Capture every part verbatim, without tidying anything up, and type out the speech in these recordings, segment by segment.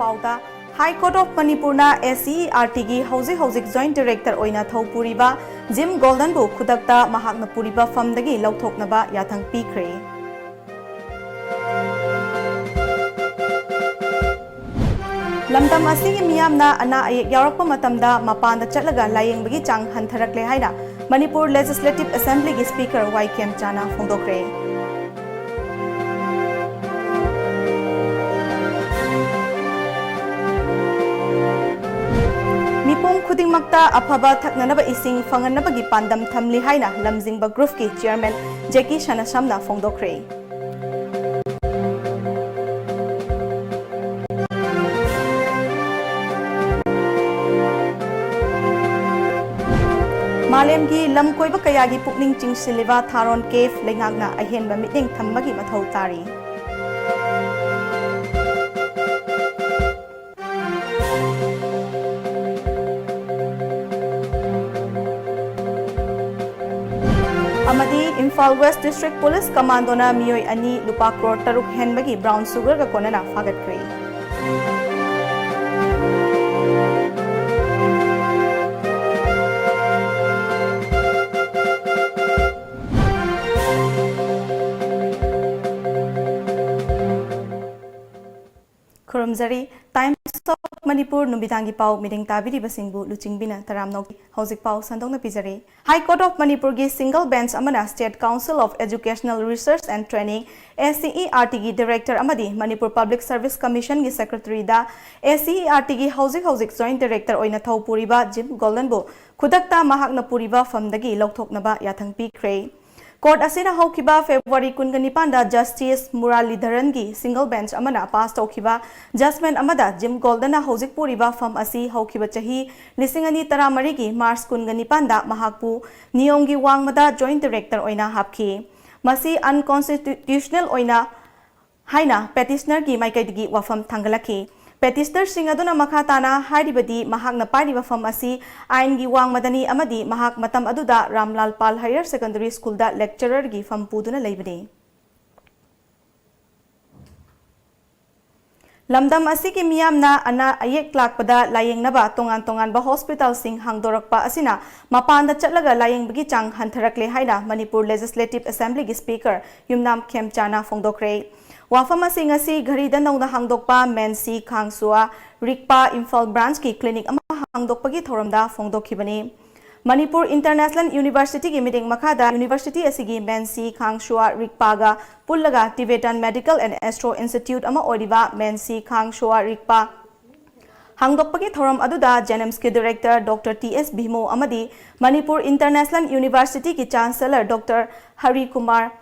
ꯄꯥꯎꯗ, High Court of ꯃꯅꯤꯄꯨꯔꯅ S C E R ꯇꯤꯒꯤ ꯍꯧꯖꯤꯛ ꯍꯧꯖꯤꯛ Joint Director ꯑꯣꯏꯅ ꯊꯧ ꯄꯨꯔꯤꯕ ꯖꯤꯝ ꯒꯣꯜꯗꯟꯕꯨ ꯈꯨꯗꯛꯇ ꯃꯍꯥꯛꯅ ꯄꯨꯔꯤꯕ ꯐꯝꯗꯒꯤ ꯂꯧꯊꯣꯛꯅꯕ ꯌꯥꯊꯪ ꯄꯤꯈ꯭ꯔꯦ꯫ ꯂꯝꯗꯝ ꯑꯁꯤꯒꯤ ꯃꯤꯌꯥꯝꯅ ꯑꯅꯥ ꯑꯌꯦꯛ ꯌꯥꯎꯔꯛꯄ ꯃꯇꯝꯗ ꯃꯄꯥꯟꯗ ꯆꯠꯂꯒ ꯂꯥꯌꯦꯡꯕꯒꯤ ꯆꯥꯡ ꯍꯟꯊꯔꯛꯂꯦ ꯍꯥꯏꯅ ꯃꯅꯤꯄꯨꯔ Legislative Assemblyꯒꯤ Speaker ꯋꯥꯏ ꯈꯦꯝꯆꯥꯅ ꯐꯣꯡꯗꯣꯛꯈ꯭ꯔꯦ꯫ ꯃꯤꯄꯨꯝ ꯈꯨꯗꯤꯡꯃꯛꯇ ꯑꯐꯕ ꯊꯛꯅꯅꯕ ꯏꯁꯤꯡ ꯐꯪꯍꯟꯅꯕꯒꯤ ꯄꯥꯟꯗꯝ ꯊꯝꯂꯤ ꯍꯥꯏꯅ ꯂꯝꯖꯤꯡꯕ Groupꯀꯤ Chairman ꯖꯦꯀꯤ ꯁꯅꯥꯁꯝꯅ ꯐꯣꯡꯗꯣꯛꯈ꯭ꯔꯦ꯫ ꯃꯥꯂꯦꯝꯒꯤ ꯂꯝ ꯀꯣꯏꯕ ꯀꯌꯥꯒꯤ ꯄꯨꯛꯅꯤꯡ ꯆꯤꯡꯁꯤꯜꯂꯤꯕ ꯊꯥꯔꯣꯟ Cave ꯂꯩꯉꯥꯛꯅ ꯑꯍꯦꯟꯕ ꯃꯤꯠꯌꯦꯡ ꯊꯝꯕꯒꯤ ꯃꯊꯧ ꯇꯥꯔꯤ꯫ ꯑꯃꯗꯤ Imphal West District Police Commandoꯅ ꯃꯤꯑꯣꯏ ꯑꯅꯤ ꯂꯨꯄꯥ ꯀ꯭ꯔꯣꯔ ꯇꯔꯨꯛ ꯍꯦꯟꯕꯒꯤ brown sugarꯒ ꯀꯣꯟꯅꯅ ꯐꯥꯒꯠꯈ꯭ꯔꯦ꯫ ꯈꯨꯔꯨꯝꯖꯔꯤ꯫ Times of Manipur ꯅꯨꯃꯤꯗꯥꯡꯒꯤ ꯄꯥꯎ ꯃꯤꯠꯌꯦꯡ ꯇꯥꯕꯤꯔꯤꯕꯁꯤꯡꯕꯨ ꯂꯨꯆꯤꯡꯕꯤꯅ ꯇꯔꯥꯝꯅ ꯑꯣꯛꯆꯔꯤ꯫ ꯍꯧꯖꯤꯛ ꯄꯥꯎ ꯁꯟꯗꯣꯛꯅ ꯄꯤꯖꯔꯤ꯫ High Court of ꯃꯅꯤꯄꯨꯔꯒꯤ single bench ꯑꯃꯅ State Council of Educational Research and Training, S C E R Tꯒꯤ Director ꯑꯃꯗꯤ Manipur Public Service Commissionꯒꯤ Secretaryꯗ S C E R Tꯒꯤ ꯍꯧꯖꯤꯛ ꯍꯧꯖꯤꯛ Joint Director ꯑꯣꯏꯅ ꯊꯧ ꯄꯨꯔꯤꯕ ꯖꯤꯝ ꯒꯣꯜꯗꯟꯕꯨ ꯈꯨꯗꯛꯇ ꯃꯍꯥꯛꯅ ꯄꯨꯔꯤꯕ ꯐꯝꯗꯒꯤ ꯂꯧꯊꯣꯛꯅꯕ ꯌꯥꯊꯪ ꯄꯤꯈ꯭ꯔꯦ꯫ Court ꯑꯁꯤꯅ ꯍꯧꯈꯤꯕ February ꯀꯨꯟꯒ ꯅꯤꯄꯥꯟꯗ Justice ꯃꯨꯔꯥꯂꯤꯙꯔꯟꯒꯤ single bench ꯑꯃꯅ pass ꯇꯧꯈꯤꯕ judgment ꯑꯃꯗ ꯖꯤꯝ ꯒꯣꯜꯗꯟꯅ ꯍꯧꯖꯤꯛ ꯄꯨꯔꯤꯕ ꯐꯝ ꯑꯁꯤ ꯍꯧꯈꯤꯕ ꯆꯍꯤ ꯂꯤꯁꯤꯡ ꯑꯅꯤ ꯇꯔꯥꯃꯔꯤꯒꯤ March ꯀꯨꯟꯒ ꯅꯤꯄꯥꯟꯗ ꯃꯍꯥꯛꯄꯨ ꯅꯤꯌꯣꯝꯒꯤ ꯋꯥꯡꯃꯗ Joint Director ꯑꯣꯏꯅ ꯍꯥꯞꯈꯤ꯫ ꯃꯁꯤ unconstitutional ꯑꯣꯏꯅ ꯍꯥꯏꯅ petitionerꯒꯤ ꯃꯥꯏꯀꯩꯗꯒꯤ ꯋꯥꯐꯝ ꯊꯥꯡꯒꯠꯂꯛꯈꯤ꯫ Petitionerꯁꯤꯡ ꯑꯗꯨꯅ ꯃꯈꯥ ꯇꯥꯅ ꯍꯥꯏꯔꯤꯕꯗꯤ ꯃꯍꯥꯛꯅ ꯄꯥꯏꯔꯤꯕ ꯐꯝ ꯑꯁꯤ ꯑꯥꯏꯟꯒꯤ ꯋꯥꯡꯃꯗꯅꯤ ꯑꯃꯗꯤ ꯃꯍꯥꯛ ꯃꯇꯝ ꯑꯗꯨꯗ ꯔꯥꯝꯂꯥꯜ ꯄꯥꯜ Higher Secondary Schoolꯗ lecturerꯒꯤ ꯐꯝ ꯄꯨꯗꯨꯅ ꯂꯩꯕꯅꯤ꯫ ꯂꯝꯗꯝ ꯑꯁꯤꯒꯤ ꯃꯤꯌꯥꯝꯅ ꯑꯅꯥ ꯑꯌꯦꯛ ꯂꯥꯛꯄꯗ ꯂꯥꯌꯦꯡꯅꯕ ꯇꯣꯉꯥꯟ ꯇꯣꯉꯥꯟꯕ ꯍꯣꯁꯄꯤꯇꯥꯜꯁꯤꯡ ꯍꯥꯡꯗꯣꯔꯛꯄ ꯑꯁꯤꯅ ꯃꯄꯥꯟꯗ ꯆꯠꯂꯒ ꯂꯥꯌꯦꯡꯕꯒꯤ ꯆꯥꯡ ꯍꯟꯊꯔꯛꯂꯦ ꯍꯥꯏꯅ ꯃꯅꯤꯄꯨꯔ ꯂꯦꯖꯤꯁꯂꯦꯇꯤꯚ ꯑꯦꯁꯦꯝꯕ꯭ꯂꯤꯒꯤ ꯁ꯭ꯄꯤꯀꯔ ꯌꯨꯝꯅꯥꯝ ꯈꯦꯝꯆꯥꯅ ꯐꯣꯡꯗꯣꯛꯈ꯭ꯔꯦ꯫ ꯋꯥꯐꯝ ꯑꯁꯤ ꯉꯁꯤ ꯘꯔꯤꯗ ꯅꯧꯅ ꯍꯥꯡꯗꯣꯛꯄ ꯃꯦꯟꯁꯤ ꯈꯥꯡꯁꯨꯋꯥ ꯔꯤꯛꯄꯥ ꯏꯝꯐꯥꯜ ꯕ꯭ꯔꯥꯟꯆꯀꯤ ꯀ꯭ꯂꯤꯅꯤꯛ ꯑꯃ ꯍꯥꯡꯗꯣꯛꯄꯒꯤ ꯊꯧꯔꯝꯗ ꯐꯣꯡꯗꯣꯛꯈꯤꯕꯅꯤ꯫ ꯃꯅꯤꯄꯨꯔ ꯏꯟꯇꯔꯅꯦꯁꯅꯦꯜ ꯌꯨꯅꯤꯚꯔꯁꯤꯇꯤꯒꯤ ꯃꯤꯠꯌꯦꯡ ꯃꯈꯥꯗ ꯌꯨꯅꯤꯚꯔꯁꯤꯇꯤ ꯑꯁꯤꯒꯤ ꯃꯦꯟꯁꯤ ꯈꯥꯡꯁꯨꯋꯥ ꯔꯤꯛꯄꯥꯒ ꯄꯨꯜꯂꯒ Tibetan medical and astro institute ꯑꯃ ꯑꯣꯏꯔꯤꯕ ꯃꯦꯟꯁꯤ ꯈꯥꯡꯁꯨꯋꯥ ꯔꯤꯛꯄꯥ ꯍꯥꯡꯗꯣꯛꯄꯒꯤ ꯊꯧꯔꯝ ꯑꯗꯨꯗ ꯖꯦꯅꯤꯝꯁꯀꯤ director doctor T S Vimo ꯑꯃꯗꯤ ꯃꯅꯤꯄꯨꯔ ꯏꯟꯇꯔꯅꯦꯁꯅꯦꯜ ꯌꯨꯅꯤꯚꯔꯁꯤꯇꯤꯒꯤ ꯆꯥꯟꯁꯦꯂꯔ ꯗꯣꯛꯇꯔ ꯍꯔꯤ ꯀꯨꯃꯥꯔ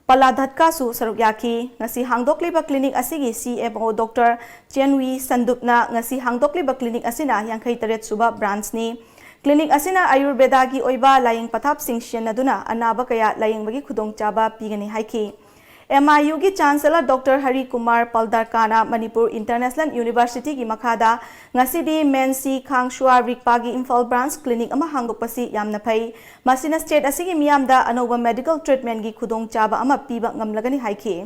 ꯄꯂꯥꯙꯠꯀꯥꯁꯨ ꯁꯔꯨꯛ ꯌꯥꯈꯤ꯫ ꯉꯁꯤ ꯍꯥꯡꯗꯣꯛꯂꯤꯕ ꯀ꯭ꯂꯤꯅꯤꯛ ꯑꯁꯤꯒꯤ ꯁꯤ ꯑꯦꯝ ꯑꯣ ꯗꯣꯛꯇꯔ ꯆꯦꯟꯋꯤ ꯁꯟꯗꯨꯞꯅ ꯉꯁꯤ ꯍꯥꯡꯗꯣꯛꯂꯤꯕ ꯀ꯭ꯂꯤꯅꯤꯛ ꯑꯁꯤꯅ ꯌꯥꯡꯈꯩ ꯇꯔꯦꯠ ꯁꯨꯕ ꯕ꯭ꯔꯥꯟꯁꯅꯤ꯫ ꯀ꯭ꯂꯤꯅꯤꯛ ꯑꯁꯤꯅ ꯑꯌꯨꯔꯕꯦꯗꯥꯒꯤ ꯑꯣꯏꯕ ꯂꯥꯌꯦꯡ ꯄꯊꯥꯞꯁꯤꯡ ꯁꯤꯖꯤꯟꯅꯗꯨꯅ ꯑꯅꯥꯕ ꯀꯌꯥ ꯂꯥꯌꯦꯡꯕꯒꯤ ꯈꯨꯗꯣꯡꯆꯥꯕ ꯄꯤꯒꯅꯤ ꯍꯥꯏꯈꯤ꯫ ꯑꯦꯝ ꯑꯥꯏ ꯌꯨꯒꯤ chancellor doctor Hari Kumar ꯄꯜꯗꯥꯔꯀꯥꯅ Manipur international ꯌꯨꯅꯤꯚꯔꯁꯤꯇꯤꯒꯤ ꯃꯈꯥꯗ ꯉꯁꯤꯗꯤ ꯃꯦꯟꯁꯤ ꯈꯥꯡꯁꯨꯋꯥ ꯔꯤꯛꯄꯥꯒꯤ ꯏꯝꯐꯥꯜ ꯕ꯭ꯔꯥꯟꯁ ꯀ꯭ꯂꯤꯅꯤꯛ ꯑꯃ ꯍꯥꯡꯗꯣꯛꯄꯁꯤ ꯌꯥꯝꯅ ꯐꯩ꯫ ꯃꯁꯤꯅ ꯁ꯭ꯇꯦꯠ ꯑꯁꯤꯒꯤ ꯃꯤꯌꯥꯝꯗ ꯑꯅꯧꯕ ꯃꯦꯗꯤꯀꯦꯜ ꯇ꯭ꯔꯤꯠꯃꯦꯟꯒꯤ ꯈꯨꯗꯣꯡꯆꯥꯕ ꯑꯃ ꯄꯤꯕ ꯉꯝꯂꯒꯅꯤ ꯍꯥꯏꯈꯤ꯫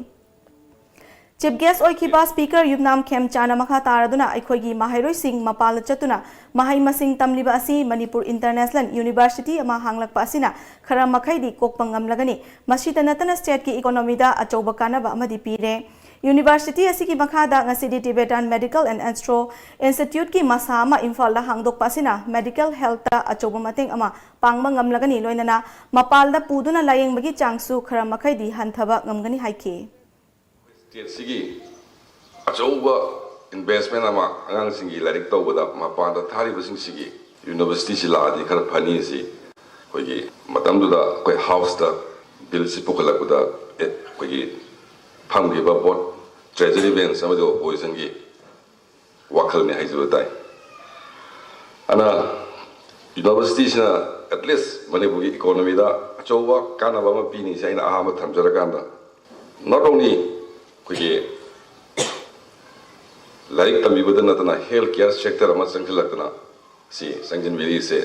ꯆꯤꯐ ꯒꯦꯁ ꯑꯣꯏꯈꯤꯕ ꯁ꯭ꯄꯤꯀꯔ ꯌꯨꯝꯅꯥꯝ ꯈꯦꯝꯆꯥꯅ ꯃꯈꯥ ꯇꯥꯔꯗꯨꯅ ꯑꯩꯈꯣꯏꯒꯤ ꯃꯍꯩꯔꯣꯏꯁꯤꯡ ꯃꯄꯥꯟꯗ ꯆꯠꯇꯨꯅ ꯃꯍꯩ ꯃꯁꯤꯡ ꯇꯝꯂꯤꯕ ꯑꯁꯤ ꯃꯅꯤꯄꯨꯔ ꯏꯟꯇꯔꯅꯦꯁꯅꯦꯜ ꯌꯨꯅꯤꯚꯔꯁꯤꯇꯤ ꯑꯃ ꯍꯥꯡꯂꯛꯄ ꯑꯁꯤꯅ ꯈꯔ ꯃꯈꯩꯗꯤ ꯀꯣꯛꯄ ꯉꯝꯂꯒꯅꯤ꯫ ꯃꯁꯤꯇ ꯅꯠꯇꯅ ꯁ꯭ꯇꯦꯠꯀꯤ ꯏꯀꯣꯅꯣꯃꯤꯗ ꯑꯆꯧꯕ ꯀꯥꯟꯅꯕ ꯑꯃꯗꯤ ꯄꯤꯔꯦ꯫ ꯌꯨꯅꯤꯚꯔꯁꯤꯇꯤ ꯑꯁꯤꯒꯤ ꯃꯈꯥꯗ ꯉꯁꯤꯗꯤ ꯇꯤꯕꯦꯇꯥꯟ ꯃꯦꯗꯤꯀꯦꯜ ꯑꯦꯟ ꯑꯦꯁꯇ꯭ꯔꯣ ꯏꯟꯁꯇꯤꯇ꯭ꯌꯨꯠꯀꯤ ꯃꯁꯥ ꯑꯃ ꯏꯝꯐꯥꯜꯗ ꯍꯥꯡꯗꯣꯛꯄ ꯑꯁꯤꯅ ꯃꯦꯗꯤꯀꯦꯜ ꯍꯦꯜꯊꯇ ꯑꯆꯧꯕ ꯃꯇꯦꯡ ꯑꯃ ꯄꯥꯡꯕ ꯉꯝꯂꯒꯅꯤ, ꯂꯣꯏꯅꯅ ꯃꯄꯥꯜꯗ ꯄꯨꯗꯨꯅ ꯂꯥꯌꯦꯡꯕꯒꯤ ꯆꯥꯡꯁꯨ ꯈꯔ ꯃꯈꯩꯗꯤ ꯍꯟꯊꯕ ꯉꯝꯒꯅꯤ ꯍꯥꯏꯈꯤ꯫ ꯁ꯭ꯇꯦꯠꯁꯤꯒꯤ ꯑꯆꯧꯕ ꯏꯟꯚꯦꯁꯃꯦꯟ ꯑꯃ ꯑꯉꯥꯡꯁꯤꯡꯒꯤ ꯂꯥꯏꯔꯤꯛ ꯇꯧꯕꯗ ꯃꯄꯥꯟꯗ ꯊꯥꯔꯤꯕꯁꯤꯡꯁꯤꯒꯤ ꯌꯨꯅꯤꯚꯔꯁꯤꯇꯤꯁꯤ ꯂꯥꯛꯑꯗꯤ ꯈꯔ ꯐꯅꯤ꯫ ꯑꯁꯤ ꯑꯩꯈꯣꯏꯒꯤ ꯃꯇꯝꯗꯨꯗ ꯑꯩꯈꯣꯏ ꯍꯥꯎꯁꯇ ꯕꯤꯜꯁꯤ ꯄꯨꯈꯠꯂꯛꯄꯗ ꯑꯦ, ꯑꯩꯈꯣꯏꯒꯤ ꯐꯝꯈꯤꯕ ꯕꯣꯠ ꯇ꯭ꯔꯦꯖꯔꯤ ꯕꯦꯟꯁ ꯑꯃꯗꯤ ꯑꯣꯄꯣꯖꯤꯁꯟꯒꯤ ꯋꯥꯈꯜꯅꯤ ꯍꯥꯏꯖꯕ ꯇꯥꯏ꯫ ꯑꯗꯨꯅ ꯌꯨꯅꯤꯚꯔꯁꯤꯇꯤꯁꯤꯅ ꯑꯦꯠꯂꯤꯁ ꯃꯅꯤꯄꯨꯔꯒꯤ ꯏꯀꯣꯅꯣꯃꯤꯗ ꯑꯆꯧꯕ ꯀꯥꯟꯅꯕ ꯑꯃ ꯄꯤꯅꯤꯁꯦ ꯑꯩꯅ ꯑꯍꯥꯟꯕ ꯊꯝꯖꯔꯀꯥꯟꯗ, not only ꯑꯩꯈꯣꯏꯒꯤ ꯂꯥꯏꯔꯤꯛ ꯇꯝꯕꯤꯕꯗ ꯅꯠꯇꯅ ꯍꯦꯜꯊ ꯀꯤꯌꯔ ꯁꯦꯛꯇꯔ ꯑꯃ ꯆꯪꯁꯤꯜꯂꯛꯇꯅ ꯁꯤ ꯆꯪꯁꯤꯟꯕꯤꯔꯤꯁꯦ,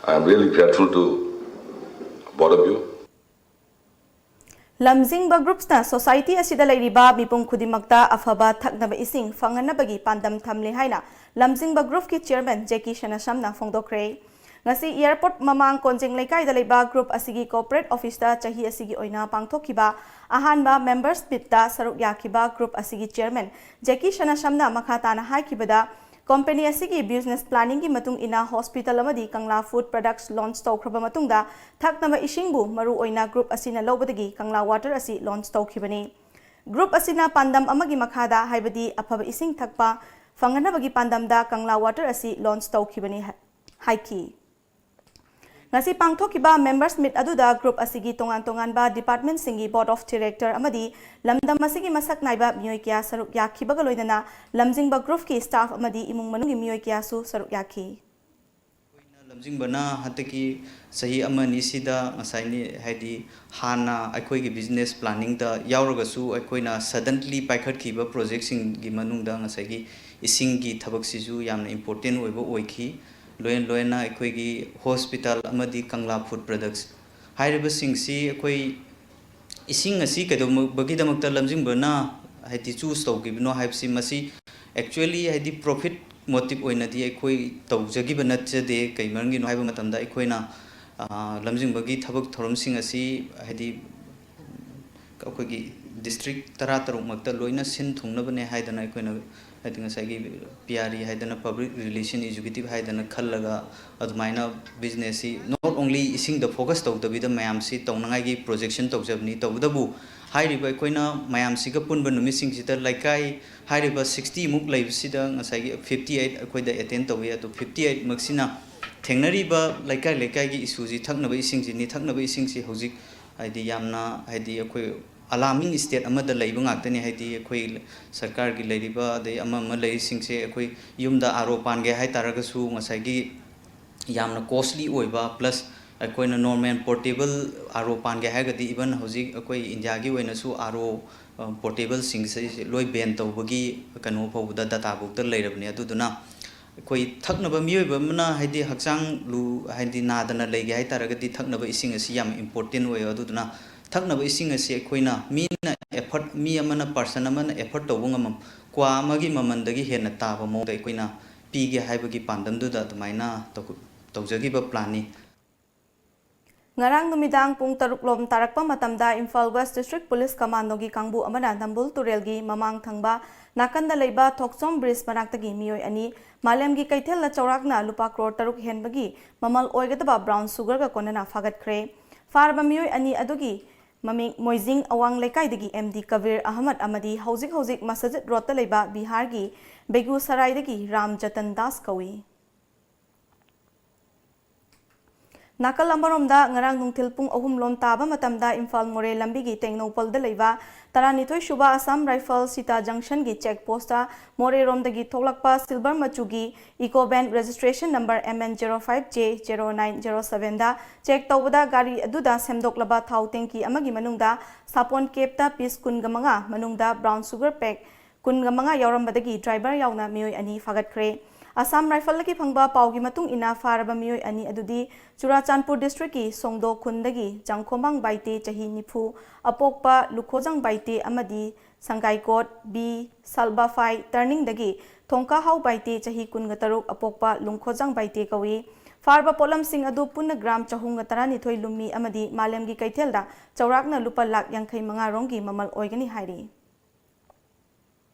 I am really grateful to both of you. ꯂꯝꯖꯤꯡꯕ ꯒ꯭ꯔꯨꯞꯁꯅ ꯁꯣꯁꯥꯏꯇꯤ ꯑꯁꯤꯗ ꯂꯩꯔꯤꯕ ꯃꯤꯄꯨꯝ ꯈꯨꯗꯤꯡꯃꯛꯇ ꯑꯐꯕ ꯊꯛꯅꯕ ꯏꯁꯤꯡ ꯐꯪꯍꯟꯅꯕꯒꯤ ꯄꯥꯟꯗꯝ ꯊꯝꯂꯦ ꯍꯥꯏꯅ ꯂꯝꯖꯤꯡꯕ ꯒ꯭ꯔꯨꯞꯀꯤ ꯆꯤꯌꯔꯃꯦꯟ ꯖꯦꯀꯤ ꯁꯅꯥꯁꯝꯅ ꯐꯣꯡꯗꯣꯛꯈ꯭ꯔꯦ꯫ ꯉꯁꯤ ꯑꯦꯌꯔꯄꯣꯔꯠ ꯃꯃꯥꯡ ꯀꯣꯟꯖꯦꯡ ꯂꯩꯀꯥꯏꯗ ꯂꯩꯕ ꯒ꯭ꯔꯨꯞ ꯑꯁꯤꯒꯤ ꯀꯣꯔꯄꯣꯔꯦꯠ ꯑꯣꯐꯤꯁꯇ ꯆꯍꯤ ꯑꯁꯤꯒꯤ ꯑꯣꯏꯅ ꯄꯥꯡꯊꯣꯛꯈꯤꯕ ꯑꯍꯥꯟꯕ ꯃꯦꯝꯕꯔꯁ ꯃꯤꯠꯇ ꯁꯔꯨꯛ ꯌꯥꯈꯤꯕ ꯒ꯭ꯔꯨꯞ ꯑꯁꯤꯒꯤ ꯆꯤꯌꯔꯃꯦꯟ ꯖꯦꯀꯤ ꯁꯅꯥꯁꯝꯅ ꯃꯈꯥ ꯇꯥꯅ ꯍꯥꯏꯈꯤꯕꯗ, ꯀꯝꯄꯦꯅꯤ ꯑꯁꯤꯒꯤ ꯕꯤꯖꯤꯅꯦꯁ ꯄ꯭ꯂꯥꯅꯤꯡꯒꯤ ꯃꯇꯨꯡ ꯏꯟꯅ ꯍꯣꯁꯄꯤꯇꯥꯜ ꯑꯃꯗꯤ ꯀꯪꯂꯥ ꯐꯨꯗ ꯄ꯭ꯔꯗꯛꯁ ꯂꯣꯟꯆ ꯇꯧꯈ꯭ꯔꯕ ꯃꯇꯨꯡꯗ ꯊꯛꯅꯕ ꯏꯁꯤꯡꯕꯨ ꯃꯔꯨ ꯑꯣꯏꯅ ꯒ꯭ꯔꯨꯞ ꯑꯁꯤꯅ ꯂꯧꯕꯗꯒꯤ ꯀꯪꯂꯥ ꯋꯥꯇꯔ ꯑꯁꯤ ꯂꯣꯟꯆ ꯇꯧꯈꯤꯕꯅꯤ꯫ ꯒ꯭ꯔꯨꯞ ꯑꯁꯤꯅ ꯄꯥꯟꯗꯝ ꯑꯃꯒꯤ ꯃꯈꯥꯗ, ꯍꯥꯏꯕꯗꯤ ꯑꯐꯕ ꯏꯁꯤꯡ ꯊꯛꯄ ꯐꯪꯍꯟꯅꯕꯒꯤ ꯄꯥꯟꯗꯝꯗ ꯀꯪꯂꯥ ꯋꯥꯇꯔ ꯑꯁꯤ ꯂꯣꯟꯆ ꯇꯧꯈꯤꯕꯅꯤ ꯍꯥꯏ-, ꯍꯥꯏꯈꯤ꯫ ꯉꯁꯤ ꯄꯥꯡꯊꯣꯛꯈꯤꯕ ꯃꯦꯝꯕꯔꯁ ꯃꯤꯠ ꯑꯗꯨꯗ ꯒ꯭ꯔꯨꯞ ꯑꯁꯤꯒꯤ ꯇꯣꯉꯥꯟ ꯇꯣꯉꯥꯟꯕ ꯗꯤꯄꯥꯔꯠꯃꯦꯟꯁꯤꯡꯒꯤ ꯕꯣꯔꯗ ꯑꯣꯐ ꯗꯤꯔꯦꯛꯇꯔ ꯑꯃꯗꯤ ꯂꯝꯗꯝ ꯑꯁꯤꯒꯤ ꯃꯁꯛ ꯅꯥꯏꯕ ꯃꯤꯑꯣꯏ ꯀꯌꯥ ꯁꯔꯨꯛ ꯌꯥꯈꯤꯕꯒ ꯂꯣꯏꯅꯅ ꯂꯝꯖꯤꯡꯕ ꯒ꯭ꯔꯨꯞꯀꯤ ꯁ꯭ꯇꯥꯐ ꯑꯃꯗꯤ ꯏꯃꯨꯡ ꯃꯅꯨꯡꯒꯤ ꯃꯤꯑꯣꯏ ꯀꯌꯥꯁꯨ ꯁꯔꯨꯛ ꯌꯥꯈꯤ꯫ ꯑꯩꯈꯣꯏꯅ ꯂꯝꯖꯤꯡꯕꯅ ꯍꯟꯗꯛꯀꯤ ꯆꯍꯤ ꯑꯃ ꯑꯅꯤꯁꯤꯗ ꯉꯁꯥꯏꯅꯤ, ꯍꯥꯏꯗꯤ ꯍꯥꯟꯅ ꯑꯩꯈꯣꯏꯒꯤ ꯕꯤꯖꯤꯅꯦꯁ ꯄ꯭ꯂꯥꯅꯤꯡꯗ ꯌꯥꯎꯔꯒꯁꯨ, ꯑꯩꯈꯣꯏꯅ ꯁꯗꯟꯂꯤ ꯄꯥꯏꯈꯠꯈꯤꯕ ꯄ꯭ꯔꯣꯖꯦꯛꯁꯤꯡꯒꯤ ꯃꯅꯨꯡꯗ ꯉꯁꯥꯏꯒꯤ ꯏꯁꯤꯡꯒꯤ ꯊꯕꯛꯁꯤꯁꯨ ꯌꯥꯝꯅ ꯏꯝꯄꯣꯔꯇꯦꯟ ꯑꯣꯏꯕ ꯑꯣꯏꯈꯤ꯫ ꯂꯣꯏꯅ ꯂꯣꯏꯅ ꯑꯩꯈꯣꯏꯒꯤ ꯍꯣꯁꯄꯤꯇꯥꯜ ꯑꯃꯗꯤ ꯀꯪꯂꯥ ꯐꯨꯗ ꯄ꯭ꯔꯗꯛꯁ ꯍꯥꯏꯔꯤꯕꯁꯤꯡꯁꯤ ꯑꯩꯈꯣꯏ ꯏꯁꯤꯡ ꯑꯁꯤ ꯀꯩꯗꯧꯕꯒꯤꯗꯃꯛꯇ ꯂꯝꯖꯤꯡꯕꯅ, ꯍꯥꯏꯗꯤ, ꯆꯨꯁ ꯇꯧꯈꯤꯕꯅꯣ ꯍꯥꯏꯕꯁꯤ, ꯃꯁꯤ ꯑꯦꯛꯆꯨꯋꯦꯂꯤ, ꯍꯥꯏꯗꯤ, ꯄ꯭ꯔꯣꯐꯤꯠ ꯃꯣꯇꯤꯞ ꯑꯣꯏꯅꯗꯤ ꯑꯩꯈꯣꯏ ꯇꯧꯖꯈꯤꯕ ꯅꯠꯆꯗꯦ꯫ ꯀꯩ ꯃꯔꯝꯒꯤꯅꯣ ꯍꯥꯏꯕ ꯃꯇꯝꯗ, ꯑꯩꯈꯣꯏꯅ, ꯑ, ꯂꯝꯖꯤꯡꯕꯒꯤ ꯊꯕꯛ ꯊꯧꯔꯝꯁꯤꯡ ꯑꯁꯤ, ꯍꯥꯏꯗꯤ, ꯑꯩꯈꯣꯏꯒꯤ ꯗꯤꯁꯇ꯭ꯔꯤꯛ ꯇꯔꯥꯇꯔꯨꯛꯃꯛꯇ ꯂꯣꯏꯅ ꯁꯤꯟ ꯊꯨꯡꯅꯕꯅꯦ ꯍꯥꯏꯗꯅ, ꯑꯩꯈꯣꯏꯅ, ꯍꯥꯏꯗꯤ, ꯉꯁꯥꯏꯒꯤ ꯄꯤ ꯑꯥꯔ ꯏ ꯍꯥꯏꯗꯅ, ꯄꯕ꯭ꯂꯤꯛ ꯔꯤꯂꯦꯁꯟ ꯑꯦꯛꯖꯤꯀ꯭ꯌꯨꯇꯤꯚ ꯍꯥꯏꯗꯅ ꯈꯜꯂꯒ, ꯑꯗꯨꯃꯥꯏꯅ ꯕꯤꯖꯤꯅꯦꯁꯁꯤ not only ꯏꯁꯤꯡꯗ ꯐꯣꯀꯁ ꯇꯧꯗꯕꯤꯗ ꯃꯌꯥꯝꯁꯤ ꯇꯧꯅꯉꯥꯏꯒꯤ ꯄ꯭ꯔꯣꯖꯦꯛꯁꯟ ꯇꯧꯖꯕꯅꯤ꯫ ꯇꯧꯕꯇꯕꯨ, ꯍꯥꯏꯔꯤꯕ ꯑꯩꯈꯣꯏꯅ ꯃꯌꯥꯝꯁꯤꯒ ꯄꯨꯟꯕ ꯅꯨꯃꯤꯠꯁꯤꯡꯁꯤꯗ ꯂꯩꯀꯥꯏ ꯍꯥꯏꯔꯤꯕ ꯁꯤꯛꯁꯇꯤ ꯃꯨꯛ ꯂꯩꯕꯁꯤꯗ ꯉꯁꯥꯏꯒꯤ ꯐꯤꯐꯇꯤ ꯑꯩꯠ ꯑꯩꯈꯣꯏꯗ ꯑꯦꯇꯦꯟ ꯇꯧꯏ꯫ ꯑꯗꯣ ꯐꯤꯐꯇꯤ ꯑꯩꯠ ꯃꯛꯁꯤꯅ ꯊꯦꯡꯅꯔꯤꯕ ꯂꯩꯀꯥꯏ ꯂꯩꯀꯥꯏꯒꯤ ꯏꯁꯨꯁꯤ ꯊꯛꯅꯕ ꯏꯁꯤꯡꯁꯤꯅꯤ꯫ ꯊꯛꯅꯕ ꯏꯁꯤꯡꯁꯤ ꯍꯧꯖꯤꯛ, ꯍꯥꯏꯗꯤ, ꯌꯥꯝꯅ, ꯍꯥꯏꯗꯤ, ꯑꯩꯈꯣꯏ ꯑꯂꯥꯔꯃꯤꯡ ꯁ꯭ꯇꯦꯠ ꯑꯃꯗ ꯂꯩꯕ ꯉꯥꯛꯇꯅꯤ꯫ ꯍꯥꯏꯗꯤ, ꯑꯩꯈꯣꯏ ꯁꯔꯀꯥꯔꯒꯤ ꯂꯩꯔꯤꯕ, ꯑꯗꯩ ꯑꯃ ꯑꯃ ꯂꯩꯔꯤꯁꯤꯡꯁꯦ, ꯑꯩꯈꯣꯏ ꯌꯨꯝꯗ ꯑꯥꯔ ꯑꯣ ꯄꯥꯟꯒꯦ ꯍꯥꯏ ꯇꯥꯔꯒꯁꯨ, ꯉꯁꯥꯏꯒꯤ ꯌꯥꯝꯅ ꯀꯣꯁꯂꯤ ꯑꯣꯏꯕ, ꯄ꯭ꯂꯁ ꯑꯩꯈꯣꯏꯅ ꯅꯣꯔꯃꯦꯜ ꯄꯣꯔꯇꯦꯕꯜ ꯑꯥꯔ ꯑꯣ ꯄꯥꯟꯒꯦ ꯍꯥꯏꯔꯒꯗꯤ, ꯏꯚꯟ ꯍꯧꯖꯤꯛ ꯑꯩꯈꯣꯏ ꯏꯟꯗꯤꯌꯥꯒꯤ ꯑꯣꯏꯅꯁꯨ ꯑꯥꯔ ꯑꯣ, ꯑ, ꯄꯣꯔꯇꯦꯕꯜꯁꯤꯡꯁꯦ ꯂꯣꯏ ꯕꯦꯟ ꯇꯧꯕꯒꯤ ꯀꯩꯅꯣ ꯐꯥꯎꯕꯗ, ꯗꯇꯥ ꯐꯥꯎꯗ ꯂꯩꯔꯕꯅꯤ꯫ ꯑꯗꯨꯗꯨꯅ ꯑꯩꯈꯣꯏ ꯊꯛꯅꯕ ꯃꯤꯑꯣꯏꯕ ꯑꯃꯅ, ꯍꯥꯏꯗꯤ, ꯍꯛꯆꯥꯡ ꯂꯨ-, ꯍꯥꯏꯗꯤ, ꯅꯥꯗꯅ ꯂꯩꯒꯦ ꯍꯥꯏ ꯇꯥꯔꯒꯗꯤ ꯊꯛꯅꯕ ꯏꯁꯤꯡ ꯑꯁꯤ ꯌꯥꯝ ꯏꯝꯄꯣꯔꯇꯦꯟ ꯑꯣꯏꯌꯦ꯫ ꯑꯗꯨꯗꯨꯅ ꯊꯛꯅꯕ ꯏꯁꯤꯡ ꯑꯁꯤ ꯑꯩꯈꯣꯏꯅ ꯃꯤꯅ effort, ꯃꯤ ꯑꯃꯅ, person ꯑꯃꯅ effort ꯇꯧꯕ ꯉꯝꯃꯝ, ꯀ꯭ꯋꯥ ꯑꯃꯒꯤ ꯃꯃꯜꯗꯒꯤ ꯍꯦꯟꯅ ꯇꯥꯕ ꯃꯑꯣꯡꯗ ꯑꯩꯈꯣꯏꯅ ꯄꯤꯒꯦ ꯍꯥꯏꯕꯒꯤ ꯄꯥꯟꯗꯝꯗꯨꯗ ꯑꯗꯨꯃꯥꯏꯅ ꯇꯧ-, ꯇꯧꯖꯈꯤꯕ planꯅꯤ꯫ ꯉꯔꯥꯡ ꯅꯨꯃꯤꯗꯥꯡ ꯄꯨꯡ ꯇꯔꯨꯛ ꯂꯣꯝ ꯇꯥꯔꯛꯄ ꯃꯇꯝꯗ ꯏꯝꯐꯥꯜ West District Police Commandoꯒꯤ ꯀꯥꯡꯕꯨ ꯑꯃꯅ ꯅꯝꯕꯨꯜ ꯇꯨꯔꯦꯜꯒꯤ ꯃꯃꯥꯡ ꯊꯪꯕ ꯅꯥꯀꯟꯗ ꯂꯩꯕ ꯊꯣꯛꯆꯣꯝ bridge ꯃꯅꯥꯛꯇꯒꯤ ꯃꯤꯑꯣꯏ ꯑꯅꯤ ꯃꯥꯂꯦꯝꯒꯤ ꯀꯩꯊꯦꯜꯗ ꯆꯥꯎꯔꯥꯛꯅ ꯂꯨꯄꯥ ꯀ꯭ꯔꯣꯔ ꯇꯔꯨꯛ ꯍꯦꯟꯕꯒꯤ ꯃꯃꯜ ꯑꯣꯏꯒꯗꯕ brown sugarꯒ ꯀꯣꯟꯅꯅ ꯐꯥꯒꯠꯈ꯭ꯔꯦ꯫ ꯐꯥꯔꯕ ꯃꯤꯑꯣꯏ ꯑꯅꯤ ꯑꯗꯨꯒꯤ ꯃꯃꯤꯡ ꯃꯣꯏꯖꯤꯡ ꯑꯋꯥꯡ ꯂꯩꯀꯥꯏꯗꯒꯤ ꯑꯦꯝ ꯗꯤ ꯀꯕꯤꯔ ꯑꯍꯃꯗ ꯑꯃꯗꯤ ꯍꯧꯖꯤꯛ ꯍꯧꯖꯤꯛ ꯃꯁꯖꯤꯗ ꯔꯣꯗꯇ ꯂꯩꯕ ꯕꯤꯍꯥꯔꯒꯤ ꯕꯦꯒꯨꯁꯔꯥꯏꯗꯒꯤ ꯔꯥꯝ ꯖꯇꯟ ꯗꯥꯁ ꯀꯧꯏ꯫ ꯅꯥꯀꯜ ꯑꯃꯔꯣꯝꯗ, ꯉꯔꯥꯡ ꯅꯨꯡꯊꯤꯜ ꯄꯨꯡ ꯑꯍꯨꯝ ꯂꯣꯝ ꯇꯥꯕ ꯃꯇꯝꯗ ꯏꯝꯐꯥꯜ ꯃꯣꯔꯦ ꯂꯝꯕꯤꯒꯤ ꯇꯦꯡꯅꯧꯄꯜꯗ ꯂꯩꯕ ꯇꯔꯥꯅꯤꯊꯣꯏ ꯁꯨꯕ Assam Rifle ꯁꯤꯇꯥ Junction ꯒꯤ check post ꯇ ꯃꯣꯔꯦꯔꯣꯝꯗꯒꯤ ꯊꯣꯛꯂꯛꯄ silver ꯃꯆꯨꯒꯤ eco van registration number M N zero five J zero nine zero seven ꯗ check ꯇꯧꯕꯗ ꯒꯥꯔꯤ ꯑꯗꯨꯗ ꯁꯦꯝꯗꯣꯛꯂꯕ ꯊꯥꯎ tanky ꯑꯃꯒꯤ ꯃꯅꯨꯡꯗ ꯁꯥꯄꯣꯟ ꯀꯦꯞꯇ piece ꯀꯨꯟꯒ ꯃꯉꯥ, ꯃꯅꯨꯡꯗ brown sugar pack ꯀꯨꯟꯒ ꯃꯉꯥ ꯌꯥꯎꯔꯝꯕꯗꯒꯤ driver ꯌꯥꯎꯅ ꯃꯤꯑꯣꯏ ꯑꯅꯤ ꯐꯥꯒꯠꯈ꯭ꯔꯦ꯫ Assam Rifle ꯗꯒꯤ ꯐꯪꯕ ꯄꯥꯎꯒꯤ ꯃꯇꯨꯡ ꯏꯟꯅ, ꯐꯥꯔꯕ ꯃꯤꯑꯣꯏ ꯑꯅꯤ ꯑꯗꯨꯗꯤ ꯆꯨꯔꯥꯆꯥꯟꯄꯨꯔ district ꯀꯤ ꯁꯣꯡꯗꯣ ꯈꯨꯟꯗꯒꯤ ꯖꯥꯡꯈꯣꯝꯕꯥꯡ ꯕꯥꯏꯇꯦ, ꯆꯍꯤ ꯅꯤꯐꯨ, ꯑꯄꯣꯛꯄ ꯂꯨꯈꯣꯖꯥꯡ ꯕꯥꯏꯇꯦ ꯑꯃꯗꯤ ꯁꯪꯒꯥꯏꯀꯣꯠ B ꯁꯜꯕꯥꯐꯥꯏ turning ꯗꯒꯤ ꯊꯣꯡꯀꯥꯍꯥꯎ ꯕꯥꯏꯇꯦ, ꯆꯍꯤ ꯀꯨꯟꯒ ꯇꯔꯨꯛ, ꯑꯄꯣꯛꯄ ꯂꯨꯡꯈꯣꯖꯥꯡ ꯕꯥꯏꯇꯦ ꯀꯧꯏ꯫ ꯐꯥꯔꯕ ꯄꯣꯠꯂꯝꯁꯤꯡ ꯑꯗꯨ ꯄꯨꯟꯅ gram ꯆꯍꯨꯝꯒ ꯇꯔꯥꯅꯤꯊꯣꯏ ꯂꯨꯝꯃꯤ ꯑꯃꯗꯤ ꯃꯥꯂꯦꯝꯒꯤ ꯀꯩꯊꯦꯜꯗ ꯆꯥꯎꯔꯥꯛꯅ ꯂꯨꯄꯥ ꯂꯥꯈ ꯌꯥꯡꯈꯩ ꯃꯉꯥ ꯔꯣꯝꯒꯤ ꯃꯃꯜ ꯑꯣꯏꯒꯅꯤ ꯍꯥꯏꯔꯤ꯫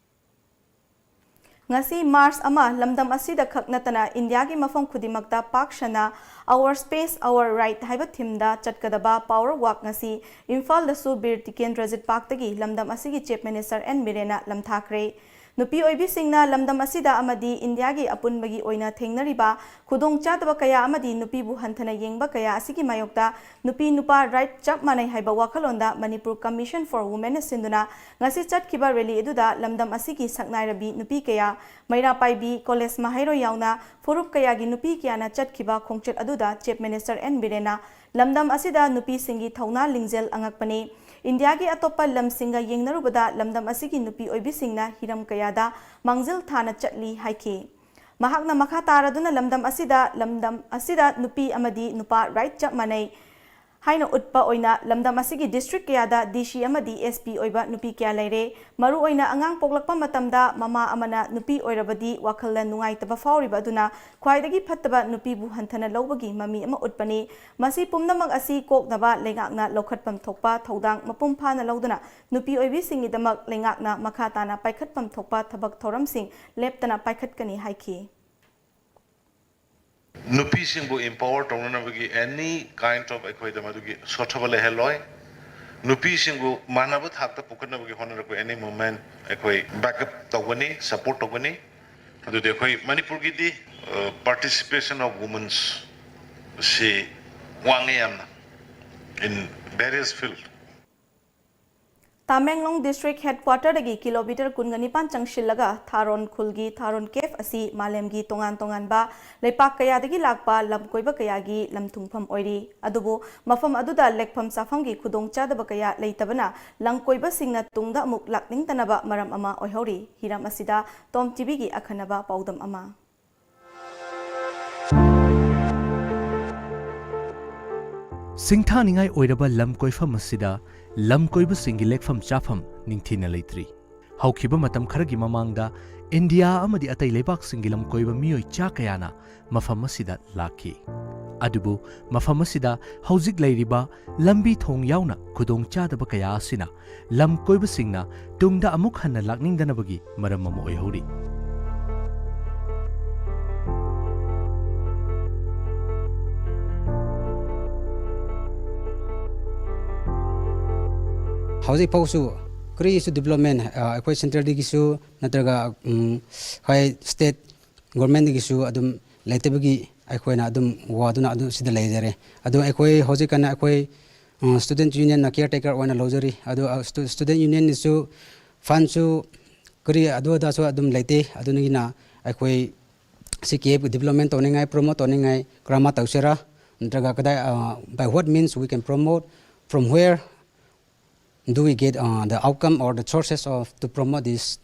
ꯉꯁꯤ March ꯑꯃ, ꯂꯝꯗꯝ ꯑꯁꯤꯗ ꯈꯛ ꯅꯠꯇꯅ ꯏꯟꯗꯤꯌꯥꯒꯤ ꯃꯐꯝ ꯈꯨꯗꯤꯡꯃꯛꯇ ꯄꯥꯛ ꯁꯟꯅ Our Space, Our Right ꯍꯥꯏꯕ theme ꯗ ꯆꯠꯀꯗꯕ power walk ꯉꯁꯤ ꯏꯝꯐꯥꯜꯗꯁꯨ ꯕꯤꯔ ꯇꯤꯀꯦꯟꯗ꯭ꯔꯖꯤꯠ ꯄꯥꯔꯛꯇꯒꯤ ꯂꯝꯗꯝ ꯑꯁꯤꯒꯤ Chief Minister N ꯕꯤꯔꯦꯟꯅ ꯂꯝꯊꯥꯈ꯭ꯔꯦ꯫ ꯅꯨꯄꯤ ꯑꯣꯏꯕꯤꯁꯤꯡꯅ ꯂꯝꯗꯝ ꯑꯁꯤꯗ ꯑꯃꯗꯤ ꯏꯟꯗꯤꯌꯥꯒꯤ ꯑꯄꯨꯟꯕꯒꯤ ꯑꯣꯏꯅ ꯊꯦꯡꯅꯔꯤꯕ ꯈꯨꯗꯣꯡꯆꯥꯗꯕ ꯀꯌꯥ ꯑꯃꯗꯤ ꯅꯨꯄꯤꯕꯨ ꯍꯟꯊꯅ ꯌꯦꯡꯕ ꯀꯌꯥ ꯑꯁꯤꯒꯤ ꯃꯥꯌꯣꯛꯇ ꯅꯨꯄꯤ ꯅꯨꯄꯥ right ꯆꯞ ꯃꯥꯟꯅꯩ ꯍꯥꯏꯕ ꯋꯥꯈꯜꯂꯣꯟꯗ Manipur Commission for Women ꯅ ꯁꯤꯟꯗꯨꯅ ꯉꯁꯤ ꯆꯠꯈꯤꯕ rally ꯑꯗꯨꯗ ꯂꯝꯗꯝ ꯑꯁꯤꯒꯤ ꯁꯛꯅꯥꯏꯔꯕꯤ ꯅꯨꯄꯤ ꯀꯌꯥ, ꯃꯩꯔꯥ ꯄꯥꯏꯕꯤ, college ꯃꯍꯩꯔꯣꯏ ꯌꯥꯎꯅ ꯐꯨꯔꯨꯞ ꯀꯌꯥꯒꯤ ꯅꯨꯄꯤ ꯀꯌꯥꯅ ꯆꯠꯈꯤꯕ ꯈꯣꯡꯆꯠ ꯑꯗꯨꯗ Chief Minister N ꯕꯤꯔꯦꯟꯅ ꯂꯝꯗꯝ ꯑꯁꯤꯗ ꯅꯨꯄꯤꯁꯤꯡꯒꯤ ꯊꯧꯅꯥ ꯂꯤꯡꯖꯦꯜ ꯑꯉꯛꯄꯅꯤ꯫ ꯏꯟꯗꯤꯌꯥꯒꯤ ꯑꯇꯣꯞꯄ ꯂꯝꯁꯤꯡꯒ ꯌꯦꯡꯅꯔꯨꯕꯗ ꯂꯝꯗꯝ ꯑꯁꯤꯒꯤ ꯅꯨꯄꯤ ꯑꯣꯏꯕꯤꯁꯤꯡꯅ ꯍꯤꯔꯝ ꯀꯌꯥꯗ ꯃꯥꯡꯖꯤꯜ ꯊꯥꯅ ꯆꯠꯂꯤ ꯍꯥꯏꯈꯤ꯫ ꯃꯍꯥꯛꯅ ꯃꯈꯥ ꯇꯥꯔꯗꯨꯅ ꯂꯝꯗꯝ ꯑꯁꯤꯗ, ꯂꯝꯗꯝ ꯑꯁꯤꯗ ꯅꯨꯄꯤ ꯑꯃꯗꯤ ꯅꯨꯄꯥ right ꯆꯞ ꯃꯥꯟꯅꯩ ꯍꯥꯏꯅ ꯎꯠꯄ ꯑꯣꯏꯅ ꯂꯝꯗꯝ ꯑꯁꯤꯒꯤ district ꯀꯌꯥꯗ D C ꯑꯃꯗꯤ S P ꯑꯣꯏꯕ ꯅꯨꯄꯤ ꯀꯌꯥ ꯂꯩꯔꯦ꯫ ꯃꯔꯨꯑꯣꯏꯅ ꯑꯉꯥꯡ ꯄꯣꯛꯂꯛꯄ ꯃꯇꯝꯗ ꯃꯃꯥ ꯑꯃꯅ ꯅꯨꯄꯤ ꯑꯣꯏꯔꯕꯗꯤ ꯋꯥꯈꯜꯗ ꯅꯨꯡꯉꯥꯏꯇꯕ ꯐꯥꯎꯔꯤꯕ ꯑꯗꯨꯅ ꯈ꯭ꯋꯥꯏꯗꯒꯤ ꯐꯠꯇꯕ ꯅꯨꯄꯤꯕꯨ ꯍꯟꯊꯅ ꯂꯧꯕꯒꯤ ꯃꯃꯤ ꯑꯃ ꯎꯠꯄꯅꯤ꯫ ꯃꯁꯤ ꯄꯨꯝꯅꯃꯛ ꯑꯁꯤ ꯀꯣꯛꯅꯕ ꯂꯩꯉꯥꯛꯅ ꯂꯧꯈꯠꯐꯝ ꯊꯣꯛꯄ ꯊꯧꯗꯥꯡ ꯃꯄꯨꯡ ꯐꯥꯅ ꯂꯧꯗꯨꯅ ꯅꯨꯄꯤ ꯑꯣꯏꯕꯤꯁꯤꯡꯒꯤꯗꯃꯛ ꯂꯩꯉꯥꯛꯅ ꯃꯈꯥ ꯇꯥꯅ ꯄꯥꯏꯈꯠꯐꯝ ꯊꯣꯛꯄ ꯊꯕꯛ ꯊꯧꯔꯝꯁꯤꯡ ꯂꯦꯞꯇꯅ ꯄꯥꯏꯈꯠꯀꯅꯤ ꯍꯥꯏꯈꯤ꯫ ꯅꯨꯄꯤꯁꯤꯡꯕꯨ empower ꯇꯧꯅꯅꯕꯒꯤ any kind of ꯑꯩꯈꯣꯏꯗ ꯃꯗꯨꯒꯤ ꯁꯣꯠꯊꯕ ꯂꯩꯍꯜꯂꯣꯏ꯫ ꯅꯨꯄꯤꯁꯤꯡꯕꯨ ꯃꯥꯟꯅꯕ ꯊꯥꯛꯇ ꯄꯨꯈꯠꯅꯕꯒꯤ ꯍꯣꯠꯅꯔꯛꯄ any movement ꯑꯩꯈꯣꯏ backup ꯇꯧꯒꯅꯤ, support ꯇꯧꯒꯅꯤ꯫ ꯑꯗꯨꯗꯤ ꯑꯩꯈꯣꯏ ꯃꯅꯤꯄꯨꯔꯒꯤꯗꯤ participation of women's ꯁꯤ ꯋꯥꯡꯉꯦ ꯌꯥꯝꯅ in various field꯫ Tamenglong district headquarterꯗꯒꯤ kilometre ꯀꯨꯟꯒ ꯅꯤꯄꯥꯟ ꯆꯪꯁꯤꯜꯂꯒ ꯊꯥꯔꯣꯟ ꯈꯨꯜꯒꯤ ꯊꯥꯔꯣꯟ cave ꯑꯁꯤ ꯃꯥꯂꯦꯝꯒꯤ ꯇꯣꯉꯥꯟ ꯇꯣꯉꯥꯟꯕ ꯂꯩꯄꯥꯛ ꯀꯌꯥꯗꯒꯤ ꯂꯥꯛꯄ ꯂꯝꯀꯣꯏꯕ ꯀꯌꯥꯒꯤ ꯂꯝꯊꯨꯡꯐꯝ ꯑꯣꯏꯔꯤ꯫ ꯑꯗꯨꯕꯨ ꯃꯐꯝ ꯑꯗꯨꯗ ꯂꯦꯛꯐꯝ ꯆꯥꯐꯝꯒꯤ ꯈꯨꯗꯣꯡꯆꯥꯗꯕ ꯀꯌꯥ ꯂꯩꯇꯕꯅ ꯂꯝꯀꯣꯏꯕꯁꯤꯡꯅ ꯇꯨꯡꯗ ꯑꯃꯨꯛ ꯂꯥꯛꯅꯤꯡꯗꯅꯕ ꯃꯔꯝ ꯑꯃ ꯑꯣꯏꯍꯧꯔꯤ꯫ ꯍꯤꯔꯝ ꯑꯁꯤꯗ ꯇꯣꯝ ꯇꯤꯚꯤꯒꯤ ꯑꯈꯟꯅꯕ ꯄꯥꯎꯗꯝ ꯑꯃ꯫ ꯁꯤꯡꯊꯥꯅꯤꯡꯉꯥꯏ ꯑꯣꯏꯔꯕ ꯂꯝ ꯀꯣꯏꯐꯝ ꯑꯁꯤꯗ ꯂꯝ ꯀꯣꯏꯕꯁꯤꯡꯒꯤ ꯂꯦꯛꯐꯝ ꯆꯥꯐꯝ ꯅꯤꯡꯊꯤꯅ ꯂꯩꯇ꯭ꯔꯤ꯫ ꯍꯧꯈꯤꯕ ꯃꯇꯝ ꯈꯔꯒꯤ ꯃꯃꯥꯡꯗ ꯏꯟꯗꯤꯌꯥ ꯑꯃꯗꯤ ꯑꯇꯩ ꯂꯩꯕꯥꯛꯁꯤꯡꯒꯤ ꯂꯝ ꯀꯣꯏꯕ ꯃꯤꯑꯣꯏ ꯆꯥ ꯀꯌꯥꯅ ꯃꯐꯝ ꯑꯁꯤꯗ ꯂꯥꯛꯈꯤ꯫ ꯑꯗꯨꯕꯨ ꯃꯐꯝ ꯑꯁꯤꯗ ꯍꯧꯖꯤꯛ ꯂꯩꯔꯤꯕ ꯂꯝꯕꯤ ꯊꯣꯡ ꯌꯥꯎꯅ ꯈꯨꯗꯣꯡꯆꯥꯗꯕ ꯀꯌꯥ ꯑꯁꯤꯅ ꯂꯝ ꯀꯣꯏꯕꯁꯤꯡꯅ ꯇꯨꯡꯗ ꯑꯃꯨꯛ ꯍꯟꯅ ꯂꯥꯛꯅꯤꯡꯗꯅꯕꯒꯤ ꯃꯔꯝ ꯑꯃ ꯑꯣꯏꯍꯧꯔꯤ꯫ ꯍꯧꯖꯤꯛ ꯐꯥꯎꯁꯨ ꯀꯔꯤꯁꯨ development, ꯑ, ꯑꯩꯈꯣꯏ centralꯗꯒꯤꯁꯨ ꯅꯠꯇ꯭ꯔꯒ, ꯎꯝ, ꯑꯩꯈꯣꯏ state governmentꯗꯒꯤꯁꯨ ꯑꯗꯨꯝ ꯂꯩꯇꯕꯒꯤ ꯑꯩꯈꯣꯏꯅ ꯑꯗꯨꯝ ꯋꯥꯗꯨꯅ ꯑꯗꯨꯝ ꯁꯤꯗ ꯂꯩꯖꯔꯦ꯫ ꯑꯗꯨ ꯑꯩꯈꯣꯏ ꯍꯧꯖꯤꯛꯀꯥꯟ ꯑꯩꯈꯣꯏ, ꯑ, student unionꯅ caretaker ꯑꯣꯏꯅ ꯂꯧꯖꯔꯤ꯫ ꯑꯗꯨ, ꯑ, stu-, student unionꯅꯁꯨ fundꯁꯨ ꯀꯔꯤ ꯑꯗꯨ ꯑꯗꯥꯁꯨ ꯑꯗꯨꯝ ꯂꯩꯇꯦ꯫ ꯑꯗꯨꯅꯤꯅ ꯑꯩꯈꯣꯏ ꯁꯤ cave development ꯇꯧꯅꯤꯡꯉꯥꯏ, promote ꯇꯧꯅꯤꯡꯉꯥꯏ ꯀꯔꯝꯅ ꯇꯧꯁꯤꯔꯥ? ꯅꯠꯇ꯭ꯔꯒ ꯀꯗꯥꯏ, ꯑ, by what means we can promote? From where do we get, uh, the outcome or the sources of to promote this,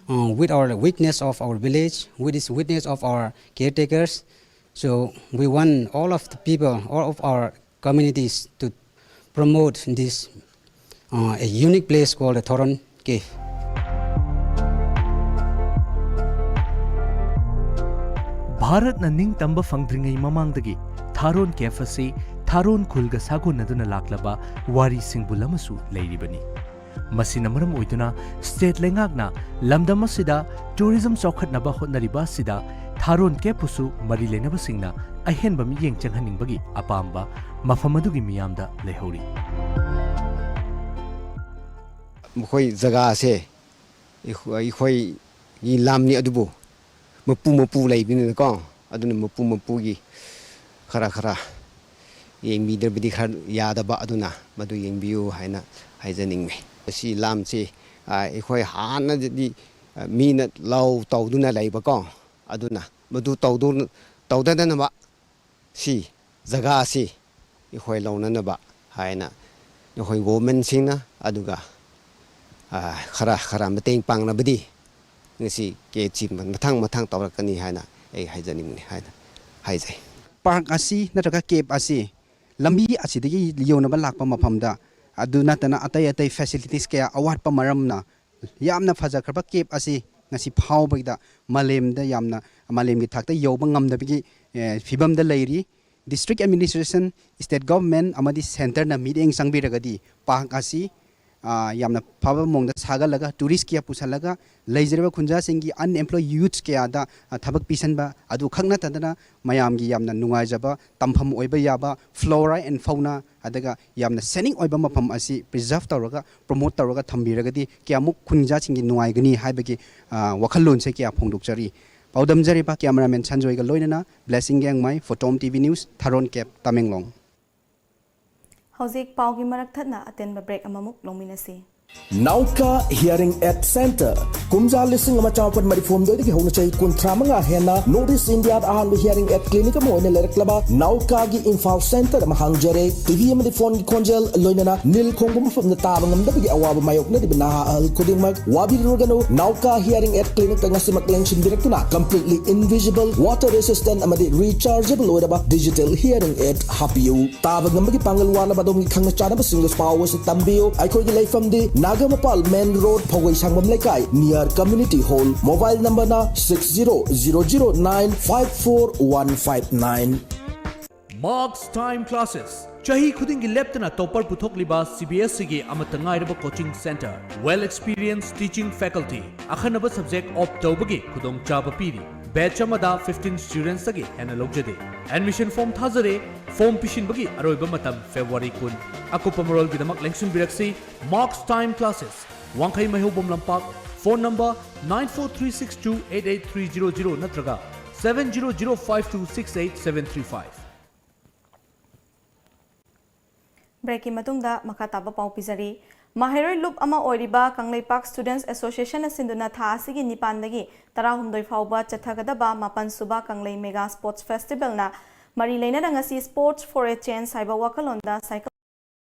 uh, with our weakness of our village, with this weakness of our caretakers? So we want all of the people, all of our communities to promote this uh, a unique place called the Thoron Cave. ꯚꯥꯔꯠꯅ ꯅꯤꯡꯇꯝꯕ ꯐꯪꯗ꯭ꯔꯤꯉꯩ ꯃꯃꯥꯡꯗꯒꯤ ꯊꯥꯔꯣꯟ ꯀꯦꯐ ꯑꯁꯤ ꯊꯥꯔꯣꯟ ꯈꯨꯜꯒ ꯁꯥꯒꯣꯟꯅꯗꯨꯅ ꯂꯥꯛꯂꯕ ꯋꯥꯔꯤ ꯁꯤꯡꯕꯨꯜ ꯑꯃꯁꯨ ꯂꯩꯔꯤꯕꯅꯤ꯫ ꯃꯁꯤꯅ ꯃꯔꯝ ꯑꯣꯏꯗꯨꯅ ꯁ꯭ꯇꯦꯠ ꯂꯩꯉꯥꯛꯅ ꯂꯝꯗꯝ ꯑꯁꯤꯗ ꯇꯨꯔꯤꯖꯝ ꯆꯥꯎꯈꯠꯅꯕ ꯍꯣꯠꯅꯔꯤꯕ ꯑꯁꯤꯗ ꯊꯥꯔꯣꯟ ꯀꯦꯐꯄꯨꯁꯨ ꯃꯔꯤ ꯂꯩꯅꯕꯁꯤꯡꯅ ꯑꯍꯦꯟꯕ ꯃꯤꯠꯌꯦꯡ ꯆꯪꯍꯟꯅꯤꯡꯕꯒꯤ ꯑꯄꯥꯝꯕ ꯃꯐꯝ ꯑꯗꯨꯒꯤ ꯃꯤꯌꯥꯝꯗ ꯂꯩꯍꯧꯔꯤ꯫ ꯃꯈꯣꯏ ꯖꯒꯥꯁꯦ ꯑꯩꯈꯣꯏ- ꯑꯩꯈꯣꯏꯒꯤ ꯂꯝꯅꯤ, ꯑꯗꯨꯕꯨ ꯃꯄꯨ ꯃꯄꯨ ꯂꯩꯕꯅꯤꯅꯀꯣ, ꯑꯗꯨꯅ ꯃꯄꯨ ꯃꯄꯨꯒꯤ ꯈꯔ ꯈꯔ ꯌꯦꯡꯕꯤꯗ꯭ꯔꯕꯗꯤ ꯈꯔ ꯌꯥꯗꯕ, ꯑꯗꯨꯅ ꯃꯗꯨ ꯌꯦꯡꯕꯤꯌꯨ ꯍꯥꯏꯅ ꯍꯥꯏꯖꯅꯤꯡꯉꯤ꯫ ꯑꯁꯤ ꯂꯝꯁꯤ, ꯑ, ꯑꯩꯈꯣꯏ ꯍꯥꯟꯅꯗꯤ, ꯑ, ꯃꯤꯅ ꯂꯧ ꯇꯧꯗꯨꯅ ꯂꯩꯕꯀꯣ, ꯑꯗꯨꯅ ꯃꯗꯨ ꯇꯧꯗꯨ- ꯇꯧꯗꯅꯕ ꯁꯤ ꯖꯒꯥꯁꯤ ꯑꯩꯈꯣꯏ ꯂꯧꯅꯅꯕ ꯍꯥꯏꯅ ꯑꯩꯈꯣꯏ ꯒꯣꯚꯔꯟꯃꯦꯟꯠꯁꯤꯡꯅ ꯑꯗꯨꯒ, ꯑ, ꯈꯔ ꯈꯔ ꯃꯇꯦꯡ ꯄꯥꯡꯅꯕꯗꯤ ꯉꯁꯤ ꯀꯦ ꯁꯤ ꯃꯊꯪ ꯃꯊꯪ ꯇꯧꯔꯛꯀꯅꯤ ꯍꯥꯏꯅ ꯑꯩ ꯍꯥꯏꯖꯅꯤꯡꯕꯅꯤ ꯍꯥꯏꯅ ꯍꯥꯏꯖꯩ꯫ ꯄꯥꯔꯛ ꯑꯁꯤ ꯅꯠꯇ꯭ꯔꯒ ꯀꯦꯞ ꯑꯁꯤ ꯂꯝꯕꯤ ꯑꯁꯤꯗꯒꯤ ꯌꯧꯅꯕ ꯂꯥꯛꯄ ꯃꯐꯝꯗ, ꯑꯗꯨ ꯅꯠꯇꯅ ꯑꯇꯩ ꯑꯇꯩ ꯐꯦꯁꯤꯂꯤꯇꯤꯁ ꯀꯌꯥ ꯑꯋꯥꯠꯄ ꯃꯔꯝꯅ ꯌꯥꯝꯅ ꯐꯖꯈ꯭ꯔꯕ ꯀꯦꯞ ꯑꯁꯤ ꯉꯁꯤ ꯐꯥꯎꯕꯗ ꯃꯥꯂꯦꯝꯗ ꯌꯥꯝꯅ, ꯃꯥꯂꯦꯝꯒꯤ ꯊꯥꯛꯇ ꯌꯧꯕ ꯉꯝꯗꯕꯒꯤ, ꯑꯦ, ꯐꯤꯕꯝꯗ ꯂꯩꯔꯤ꯫ ꯗꯤꯁꯇ꯭ꯔꯤꯛ ꯑꯦꯗꯃꯤꯅꯤꯁꯇ꯭ꯔꯦꯁꯟ, ꯁ꯭ꯇꯦꯠ ꯒꯚꯔꯟꯃꯦꯟꯠ ꯑꯃꯗꯤ ꯁꯦꯟꯇꯔꯅ ꯃꯤꯠꯌꯦꯡ ꯆꯪꯕꯤꯔꯒꯗꯤ ꯄꯥꯔꯛ ꯑꯁꯤ, ꯑ, ꯌꯥꯝꯅ ꯐꯕ ꯃꯑꯣꯡꯗ ꯁꯥꯒꯠꯂꯒ ꯇꯨꯔꯤꯁ ꯀꯌꯥ ꯄꯨꯁꯜꯂꯒ ꯂꯩꯖꯔꯤꯕ ꯈꯨꯟꯖꯥꯁꯤꯡꯒꯤ ꯑꯟꯑꯦꯝꯄ꯭ꯂꯣꯏ ꯌꯨꯠꯁ ꯀꯌꯥꯗ, ꯑ, ꯊꯕꯛ ꯄꯤꯁꯟꯕ ꯑꯗꯨ ꯈꯛ ꯅꯠꯇꯗꯅ ꯃꯌꯥꯝꯒꯤ ꯌꯥꯝꯅ ꯅꯨꯡꯉꯥꯏꯖꯕ ꯇꯝꯐꯝ ꯑꯣꯏꯕ ꯌꯥꯕ flora and fauna ꯑꯗꯨꯒ ꯌꯥꯝꯅ ꯁꯦꯅꯤꯛ ꯑꯣꯏꯕ ꯃꯐꯝ ꯑꯁꯤ ꯄ꯭ꯔꯤꯖꯥꯔꯚ ꯇꯧꯔꯒ ꯄ꯭ꯔꯣꯃꯣꯠ ꯇꯧꯔꯒ ꯊꯝꯕꯤꯔꯒꯗꯤ ꯀꯌꯥꯃꯨꯛ ꯈꯨꯟꯖꯥꯁꯤꯡꯒꯤ ꯅꯨꯡꯉꯥꯏꯒꯅꯤ ꯍꯥꯏꯕꯒꯤ, ꯑ, ꯋꯥꯈꯜꯂꯣꯟꯁꯦ ꯀꯌꯥ ꯐꯣꯡꯗꯣꯛꯆꯔꯤ꯫ ꯄꯥꯎꯗꯝꯖꯔꯤꯕ cameraman ꯁꯟꯖꯣꯏꯒ ꯂꯣꯏꯅꯅ Blessing ꯒꯦꯡꯃꯥꯏ, Photom TV News, ꯊꯥꯔꯣꯟ ꯀꯦꯞ, ꯇꯃꯦꯡꯂꯣꯡ꯫ ꯍꯧꯖꯤꯛ ꯄꯥꯎꯒꯤ ꯃꯔꯛ ꯊꯠꯅ ꯑꯇꯦꯟꯕ ꯕ꯭ꯔꯦꯛ ꯑꯃꯃꯨꯛ ꯂꯧꯃꯤꯟꯅꯁꯤ꯫ ꯅꯥꯎꯀꯥ ꯍꯤꯌꯔꯤꯡ ꯑꯦꯗ ꯁꯦꯟꯇꯔ꯫ ꯀꯨꯝꯖꯥ ꯂꯤꯁꯤꯡ ꯑꯃ ꯆꯥꯃꯥꯄꯟ ꯃꯔꯤꯐꯨ ꯍꯨꯝꯗꯣꯏꯗꯒꯤ ꯍꯧꯅ ꯆꯍꯤ ꯀꯨꯟꯊ꯭ꯔꯥ ꯃꯉꯥ ꯍꯦꯟꯅ ꯅꯣꯔꯠ ꯏꯁ ꯏꯟꯗꯤꯌꯥꯗ ꯑꯍꯥꯟꯕ ꯍꯤꯌꯔꯤꯡ ꯑꯦꯗ ꯀ꯭ꯂꯤꯅꯤꯛ ꯑꯃ ꯑꯣꯏꯅ ꯂꯩꯔꯛꯂꯕ ꯅꯥꯎꯀꯥꯒꯤ ꯏꯝꯐꯥꯜ ꯁꯦꯟꯇꯔ ꯑꯃ ꯍꯥꯡꯖꯔꯦ꯫ ꯇꯤꯚꯤ ꯑꯃꯗꯤ ꯐꯣꯟꯒꯤ ꯈꯣꯟꯖꯦꯜ, ꯂꯣꯏꯅꯅ ꯅꯤꯜ ꯈꯣꯡꯕ ꯃꯐꯝꯗ ꯇꯥꯕ ꯉꯝꯗꯕꯒꯤ ꯑꯋꯥꯕ ꯃꯥꯌꯣꯛꯅꯔꯤꯕ ꯅꯍꯥ ꯑꯍꯜ ꯈꯨꯗꯤꯡꯃꯛ ꯋꯥꯕꯤꯔꯨꯔꯒꯅꯨ꯫ ꯅꯥꯎꯀꯥ ꯍꯤꯌꯔꯤꯡ ꯑꯦꯗ ꯀ꯭ꯂꯤꯅꯤꯛꯇ ꯉꯁꯤꯃꯛ ꯂꯦꯡꯁꯤꯟꯕꯤꯔꯛꯇꯨꯅ completely invisible, water resistant ꯑꯃꯗꯤ rechargeable ꯑꯣꯏꯔꯕ digital hearing aid ꯍꯥꯞꯄꯤꯌꯨ꯫ ꯇꯥꯕ ꯉꯝꯕꯒꯤ ꯄꯥꯡꯒꯜ ꯋꯥꯠꯂꯕ ꯑꯗꯣꯝꯒꯤ ꯈꯪꯅ ꯆꯥꯟꯅꯕꯁꯤꯡꯗꯁꯨ ꯄꯥꯎ ꯑꯁꯤ ꯇꯝꯕꯤꯌꯨ꯫ ꯑꯩꯈꯣꯏꯒꯤ ꯂꯩꯐꯝꯗꯤ ꯅꯥꯒꯥꯃꯄꯥꯜ ꯃꯦꯟ ꯔꯣꯗ, ꯐꯧꯒꯩ ꯁꯥꯡꯕꯝ ꯂꯩꯀꯥꯏ, near community hall꯫ Mobile number ꯅ six zero zero zero nine five four one five nine꯫ Marks Time Classes꯫ ꯆꯍꯤ ꯈꯨꯗꯤꯡꯒꯤ ꯂꯦꯞꯇꯅ ꯇꯣꯞꯄꯔ ꯄꯨꯊꯣꯛꯂꯤꯕ ꯁꯤ ꯕꯤ ꯑꯦꯁ ꯏꯒꯤ ꯑꯃꯠꯇ ꯉꯥꯏꯔꯕ coaching centre. Well experienced teaching faculty꯫ ꯑꯈꯟꯅꯕ ꯁꯕꯖꯦꯛ ꯑꯣꯞ ꯇꯧꯕꯒꯤ ꯈꯨꯗꯣꯡꯆꯥꯕ ꯄꯤꯔꯤ꯫ ꯕꯦꯆ ꯑꯃꯗ ꯐꯤꯐꯇꯤꯟ ꯁ꯭ꯇꯨꯗꯦꯟꯠꯁꯇꯒꯤ ꯍꯦꯟꯅ ꯂꯧꯖꯗꯦ꯫ ꯑꯦꯗꯃꯤꯁꯟ ꯐꯣꯔꯝ ꯊꯥꯖꯔꯦ꯫ ꯐꯣꯔꯝ ꯄꯤꯁꯤꯟꯕꯒꯤ ꯑꯔꯣꯏꯕ ꯃꯇꯝ ꯐꯦꯕ꯭ꯔꯨꯋꯥꯔꯤ ꯀꯨꯟ꯫ ꯑꯀꯨꯞꯄ ꯃꯔꯣꯜꯒꯤꯗꯃꯛ ꯂꯦꯡꯁꯤꯟꯕꯤꯔꯛꯁꯤ Marks Time Classes, ꯋꯥꯡꯈꯩ ꯃꯩꯍꯧꯕꯝ ꯂꯝꯄꯥꯛ꯫ Phone number nine four three six two eight eight three zero zero ꯅꯠꯇ꯭ꯔꯒ seven zero zero five two six eight seven three five꯫ ꯕ꯭ꯔꯦꯛꯀꯤ ꯃꯇꯨꯡꯗ ꯃꯈꯥ ꯇꯥꯕ ꯄꯥꯎ ꯄꯤꯖꯔꯤ꯫ ꯃꯍꯩꯔꯣꯏ ꯂꯨꯞ ꯑꯃ ꯑꯣꯏꯔꯤꯕ ꯀꯪꯂꯩꯄꯥꯛ ꯁ꯭ꯇꯨꯗꯦꯟꯠꯁ ꯑꯦꯁꯣꯁꯤꯌꯦꯁꯟꯅ ꯁꯤꯟꯗꯨꯅ ꯊꯥ ꯑꯁꯤꯒꯤ ꯅꯤꯄꯥꯟꯗꯒꯤ ꯇꯔꯥꯍꯨꯝꯗꯣꯏ ꯐꯥꯎꯕ ꯆꯠꯊꯒꯗꯕ ꯃꯥꯄꯟ ꯁꯨꯕ ꯀꯪꯂꯩ ꯃꯦꯒꯥ ꯁ꯭ꯄꯣꯔꯠꯁ ꯐꯦꯁꯇꯤꯚꯦꯜꯅ ꯃꯔꯤ ꯂꯩꯅꯅ ꯉꯁꯤ Sports for a Change ꯍꯥꯏꯕ ꯋꯥꯈꯜꯂꯣꯟꯗ ꯁꯥꯏꯀꯜ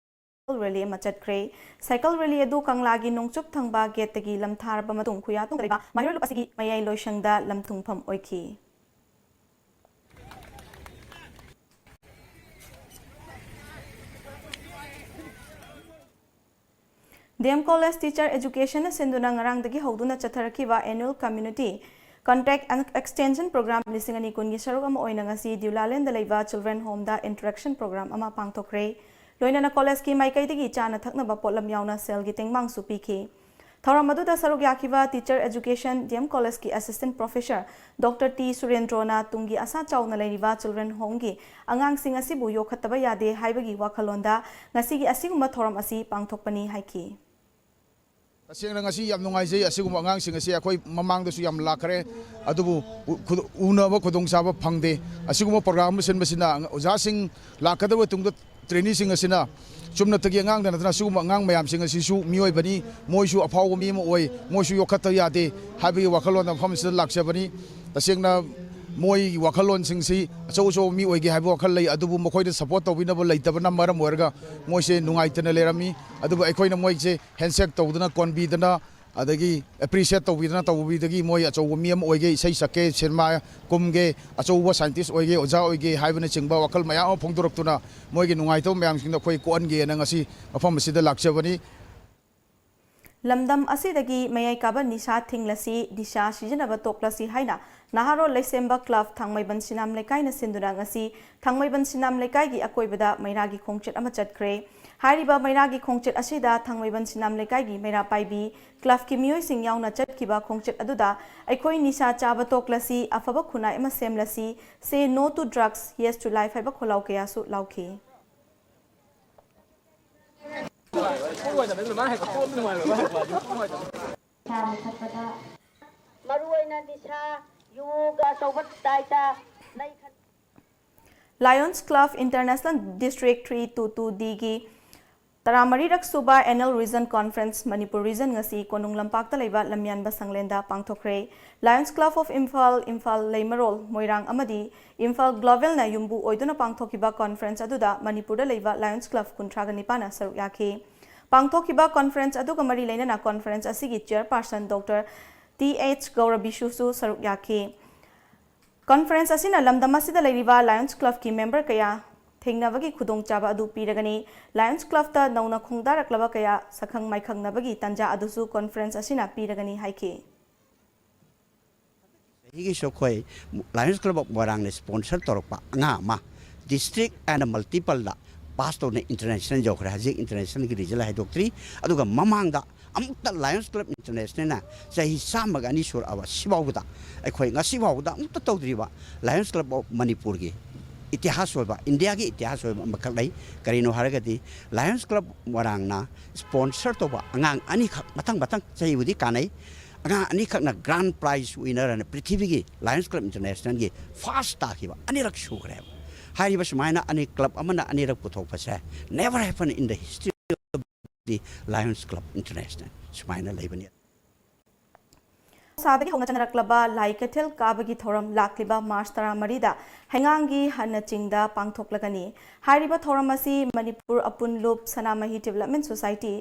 ꯔꯦꯂꯤ ꯑꯃ ꯆꯠꯈ꯭ꯔꯦ꯫ ꯁꯥꯏꯀꯜ ꯔꯦꯂꯤ ꯑꯗꯨ ꯀꯪꯂꯥꯒꯤ ꯅꯣꯡꯆꯨꯞ ꯊꯪꯕ ꯒꯦꯠꯇꯒꯤ ꯂꯝꯊꯥꯔꯕ ꯃꯇꯨꯡ ꯈꯨꯌꯥꯊꯣꯡꯗ ꯂꯩꯕ ꯃꯍꯩꯔꯣꯏ ꯂꯨꯞ ꯑꯁꯤꯒꯤ ꯃꯌꯥꯏ ꯂꯣꯏꯁꯪꯗ ꯂꯝꯊꯨꯡꯐꯝ ꯑꯣꯏꯈꯤ꯫ ꯗꯤ ꯑꯦꯝ ꯀꯣꯂꯦꯖ ꯇꯤꯆꯔ ꯑꯦꯖꯨꯀꯦꯁꯟꯅ ꯁꯤꯟꯗꯨꯅ ꯉꯔꯥꯡꯗꯒꯤ ꯍꯧꯗꯨꯅ ꯆꯠꯊꯔꯛꯈꯤꯕ Annual Community Contact and Extension Program ꯂꯤꯁꯤꯡ ꯑꯅꯤ ꯀꯨꯟꯒꯤ ꯁꯔꯨꯛ ꯑꯃ ꯑꯣꯏꯅ ꯉꯁꯤ ꯗ꯭ꯌꯨꯂꯥꯂꯦꯟꯗ ꯂꯩꯕ Children Homeꯗ interaction program ꯑꯃ ꯄꯥꯡꯊꯣꯛꯈ꯭ꯔꯦ꯫ ꯂꯣꯏꯅꯅ ꯀꯣꯂꯦꯖꯀꯤ ꯃꯥꯏꯀꯩꯗꯒꯤ ꯆꯥꯅ ꯊꯛꯅꯕ ꯄꯣꯠꯂꯝ ꯌꯥꯎꯅ ꯁꯦꯜꯒꯤ ꯇꯦꯡꯕꯥꯡꯁꯨ ꯄꯤꯈꯤ꯫ ꯊꯧꯔꯝ ꯑꯗꯨꯗ ꯁꯔꯨꯛ ꯌꯥꯈꯤꯕ ꯇꯤꯆꯔ ꯑꯦꯖꯨꯀꯦꯁꯟ, ꯗꯤ ꯑꯦꯝ ꯀꯣꯂꯦꯖꯀꯤ ꯑꯦꯁꯤꯁꯇꯦꯟꯠ ꯄ꯭ꯔꯣꯐꯦꯁꯔ ꯗꯣꯛꯇꯔ ꯇꯤ ꯁꯨꯔꯦꯟꯗ꯭ꯔꯣꯅ ꯇꯨꯡꯒꯤ ꯑꯁꯥ ꯆꯥꯎꯅ ꯂꯩꯔꯤꯕ Children Homeꯒꯤ ꯑꯉꯥꯡꯁꯤꯡ ꯑꯁꯤꯕꯨ ꯌꯣꯛꯈꯠꯇꯕ ꯌꯥꯗꯦ ꯍꯥꯏꯕꯒꯤ ꯋꯥꯈꯜꯂꯣꯟꯗ ꯉꯁꯤꯒꯤ ꯑꯁꯤꯒꯨꯝꯕ ꯊꯧꯔꯝ ꯑꯁꯤ ꯄꯥꯡꯊꯣꯛꯄꯅꯤ ꯍꯥꯏꯈꯤ꯫ ꯇꯁꯦꯡꯅ ꯉꯁꯤ ꯌꯥꯝ ꯅꯨꯡꯉꯥꯏꯖꯩ꯫ ꯑꯁꯤꯒꯨꯝꯕ ꯑꯉꯥꯡꯁꯤꯡ ꯑꯁꯤ ꯑꯩꯈꯣꯏ ꯃꯃꯥꯡꯗꯁꯨ ꯌꯥꯝ ꯂꯥꯛꯈ꯭ꯔꯦ, ꯑꯗꯨꯕꯨ ꯎ-, ꯈꯨꯗ-, ꯎꯅꯕ ꯈꯨꯗꯣꯡꯆꯥꯕ ꯐꯪꯗꯦ꯫ ꯑꯁꯤꯒꯨꯝꯕ program ꯑꯃ ꯁꯤꯟꯕꯁꯤꯅ ꯑꯉ-, ꯑꯣꯖꯥꯁꯤꯡ ꯂꯥꯛꯀꯗꯕ ꯇꯨꯡꯗ ꯇ꯭ꯔꯦꯅꯤꯁꯤꯡ ꯑꯁꯤꯅ ꯆꯨꯝꯅꯇꯒꯤ ꯑꯉꯥꯡꯗ ꯅꯠꯇꯅ ꯁꯤꯒꯨꯝꯕ ꯑꯉꯥꯡ ꯃꯌꯥꯝꯁꯤꯡ ꯑꯁꯤꯁꯨ ꯃꯤꯑꯣꯏꯕꯅꯤ, ꯃꯣꯏꯁꯨ ꯑꯐꯥꯎꯕ ꯃꯤ ꯑꯃ ꯑꯣꯏ, ꯃꯣꯏꯁꯨ ꯌꯣꯛꯈꯠꯇꯕ ꯌꯥꯗꯦ ꯍꯥꯏꯕꯒꯤ ꯋꯥꯈꯜꯂꯣꯟꯗ ꯃꯐꯝ ꯑꯁꯤꯗ ꯂꯥꯛꯆꯕꯅꯤ꯫ ꯇꯁꯦꯡꯅ ꯃꯣꯏꯒꯤ ꯋꯥꯈꯜꯂꯣꯟꯁꯤꯡꯁꯤ ꯑꯆꯧ ꯑꯆꯧꯕ ꯃꯤ ꯑꯣꯏꯒꯦ ꯍꯥꯏꯕ ꯋꯥꯈꯜ ꯂꯩ, ꯑꯗꯨꯕꯨ ꯃꯈꯣꯏꯗ ꯁꯄꯣꯔꯠ ꯇꯧꯕꯤꯅꯕ ꯂꯩꯇꯕꯅ ꯃꯔꯝ ꯑꯣꯏꯔꯒ ꯃꯣꯏꯁꯦ ꯅꯨꯡꯉꯥꯏꯇꯅ ꯂꯩꯔꯝꯃꯤ꯫ ꯑꯗꯨꯕꯨ ꯑꯩꯈꯣꯏꯅ ꯃꯣꯏꯁꯦ ꯍꯦꯟꯁꯦꯛ ꯇꯧꯗꯅ, ꯀꯣꯟꯕꯤꯗꯅ, ꯑꯗꯒꯤ ꯑꯦꯄ꯭ꯔꯤꯁꯤꯌꯦꯠ ꯇꯧꯕꯤꯗꯅ ꯇꯧꯕꯤꯗꯒꯤ ꯃꯣꯏ ꯑꯆꯧꯕ ꯃꯤ ꯑꯃ ꯑꯣꯏꯒꯦ, ꯏꯁꯩ ꯁꯛꯀꯦ, ꯁꯤꯅꯦꯃꯥ ꯀꯨꯝꯒꯦ, ꯑꯆꯧꯕ ꯁꯥꯏꯟꯇꯤꯁ ꯑꯣꯏꯒꯦ, ꯑꯣꯖꯥ ꯑꯣꯏꯒꯦ ꯍꯥꯏꯕꯅꯆꯤꯡꯕ ꯋꯥꯈꯜ ꯃꯌꯥꯝ ꯑꯃ ꯐꯣꯡꯗꯣꯔꯛꯇꯨꯅ ꯃꯣꯏꯒꯤ ꯅꯨꯡꯉꯥꯏꯇꯕ ꯃꯌꯥꯝꯁꯤꯡꯗꯣ ꯑꯩꯈꯣꯏ ꯀꯣꯛꯍꯟꯒꯦꯅ ꯉꯁꯤ ꯃꯐꯝ ꯑꯁꯤꯗ ꯂꯥꯛꯆꯕꯅꯤ꯫ ꯂꯝꯗꯝ ꯑꯁꯤꯗꯒꯤ ꯃꯌꯥꯏ ꯀꯥꯕ ꯅꯤꯁꯥ ꯊꯤꯡꯂꯁꯤ, ꯅꯤꯁꯥ ꯁꯤꯖꯤꯟꯅꯕ ꯇꯣꯛꯂꯁꯤ ꯍꯥꯏꯅ ꯅꯍꯥꯔꯣꯜ ꯂꯩꯁꯦꯝꯕ ꯀ꯭ꯂꯕ ꯊꯥꯡꯃꯩꯕꯟ ꯁꯤꯅꯥꯝ ꯂꯩꯀꯥꯏꯅ ꯁꯤꯟꯗꯨꯅ ꯉꯁꯤ ꯊꯥꯡꯃꯩꯕꯟ ꯁꯤꯅꯥꯝ ꯂꯩꯀꯥꯏꯒꯤ ꯑꯀꯣꯏꯕꯗ ꯃꯩꯔꯥꯒꯤ ꯈꯣꯡꯆꯠ ꯑꯃ ꯆꯠꯈ꯭ꯔꯦ꯫ ꯍꯥꯏꯔꯤꯕ ꯃꯩꯔꯥꯒꯤ ꯈꯣꯡꯆꯠ ꯑꯁꯤꯗ ꯊꯥꯡꯃꯩꯕꯟ ꯁꯤꯅꯥꯝ ꯂꯩꯀꯥꯏꯒꯤ ꯃꯩꯔꯥ ꯄꯥꯏꯕꯤ ꯀ꯭ꯂꯕꯀꯤ ꯃꯤꯑꯣꯏꯁꯤꯡ ꯌꯥꯎꯅ ꯆꯠꯈꯤꯕ ꯈꯣꯡꯆꯠ ꯑꯗꯨꯗ "ꯑꯩꯈꯣꯏ ꯅꯤꯁꯥ ꯆꯥꯕ ꯇꯣꯛꯂꯁꯤ, ꯑꯐꯕ ꯈꯨꯟꯅꯥꯏ ꯑꯃ ꯁꯦꯝꯂꯁꯤ, Say No to Drugs, Yes to Life" ꯍꯥꯏꯕ ꯈꯣꯜꯂꯥꯎ ꯀꯌꯥꯁꯨ ꯂꯥꯎꯈꯤ꯫ ꯃꯔꯨꯑꯣꯏꯅ ꯅꯤꯁꯥ, ꯌꯨꯒ ꯑꯆꯧꯕ ꯇꯥꯏꯇ ꯂꯩ ꯈꯟ- Lions Club International District three two two D ꯒꯤ ꯇꯔꯥꯃꯔꯤꯔꯛ ꯁꯨꯕ Annual Region Conference Manipur Region ꯉꯁꯤ ꯀꯣꯅꯨꯡ ꯂꯝꯄꯥꯛꯇ ꯂꯩꯕ ꯂꯝꯌꯥꯟꯕ ꯁꯪꯂꯦꯟꯗ ꯄꯥꯡꯊꯣꯛꯈ꯭ꯔꯦ꯫ Lions Club of Imphal, Imphal ꯂꯩꯃꯔꯣꯜ, ꯃꯣꯏꯔꯥꯡ ꯑꯃꯗꯤ ꯏꯝꯐꯥꯜ ꯒ꯭ꯂꯣꯕꯦꯜꯅ ꯌꯨꯝꯕꯨ ꯑꯣꯏꯗꯨꯅ ꯄꯥꯡꯊꯣꯛꯈꯤꯕ conference ꯑꯗꯨꯗ ꯃꯅꯤꯄꯨꯔꯗ ꯂꯩꯕ Lions Club ꯀꯨꯟꯊ꯭ꯔꯥꯒ ꯅꯤꯄꯥꯟꯅ ꯁꯔꯨꯛ ꯌꯥꯈꯤ꯫ ꯄꯥꯡꯊꯣꯛꯈꯤꯕ conference ꯑꯗꯨꯒ ꯃꯔꯤ ꯂꯩꯅꯅ conference ꯑꯁꯤꯒꯤ chairperson Doctor ꯇꯤ ꯑꯩꯆ ꯒꯧꯔꯕꯤꯁꯨꯁꯨ ꯁꯔꯨꯛ ꯌꯥꯈꯤ꯫ Conference ꯑꯁꯤꯅ ꯂꯝꯗꯝ ꯑꯁꯤꯗ ꯂꯩꯔꯤꯕ Lions Clubꯀꯤ member ꯀꯌꯥ ꯊꯦꯡꯅꯕꯒꯤ ꯈꯨꯗꯣꯡꯆꯥꯕ ꯑꯗꯨ ꯄꯤꯔꯒꯅꯤ꯫ Lions Clubꯇ ꯅꯧꯅ ꯈꯣꯡꯗꯥꯔꯛꯂꯕ ꯀꯌꯥ ꯁꯛꯈꯪ ꯃꯥꯏꯈꯪꯅꯕꯒꯤ ꯇꯥꯟꯖꯥ ꯑꯗꯨꯁꯨ conference ꯑꯁꯤꯅ ꯄꯤꯔꯒꯅꯤ ꯍꯥꯏꯈꯤ꯫ ꯆꯍꯤꯒꯤꯁꯨ ꯑꯩꯈꯣꯏ Lions Club of ꯃꯣꯏꯔꯥꯡꯅ sponsor ꯇꯧꯔꯛꯄ ꯑꯉꯥꯡ ꯑꯃ district and multipleꯗ pass ꯇꯧꯅ international ꯌꯧꯈ꯭ꯔꯦ꯫ ꯍꯧꯖꯤꯛ internationalꯒꯤ result ꯍꯥꯏꯗꯣꯛꯇ꯭ꯔꯤ꯫ ꯑꯗꯨꯒ ꯃꯃꯥꯡꯗ ꯑꯃꯨꯛꯇ Lions Club Internationalꯅ ꯆꯍꯤ ꯆꯥꯝꯃꯒ ꯑꯅꯤ ꯁꯨꯔꯛꯑꯕ ꯁꯤꯐꯥꯎꯕꯗ ꯑꯩꯈꯣꯏ ꯉꯁꯤꯐꯥꯎꯕꯗ ꯑꯃꯨꯛꯇ ꯇꯧꯗ꯭ꯔꯤꯕ Lions Club of ꯃꯅꯤꯄꯨꯔꯒꯤ ꯏꯇꯤꯍꯥꯁ ꯑꯣꯏꯕ, ꯏꯟꯗꯤꯌꯥꯒꯤ ꯏꯇꯤꯍꯥꯁ ꯑꯣꯏꯕ ꯑꯃꯈꯛ ꯂꯩ꯫ ꯀꯔꯤꯅꯣ ꯍꯥꯏꯔꯒꯗꯤ Lions Club ꯃꯣꯏꯔꯥꯡꯅ sponsor ꯇꯧꯕ ꯑꯉꯥꯡ ꯑꯅꯤꯈꯛ ꯃꯊꯪ ꯃꯊꯪ ꯆꯍꯤꯕꯨꯗꯤ ꯀꯥꯟꯅꯩ꯫ ꯑꯉꯥꯡ ꯑꯅꯤꯈꯛꯅ grand prize winner ꯍꯥꯏꯅ ꯄ꯭ꯔꯤꯊꯤꯕꯤꯒꯤ Lions Club Internationalꯒꯤ first ꯇꯥꯈꯤꯕ ꯑꯅꯤꯔꯛ ꯁꯨꯈ꯭ꯔꯦꯕ꯫ ꯍꯥꯏꯔꯤꯕ ꯁꯨꯃꯥꯏꯅ ꯑꯅꯤ club ꯑꯃꯅ ꯑꯅꯤꯔꯛ ꯄꯨꯊꯣꯛꯄꯁꯦ never happen in the history of the Lions Club International ꯁꯨꯃꯥꯏꯅ ꯂꯩꯕꯅꯤ꯫ ꯁꯥꯗꯒꯤ ꯍꯧꯅ ꯆꯠꯅꯔꯛꯂꯕ ꯂꯥꯏ ꯀꯩꯊꯦꯜ ꯀꯥꯕꯒꯤ ꯊꯧꯔꯝ ꯂꯥꯛꯂꯤꯕ ꯃꯥꯔꯆ ꯇꯔꯥꯃꯔꯤꯗ ꯍꯩꯉꯥꯡꯒꯤ ꯍꯟꯅ ꯆꯤꯡꯗ ꯄꯥꯡꯊꯣꯛꯂꯒꯅꯤ꯫ ꯍꯥꯏꯔꯤꯕ ꯊꯧꯔꯝ ꯑꯁꯤ ꯃꯅꯤꯄꯨꯔ ꯑꯄꯨꯟ ꯂꯨꯞ ꯁꯅꯥꯃꯍꯤ Development Society,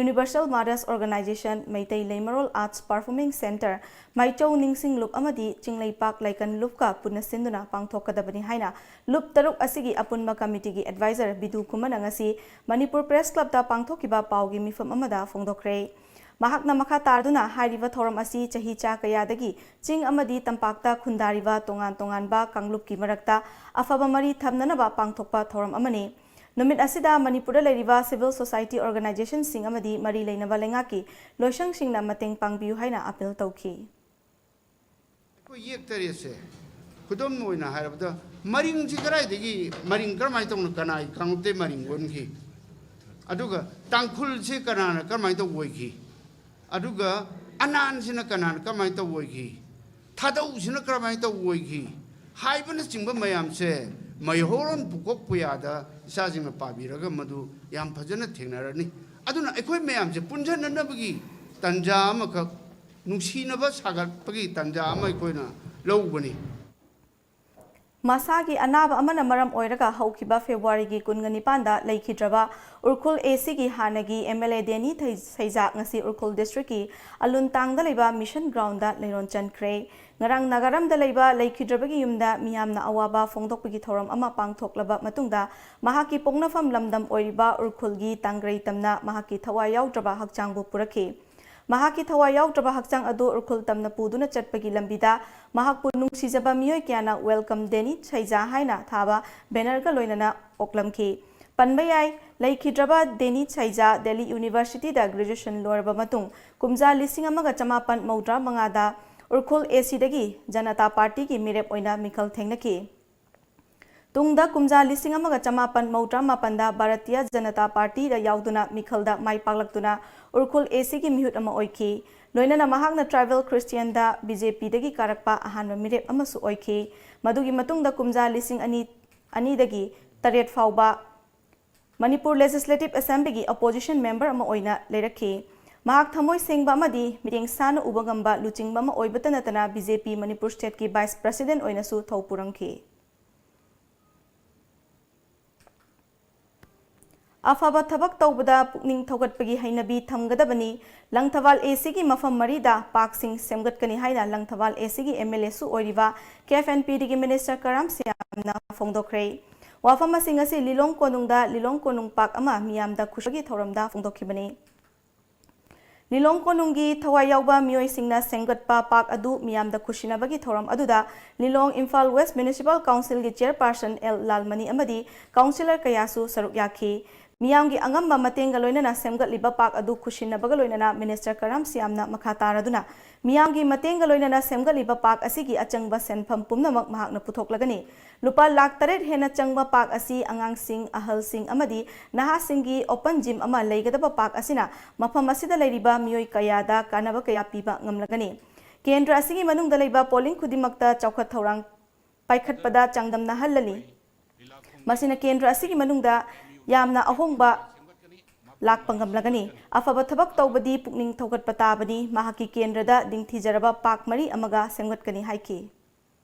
Universal Mothers Organization, Meitei ꯂꯩꯃꯔꯣꯜ Arts Performing Centre, ꯃꯥꯏꯆꯧ ꯅꯤꯡꯁꯤꯡ ꯂꯨꯞ ꯑꯃꯗꯤ ꯆꯤꯡꯂꯩꯄꯥꯛ ꯂꯥꯏꯀꯟ ꯂꯨꯞꯀ ꯄꯨꯟꯅ ꯁꯤꯟꯗꯨꯅ ꯄꯥꯡꯊꯣꯛꯀꯗꯕꯅꯤ ꯍꯥꯏꯅ ꯂꯨꯞ ꯇꯔꯨꯛ ꯑꯁꯤꯒꯤ ꯑꯄꯨꯟꯕ ꯀꯃꯤꯇꯤꯒꯤ advisor ꯕꯤꯗꯨ ꯈꯨꯃꯟꯅ ꯉꯁꯤ ꯃꯅꯤꯄꯨꯔ Press Clubꯇ ꯄꯥꯡꯊꯣꯛꯈꯤꯕ ꯄꯥꯎꯒꯤ ꯃꯤꯐꯝ ꯑꯃꯗ ꯐꯣꯡꯗꯣꯛꯈ꯭ꯔꯦ꯫ ꯃꯍꯥꯛꯅ ꯃꯈꯥ ꯇꯥꯗꯨꯅ ꯍꯥꯏꯔꯤꯕ ꯊꯧꯔꯝ ꯑꯁꯤ ꯆꯍꯤ ꯆꯥ ꯀꯌꯥꯗꯒꯤ ꯆꯤꯡ ꯑꯃꯗꯤ ꯇꯝꯄꯥꯛꯇ ꯈꯨꯟꯗꯥꯔꯤꯕ ꯇꯣꯉꯥꯟ ꯇꯣꯉꯥꯟꯕ ꯀꯥꯡꯂꯨꯞꯀꯤ ꯃꯔꯛꯇ ꯑꯐꯕ ꯃꯔꯤ ꯊꯝꯅꯅꯕ ꯄꯥꯡꯊꯣꯛꯄ ꯊꯧꯔꯝ ꯑꯃꯅꯤ꯫ ꯅꯨꯃꯤꯠ ꯑꯁꯤꯗ ꯃꯅꯤꯄꯨꯔꯗ ꯂꯩꯔꯤꯕ civil society organizationꯁꯤꯡ ꯑꯃꯗꯤ ꯃꯔꯤ ꯂꯩꯅꯕ ꯂꯩꯉꯥꯛꯀꯤ ꯂꯣꯏꯁꯪꯁꯤꯡꯅ ꯃꯇꯦꯡ ꯄꯥꯡꯕꯤꯌꯨ ꯍꯥꯏꯅ appeal ꯇꯧꯈꯤ꯫ ꯑꯩꯈꯣꯏ ꯌꯦꯛ ꯇꯔꯦꯠꯁꯦ ꯈꯨꯗꯝ ꯑꯣꯏꯅ ꯍꯥꯏꯔꯕꯗ ꯃꯔꯤꯡꯁꯤ ꯀꯗꯥꯏꯗꯒꯤ ꯃꯔꯤꯡ ꯀꯔꯝꯍꯥꯏꯅ ꯇꯧꯅ ꯀꯅꯥꯒꯤ ꯀꯥꯡꯂꯨꯞꯇꯩ ꯃꯔꯤꯡ ꯑꯣꯟꯈꯤ? ꯑꯗꯨꯒ ꯇꯥꯡꯈꯨꯜꯁꯤ ꯀꯅꯥꯅ ꯀꯔꯝꯍꯥꯏꯅ ꯇꯧꯕ ꯑꯣꯏꯈꯤ? ꯑꯗꯨꯒ ꯑꯅꯥꯟꯁꯤꯅ ꯀꯅꯥꯅ ꯀꯔꯝꯍꯥꯏꯅ ꯇꯧꯕ ꯑꯣꯏꯈꯤ? ꯊꯥꯗꯧꯁꯤꯅ ꯀꯔꯝꯍꯥꯏꯅ ꯇꯧꯕ ꯑꯣꯏꯈꯤ? ꯍꯥꯏꯕꯅꯆꯤꯡꯕ ꯃꯌꯥꯝꯁꯦ ꯃꯩꯍꯧꯔꯣꯟ ꯄꯨꯀꯣꯛ ꯄꯨꯌꯥꯗ ꯏꯆꯥꯁꯤꯡꯅ ꯄꯥꯕꯤꯔꯒ ꯃꯗꯨ ꯌꯥꯝ ꯐꯖꯅ ꯊꯦꯡꯅꯔꯅꯤ꯫ ꯑꯗꯨꯅ ꯑꯩꯈꯣꯏ ꯃꯌꯥꯝꯁꯦ ꯄꯨꯟꯁꯤꯟꯅꯅꯕꯒꯤ ꯇꯥꯟꯖꯥ ꯑꯃꯈꯛ ꯅꯨꯡꯁꯤꯅꯕ ꯁꯥꯒꯠꯄꯒꯤ ꯇꯥꯟꯖꯥ ꯑꯃ ꯑꯩꯈꯣꯏꯅ ꯂꯧꯕꯅꯤ꯫ ꯃꯁꯥꯒꯤ ꯑꯅꯥꯕ ꯑꯃꯅ ꯃꯔꯝ ꯑꯣꯏꯔꯒ ꯍꯧꯈꯤꯕ ꯐꯦꯕ꯭ꯔꯨꯋꯥꯔꯤꯒꯤ ꯀꯨꯟꯒ ꯅꯤꯄꯥꯟꯗ ꯂꯩꯈꯤꯗ꯭ꯔꯕ ꯎꯔꯈꯨꯜ ACꯒꯤ ꯍꯥꯟꯅꯒꯤ MLA ꯗꯦꯅꯤ ꯊꯩ-, ꯁꯩꯖꯥ ꯉꯁꯤ ꯎꯔꯈꯨꯜ districtꯀꯤ ꯑꯂꯨꯟꯇꯥꯡꯗ ꯂꯩꯕ mission groundꯗ ꯂꯩꯔꯣꯟ ꯆꯟꯈ꯭ꯔꯦ꯫ ꯉꯔꯥꯡ ꯅꯥꯒꯥꯔꯝꯗ ꯂꯩꯕ ꯂꯩꯈꯤꯗ꯭ꯔꯕꯒꯤ ꯌꯨꯝꯗ ꯃꯤꯌꯥꯝꯅ ꯑꯋꯥꯕ ꯐꯣꯡꯗꯣꯛꯄꯒꯤ ꯊꯧꯔꯝ ꯑꯃ ꯄꯥꯡꯊꯣꯛꯂꯕ ꯃꯇꯨꯡꯗ ꯃꯍꯥꯛꯀꯤ ꯄꯣꯛꯅꯐꯝ ꯂꯝꯗꯝ ꯑꯣꯏꯔꯤꯕ ꯎꯔꯈꯨꯜꯒꯤ ꯇꯥꯡꯒ꯭ꯔꯩ ꯇꯝꯅ ꯃꯍꯥꯛꯀꯤ ꯊꯋꯥꯏ ꯌꯥꯎꯗ꯭ꯔꯕ ꯍꯛꯆꯥꯡꯕꯨ ꯄꯨꯔꯛꯈꯤ꯫ ꯃꯍꯥꯛꯀꯤ ꯊꯋꯥꯏ ꯌꯥꯎꯗ꯭ꯔꯕ ꯍꯛꯆꯥꯡ ꯑꯗꯨ ꯎꯔꯈꯨꯜ ꯇꯝꯅ ꯄꯨꯗꯨꯅ ꯆꯠꯄꯒꯤ ꯂꯝꯕꯤꯗ ꯃꯍꯥꯛꯄꯨ ꯅꯨꯡꯁꯤꯖꯕ ꯃꯤꯑꯣꯏ ꯀꯌꯥꯅ Welcome ꯗꯦꯅꯤ ꯁꯩꯖꯥ ꯍꯥꯏꯅ ꯊꯥꯕ bannerꯒ ꯂꯣꯏꯅꯅ ꯑꯣꯛꯂꯝꯈꯤ꯫ ꯄꯟꯕ ꯌꯥꯏ, ꯂꯩꯈꯤꯗ꯭ꯔꯕ ꯗꯦꯅꯤ ꯁꯩꯖꯥ ꯗꯦꯜꯂꯤ Universityꯗ graduation ꯂꯣꯏꯔꯕ ꯃꯇꯨꯡ ꯀꯨꯝꯖꯥ ꯂꯤꯁꯤꯡ ꯑꯃꯒ ꯆꯃꯥꯄꯟ ꯃꯧꯗ꯭ꯔꯥ ꯃꯉꯥꯗ ꯎꯔꯈꯨꯜ ACꯗꯒꯤ ꯖꯅꯇꯥ ꯄꯥꯔꯇꯤꯒꯤ ꯃꯤꯔꯦꯞ ꯑꯣꯏꯅ ꯃꯤꯈꯜ ꯊꯦꯡꯅꯈꯤ꯫ ꯇꯨꯡꯗ ꯀꯨꯝꯖꯥ ꯂꯤꯁꯤꯡ ꯑꯃꯒ ꯆꯃꯥꯄꯟ ꯃꯧꯗ꯭ꯔꯥ ꯃꯥꯄꯟꯗ ꯚꯥꯔꯇꯤꯌ ꯖꯅꯇꯥ ꯄꯥꯔꯇꯤꯗ ꯌꯥꯎꯗꯨꯅ ꯃꯤꯈꯜꯗ ꯃꯥꯏ ꯄꯥꯛꯂꯛꯇꯨꯅ ꯎꯔꯈꯨꯜ ACꯒꯤ ꯃꯤꯍꯨꯠ ꯑꯃ ꯑꯣꯏꯈꯤ꯫ ꯂꯣꯏꯅꯅ ꯃꯍꯥꯛꯅ Tribal Christianꯗ BJPꯗꯒꯤ ꯀꯥꯔꯛꯄ ꯑꯍꯥꯟꯕ ꯃꯤꯔꯦꯞ ꯑꯃꯁꯨ ꯑꯣꯏꯈꯤ꯫ ꯃꯗꯨꯒꯤ ꯃꯇꯨꯡꯗ ꯀꯨꯝꯖꯥ ꯂꯤꯁꯤꯡ ꯑꯅꯤ ꯑꯅꯤꯗꯒꯤ ꯇꯔꯦꯠ ꯐꯥꯎꯕ ꯃꯅꯤꯄꯨꯔ Legislative Assemblyꯒꯤ opposition member ꯑꯃ ꯑꯣꯏꯅ ꯂꯩꯔꯛꯈꯤ꯫ ꯃꯍꯥꯛ ꯊꯃꯣꯏ ꯁꯦꯡꯕ ꯑꯃꯗꯤ ꯃꯤꯠꯌꯦꯡ ꯁꯥꯅ ꯎꯕ ꯉꯝꯕ ꯂꯨꯆꯤꯡꯕ ꯑꯃ ꯑꯣꯏꯕꯇ ꯅꯠꯇꯅ BJP ꯃꯅꯤꯄꯨꯔ stateꯀꯤ vice president ꯑꯣꯏꯅꯁꯨ ꯊꯧ ꯄꯨꯔꯝꯈꯤ꯫ ꯑꯐꯕ ꯊꯕꯛ ꯇꯧꯕꯗ ꯄꯨꯛꯅꯤꯡ ꯊꯧꯒꯠꯄꯒꯤ ꯍꯩꯅꯕꯤ ꯊꯝꯒꯗꯕꯅꯤ꯫ ꯂꯪꯊꯕꯥꯜ ACꯒꯤ ꯃꯐꯝ ꯃꯔꯤꯗ parkꯁꯤꯡ ꯁꯦꯝꯒꯠꯀꯅꯤ ꯍꯥꯏꯅ ꯂꯪꯊꯕꯥꯜ ACꯒꯤ MLAꯁꯨ ꯑꯣꯏꯔꯤꯕ KFNPDꯒꯤ minister ꯀꯔꯥꯝ ꯁꯤꯌꯥꯝꯅ ꯐꯣꯡꯗꯣꯛꯈ꯭ꯔꯦ꯫ ꯋꯥꯐꯝꯁꯤꯡ ꯑꯁꯤ ꯂꯤꯂꯣꯡ ꯀꯣꯅꯨꯡꯗ ꯂꯤꯂꯣꯡ ꯀꯣꯅꯨꯡ park ꯑꯃ ꯃꯤꯌꯥꯝꯗ ꯈꯨꯁꯤꯒꯤ ꯊꯧꯔꯝꯗ ꯐꯣꯡꯗꯣꯛꯈꯤꯕꯅꯤ꯫ ꯂꯤꯂꯣꯡ ꯀꯣꯅꯨꯡꯒꯤ ꯊꯋꯥꯏ ꯌꯥꯎꯕ ꯃꯤꯑꯣꯏꯁꯤꯡꯅ ꯁꯦꯝꯒꯠꯄ park ꯑꯗꯨ ꯃꯤꯌꯥꯝꯗ ꯈꯨꯁꯤꯟꯅꯕꯒꯤ ꯊꯧꯔꯝ ꯑꯗꯨꯗ ꯂꯤꯂꯣꯡ Imphal West Municipal Councilꯒꯤ chairperson L Lalmani ꯑꯃꯗꯤ councillor ꯀꯌꯥꯁꯨ ꯁꯔꯨꯛ ꯌꯥꯈꯤ꯫ ꯃꯤꯌꯥꯝꯒꯤ ꯑꯉꯝꯕ ꯃꯇꯦꯡꯒ ꯂꯣꯏꯅꯅ ꯁꯦꯝꯒꯠꯂꯤꯕ park ꯑꯗꯨ ꯈꯨꯁꯤꯟꯅꯕꯒ ꯂꯣꯏꯅꯅ minister ꯀꯔꯥꯝ ꯁꯤꯌꯥꯝꯅ ꯃꯈꯥ ꯇꯥꯔꯗꯨꯅ ꯃꯤꯌꯥꯝꯒꯤ ꯃꯇꯦꯡꯒ ꯂꯣꯏꯅꯅ ꯁꯦꯝꯒꯠꯂꯤꯕ park ꯑꯁꯤꯒꯤ ꯑꯆꯪꯕ ꯁꯦꯟꯐꯝ ꯄꯨꯝꯅꯃꯛ ꯃꯍꯥꯛꯅ ꯄꯨꯊꯣꯛꯂꯒꯅꯤ꯫ ꯂꯨꯄꯥ ꯂꯥꯈ ꯇꯔꯦꯠ ꯍꯦꯟꯅ ꯆꯪꯕ park ꯑꯁꯤ ꯑꯉꯥꯡꯁꯤꯡ, ꯑꯍꯜꯁꯤꯡ ꯑꯃꯗꯤ ꯅꯍꯥꯁꯤꯡꯒꯤ open gym ꯑꯃ ꯂꯩꯒꯗꯕ park ꯑꯁꯤꯅ ꯃꯐꯝ ꯑꯁꯤꯗ ꯂꯩꯔꯤꯕ ꯃꯤꯑꯣꯏ ꯀꯌꯥꯗ ꯀꯥꯟꯅꯕ ꯀꯌꯥ ꯄꯤꯕ ꯉꯝꯂꯒꯅꯤ꯫ ꯀꯦꯟꯗ꯭ꯔ ꯑꯁꯤꯒꯤ ꯃꯅꯨꯡꯗ ꯂꯩꯕ ꯄꯣꯂꯤꯡ ꯈꯨꯗꯤꯡꯃꯛꯇ ꯆꯥꯎꯈꯠ ꯊꯧꯔꯥꯡ ꯄꯥꯏꯈꯠꯄꯗ ꯆꯥꯡꯗꯝꯅꯍꯜꯂꯅꯤ꯫ ꯃꯁꯤꯅ ꯀꯦꯟꯗ꯭ꯔ ꯑꯁꯤꯒꯤ ꯃꯅꯨꯡꯗ ꯌꯥꯝꯅ ꯑꯍꯣꯡꯕ ꯂꯥꯛꯄ ꯉꯝꯂꯒꯅꯤ꯫ ꯑꯐꯕ ꯊꯕꯛ ꯇꯧꯕꯗꯤ ꯄꯨꯛꯅꯤꯡ ꯊꯧꯒꯠꯄ ꯇꯥꯕꯅꯤ꯫ ꯃꯍꯥꯛꯀꯤ ꯀꯦꯟꯗ꯭ꯔꯗ ꯅꯤꯡꯊꯤꯖꯔꯕ park ꯃꯔꯤ ꯑꯃꯒ ꯁꯦꯝꯒꯠꯀꯅꯤ ꯍꯥꯏꯈꯤ꯫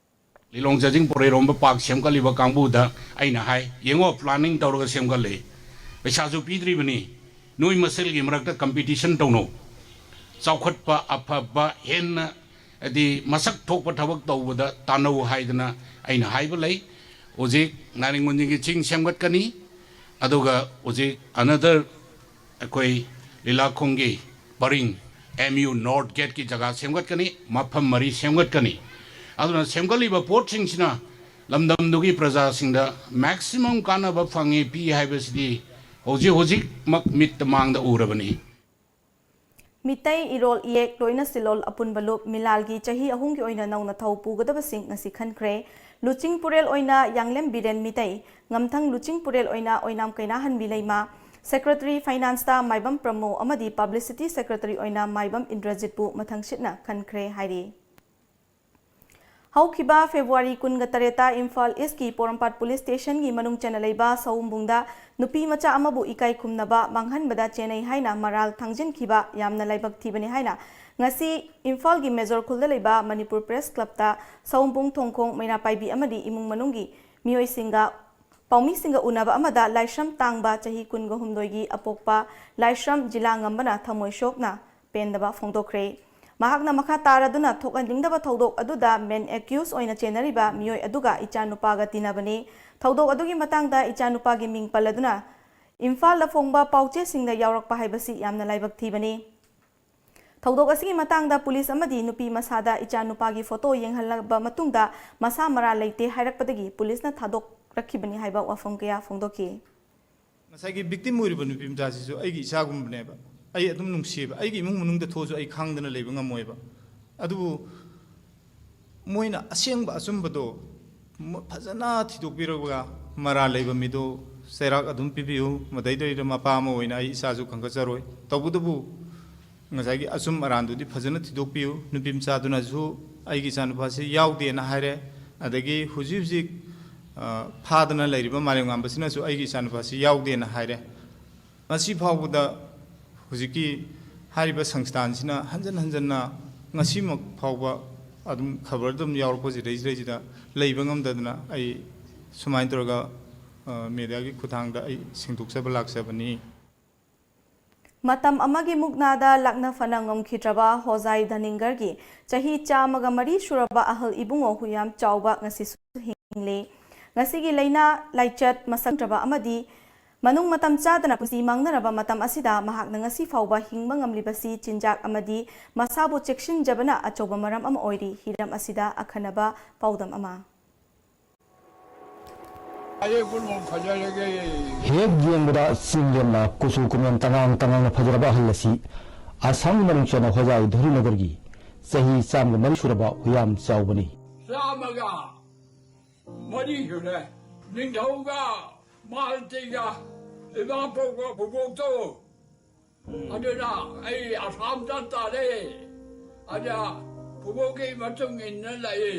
ꯂꯤꯂꯣꯡ ꯆꯥꯖꯤꯡ ꯄꯣꯔꯩꯔꯣꯝꯕ park ꯁꯦꯝꯒꯠꯂꯤꯕ ꯀꯥꯡꯕꯨꯗ ꯑꯩꯅ ꯍꯥꯏ, "ꯌꯦꯡꯉꯣ, planning ꯇꯧꯔꯒ ꯁꯦꯝꯒꯠꯂꯦ, ꯄꯩꯁꯥꯁꯨ ꯄꯤꯗ꯭ꯔꯤꯕꯅꯤ, ꯅꯣꯏ ꯃꯁꯦꯜꯒꯤ ꯃꯔꯛꯇ competition ꯇꯧꯅꯧ, ꯆꯥꯎꯈꯠꯄ ꯑꯐꯕ ꯍꯦꯟꯅ ꯍꯥꯏꯗꯤ ꯃꯁꯛ ꯊꯣꯛꯄ ꯊꯕꯛ ꯇꯧꯕꯗ ꯇꯥꯟꯅꯧ" ꯍꯥꯏꯗꯅ ꯑꯩꯅ ꯍꯥꯏꯕ ꯂꯩ꯫ ꯍꯧꯖꯤꯛ ꯅꯥꯔꯤꯡꯒꯣꯟꯖꯤꯡꯒꯤ ꯆꯤꯡ ꯁꯦꯝꯒꯠꯀꯅꯤ, ꯑꯗꯨꯒ ꯍꯧꯖꯤꯛ another ꯑꯩꯈꯣꯏ ꯂꯤꯂꯥꯈꯣꯡꯒꯤ ꯄꯔꯤꯡ MU North Gateꯀꯤ ꯖꯒꯥ ꯁꯦꯝꯒꯠꯀꯅꯤ, ꯃꯐꯝ ꯃꯔꯤ ꯁꯦꯝꯒꯠꯀꯅꯤ꯫ ꯑꯗꯨꯅ ꯁꯦꯝꯒꯠꯂꯤꯕ ꯄꯣꯠꯁꯤꯡꯁꯤꯅ ꯂꯝꯗꯝꯗꯨꯒꯤ ꯄ꯭ꯔꯖꯥꯁꯤꯡꯗ maximum ꯀꯥꯟꯅꯕ ꯐꯪꯉꯤ, ꯄꯤ ꯍꯥꯏꯕꯁꯤꯗꯤ ꯍꯧꯖꯤꯛ ꯍꯧꯖꯤꯛꯃꯛ ꯃꯤꯠꯇ ꯃꯥꯡꯗ ꯎꯔꯕꯅꯤ꯫ ꯃꯤꯇꯩ ꯏꯔꯣꯜ ꯏꯌꯦꯛ ꯂꯣꯏꯅ ꯁꯤꯂꯣꯜ ꯑꯄꯨꯟꯕ ꯂꯨꯞ ꯃꯤꯂꯥꯜꯒꯤ ꯆꯍꯤ ꯑꯍꯨꯝꯒꯤ ꯑꯣꯏꯅ ꯅꯧꯅ ꯊꯧ ꯄꯨꯒꯗꯕꯁꯤꯡ ꯉꯁꯤ ꯈꯟꯈ꯭ꯔꯦ꯫ ꯂꯨꯆꯤꯡ ꯄꯨꯔꯦꯜ ꯑꯣꯏꯅ ꯌꯥꯡꯂꯦꯝ ꯕꯤꯔꯦꯟ ꯃꯤꯇꯩ, ꯉꯝꯊꯪ ꯂꯨꯆꯤꯡ ꯄꯨꯔꯦꯜ ꯑꯣꯏꯅ ꯑꯣꯏꯅꯥꯝ ꯀꯩꯅꯥꯍꯟꯕꯤ ꯂꯩꯃ, secretary financeꯇ ꯃꯥꯏꯕꯝ ꯄ꯭ꯔꯃꯣ ꯑꯃꯗꯤ publicity secretary ꯑꯣꯏꯅ ꯃꯥꯏꯕꯝ ꯏꯟꯗ꯭ꯔꯖꯤꯠꯄꯨ ꯃꯊꯪꯁꯤꯠꯅ ꯈꯟꯈ꯭ꯔꯦ ꯍꯥꯏꯔꯤ꯫ ꯍꯧꯈꯤꯕ ꯐꯦꯕ꯭ꯔꯨꯋꯥꯔꯤ ꯀꯨꯟꯒ ꯇꯔꯦꯠꯇ ꯏꯝꯐꯥꯜ ꯏꯁꯀꯤ ꯄꯣꯔꯣꯝꯄꯥꯠ ꯄꯨꯂꯤꯁ ꯁ꯭ꯇꯦꯁꯟꯒꯤ ꯃꯅꯨꯡ ꯆꯟꯅ ꯂꯩꯕ ꯁꯑꯣꯝꯕꯨꯡꯗ ꯅꯨꯄꯤ ꯃꯆꯥ ꯑꯃꯕꯨ ꯏꯀꯥꯏ ꯈꯨꯝꯅꯕ ꯃꯥꯡꯍꯟꯕꯗ ꯆꯦꯟꯅꯩ ꯍꯥꯏꯅ ꯃꯔꯥꯜ ꯊꯥꯡꯖꯤꯟꯈꯤꯕ ꯌꯥꯝꯅ ꯂꯥꯏꯕꯛ ꯊꯤꯕꯅꯤ ꯍꯥꯏꯅ ꯉꯁꯤ ꯏꯝꯐꯥꯜꯒꯤ ꯃꯦꯖꯣꯔ ꯈꯨꯜꯗ ꯂꯩꯕ ꯃꯅꯤꯄꯨꯔ ꯄ꯭ꯔꯦꯁ ꯀ꯭ꯂꯕꯇ ꯁꯑꯣꯝꯕꯨꯡ ꯊꯣꯡꯈꯣꯡ ꯃꯩꯔꯥ ꯄꯥꯏꯕꯤ ꯑꯃꯗꯤ ꯏꯃꯨꯡ ꯃꯅꯨꯡꯒꯤ ꯃꯤꯑꯣꯏꯁꯤꯡꯒ, ꯄꯥꯎꯃꯤꯁꯤꯡꯒ ꯎꯅꯕ ꯑꯃꯗ ꯂꯥꯏꯁ꯭ꯔꯝ ꯇꯥꯡꯕ ꯆꯍꯤ ꯀꯨꯟꯒ ꯍꯨꯝꯗꯣꯏꯒꯤ ꯑꯄꯣꯛꯄ ꯂꯥꯏꯁ꯭ꯔꯝ ꯖꯤꯂꯥ ꯉꯝꯕꯅ ꯊꯃꯣꯏ ꯁꯣꯛꯅ ꯄꯦꯟꯗꯕ ꯐꯣꯡꯗꯣꯛꯈ꯭ꯔꯦ꯫ ꯃꯍꯥꯛꯅ ꯃꯈꯥ ꯇꯥꯔꯗꯨꯅ ꯊꯣꯛꯍꯟꯅꯤꯡꯗꯕ ꯊꯧꯗꯣꯛ ꯑꯗꯨꯗ ꯃꯦꯟ ꯑꯦꯀ꯭ꯌꯨꯁ ꯑꯣꯏꯅ ꯆꯦꯟꯅꯔꯤꯕ ꯃꯤꯑꯣꯏ ꯑꯗꯨꯒ ꯏꯆꯥꯅꯨꯄꯥꯒ ꯇꯤꯟꯅꯕꯅꯤ꯫ ꯊꯧꯗꯣꯛ ꯑꯗꯨꯒꯤ ꯃꯇꯥꯡꯗ ꯏꯆꯥꯅꯨꯄꯥꯒꯤ ꯃꯤꯡ ꯄꯜꯂꯗꯨꯅ ꯏꯝꯐꯥꯜꯗ ꯐꯣꯡꯕ ꯄꯥꯎꯆꯦꯁꯤꯡꯗ ꯌꯥꯎꯔꯛꯄ ꯍꯥꯏꯕꯁꯤ ꯌꯥꯝꯅ ꯂꯥꯏꯕꯛ ꯊꯤꯕꯅꯤ꯫ ꯊꯧꯗꯣꯛ ꯑꯁꯤꯒꯤ ꯃꯇꯥꯡꯗ ꯄꯨꯂꯤꯁ ꯑꯃꯗꯤ ꯅꯨꯄꯤ ꯃꯁꯥꯗ ꯏꯆꯥꯅꯨꯄꯥꯒꯤ ꯐꯣꯇꯣ ꯌꯦꯡꯍꯜꯂꯕ ꯃꯇꯨꯡꯗ ꯃꯁꯥ ꯃꯔꯥꯜ ꯂꯩꯇꯦ ꯍꯥꯏꯔꯛꯄꯗꯒꯤ ꯄꯨꯂꯤꯁꯅ ꯊꯥꯗꯣꯛꯂꯛꯈꯤꯕꯅꯤ ꯍꯥꯏꯕ ꯋꯥꯐꯝ ꯀꯌꯥ ꯐꯣꯡꯗꯣꯛꯈꯤ꯫ ꯉꯁꯥꯏꯒꯤ ꯚꯤꯛꯇꯤꯝ ꯑꯣꯏꯔꯤꯕ ꯅꯨꯄꯤ ꯃꯆꯥꯁꯤꯁꯨ ꯑꯩꯒꯤ ꯏꯆꯥꯒꯨꯝꯕꯅꯦꯕ꯫ ꯑꯩ ꯑꯗꯨꯝ ꯅꯨꯡꯁꯤꯌꯦꯕ꯫ ꯑꯩꯒꯤ ꯏꯃꯨꯡ ꯃꯅꯨꯡꯗ ꯊꯣꯛꯑꯁꯨ ꯑꯩ ꯈꯥꯡꯗꯅ ꯂꯩꯕ ꯉꯝꯃꯣꯏꯕ꯫ ꯑꯗꯨꯕꯨ ꯃꯣꯏꯅ ꯑꯁꯦꯡꯕ ꯑꯆꯨꯝꯕꯗꯣ ꯃ-, ꯐꯖꯅ ꯊꯤꯗꯣꯛꯄꯤꯔꯒ ꯃꯔꯥꯜ ꯂꯩꯕ ꯃꯤꯗꯣ ꯆꯩꯔꯥꯛ ꯑꯗꯨꯝ ꯄꯤꯕꯤꯌꯨ꯫ ꯃꯗꯩꯗꯩꯗ ꯃꯄꯥ ꯑꯃ ꯑꯣꯏꯅ ꯑꯩ ꯏꯆꯥꯁꯨ ꯈꯟꯒꯠꯆꯔꯣꯏ꯫ ꯇꯧꯕꯇꯕꯨ ꯉꯁꯥꯏꯒꯤ ꯑꯆꯨꯝ ꯑꯔꯥꯟꯗꯨꯗꯤ ꯐꯖꯅ ꯊꯤꯗꯣꯛꯄꯤꯌꯨ꯫ ꯅꯨꯄꯤ ꯃꯆꯥꯗꯨꯅꯁꯨ ꯑꯩꯒꯤ ꯏꯆꯥꯅꯨꯄꯥꯁꯤ ꯌꯥꯎꯗꯦꯅ ꯍꯥꯏꯔꯦ꯫ ꯑꯗꯒꯤ ꯍꯧꯖꯤꯛ ꯍꯧꯖꯤꯛ, ꯑ, ꯐꯥꯗꯅ ꯂꯩꯔꯤꯕ ꯃꯥꯂꯦꯝꯉꯥꯟꯕꯁꯤꯅꯁꯨ ꯑꯩꯒꯤ ꯏꯆꯥꯅꯨꯄꯥꯁꯤ ꯌꯥꯎꯗꯦꯅ ꯍꯥꯏꯔꯦ꯫ ꯉꯁꯤ ꯐꯥꯎꯕꯗ ꯍꯧꯖꯤꯛꯀꯤ ꯍꯥꯏꯔꯤꯕ ꯁꯪꯁꯊꯥꯟꯁꯤꯅ ꯍꯟꯖꯟ ꯍꯟꯖꯟꯅ ꯉꯁꯤꯃꯛ ꯐꯥꯎꯕ ꯑꯗꯨꯝ ꯈꯕꯔꯗ ꯑꯗꯨꯝ ꯌꯥꯎꯔꯛꯄꯁꯤꯗꯩꯁꯤꯗꯩꯁꯤꯗ ꯂꯩꯕ ꯉꯝꯗꯗꯅ ꯑꯩ ꯁꯨꯃꯥꯏꯅ ꯇꯧꯔꯒ, ꯑ, ꯃꯦꯗꯤꯌꯥꯒꯤ ꯈꯨꯠꯊꯥꯡꯗ ꯑꯩ ꯁꯦꯡꯗꯣꯛꯆꯕ ꯂꯥꯛꯆꯕꯅꯤ꯫ ꯃꯇꯝ ꯑꯃꯒꯤ ꯃꯨꯛꯅꯥꯗ ꯂꯥꯛꯅ ꯐꯅ ꯉꯝꯈꯤꯗ꯭ꯔꯕ ꯍꯣꯖꯥꯏ ꯙꯅꯤꯡꯒꯔꯒꯤ ꯆꯍꯤ ꯆꯥꯝꯃꯒ ꯃꯔꯤ ꯁꯨꯔꯕ ꯑꯍꯜ ꯏꯕꯨꯡꯉꯣ ꯍꯨꯌꯥꯝ ꯆꯥꯎꯕ ꯉꯁꯤꯁꯨ ꯍꯤꯡꯂꯤ꯫ ꯉꯁꯤꯒꯤ ꯂꯥꯏꯅꯥ ꯂꯥꯏꯆꯠ ꯃꯁꯛꯇ꯭ꯔꯕ ꯑꯃꯗꯤ ꯃꯅꯨꯡ ꯃꯇꯝ ꯆꯥꯗꯅ ꯄꯨꯟꯁꯤ ꯃꯥꯡꯅꯔꯕ ꯃꯇꯝ ꯑꯁꯤꯗ ꯃꯍꯥꯛꯅ ꯉꯁꯤ ꯐꯥꯎꯕ ꯍꯤꯡꯕ ꯉꯝꯂꯤꯕꯁꯤ ꯆꯤꯟꯖꯥꯛ ꯑꯃꯗꯤ ꯃꯁꯥꯕꯨ ꯆꯦꯛꯁꯤꯟꯖꯕꯅ ꯑꯆꯧꯕ ꯃꯔꯝ ꯑꯃ ꯑꯣꯏꯔꯤ꯫ ꯍꯤꯔꯝ ꯑꯁꯤꯗ ꯑꯈꯟꯅꯕ ꯄꯥꯎꯗꯝ ꯑꯃ꯫ ꯑꯩ ꯄꯨꯝꯅꯃꯛ ꯐꯖꯔꯒꯦ꯫ ꯍꯦꯛ ꯌꯦꯡꯕꯗ ꯆꯤꯡꯂꯦꯝꯅ ꯀꯨꯆꯨ ꯀꯨꯃꯦꯟ ꯇꯉꯥꯡ ꯇꯉꯥꯡꯅ ꯐꯖꯔꯕ ꯑꯍꯜ ꯑꯁꯤ ꯑꯁꯥꯝꯒꯤ ꯃꯅꯨꯡ ꯆꯟꯅ ꯍꯣꯖꯥꯏ ꯙꯔꯤꯅꯒꯔꯒꯤ ꯆꯍꯤ ꯆꯥꯝꯃꯒ ꯃꯔꯤ ꯁꯨꯔꯕ ꯍꯨꯌꯥꯝ ꯆꯥꯎꯕꯅꯤ꯫ ꯆꯥꯝꯃꯒ ꯃꯔꯤ ꯁꯨꯔꯦ꯫ ꯅꯤꯡꯊꯧꯒ ꯃꯥꯜꯇꯤꯒ ꯏꯃꯥ ꯄꯣꯛꯄ ꯄꯨꯕꯣꯛꯇꯣ ꯑꯗꯨꯅ ꯑꯩ ꯑꯁꯥꯝꯗ ꯇꯥꯔꯦ꯫ ꯑꯗ ꯄꯨꯕꯣꯛꯀꯤ ꯃꯇꯨꯡ ꯏꯟꯅ ꯂꯥꯛꯏ꯫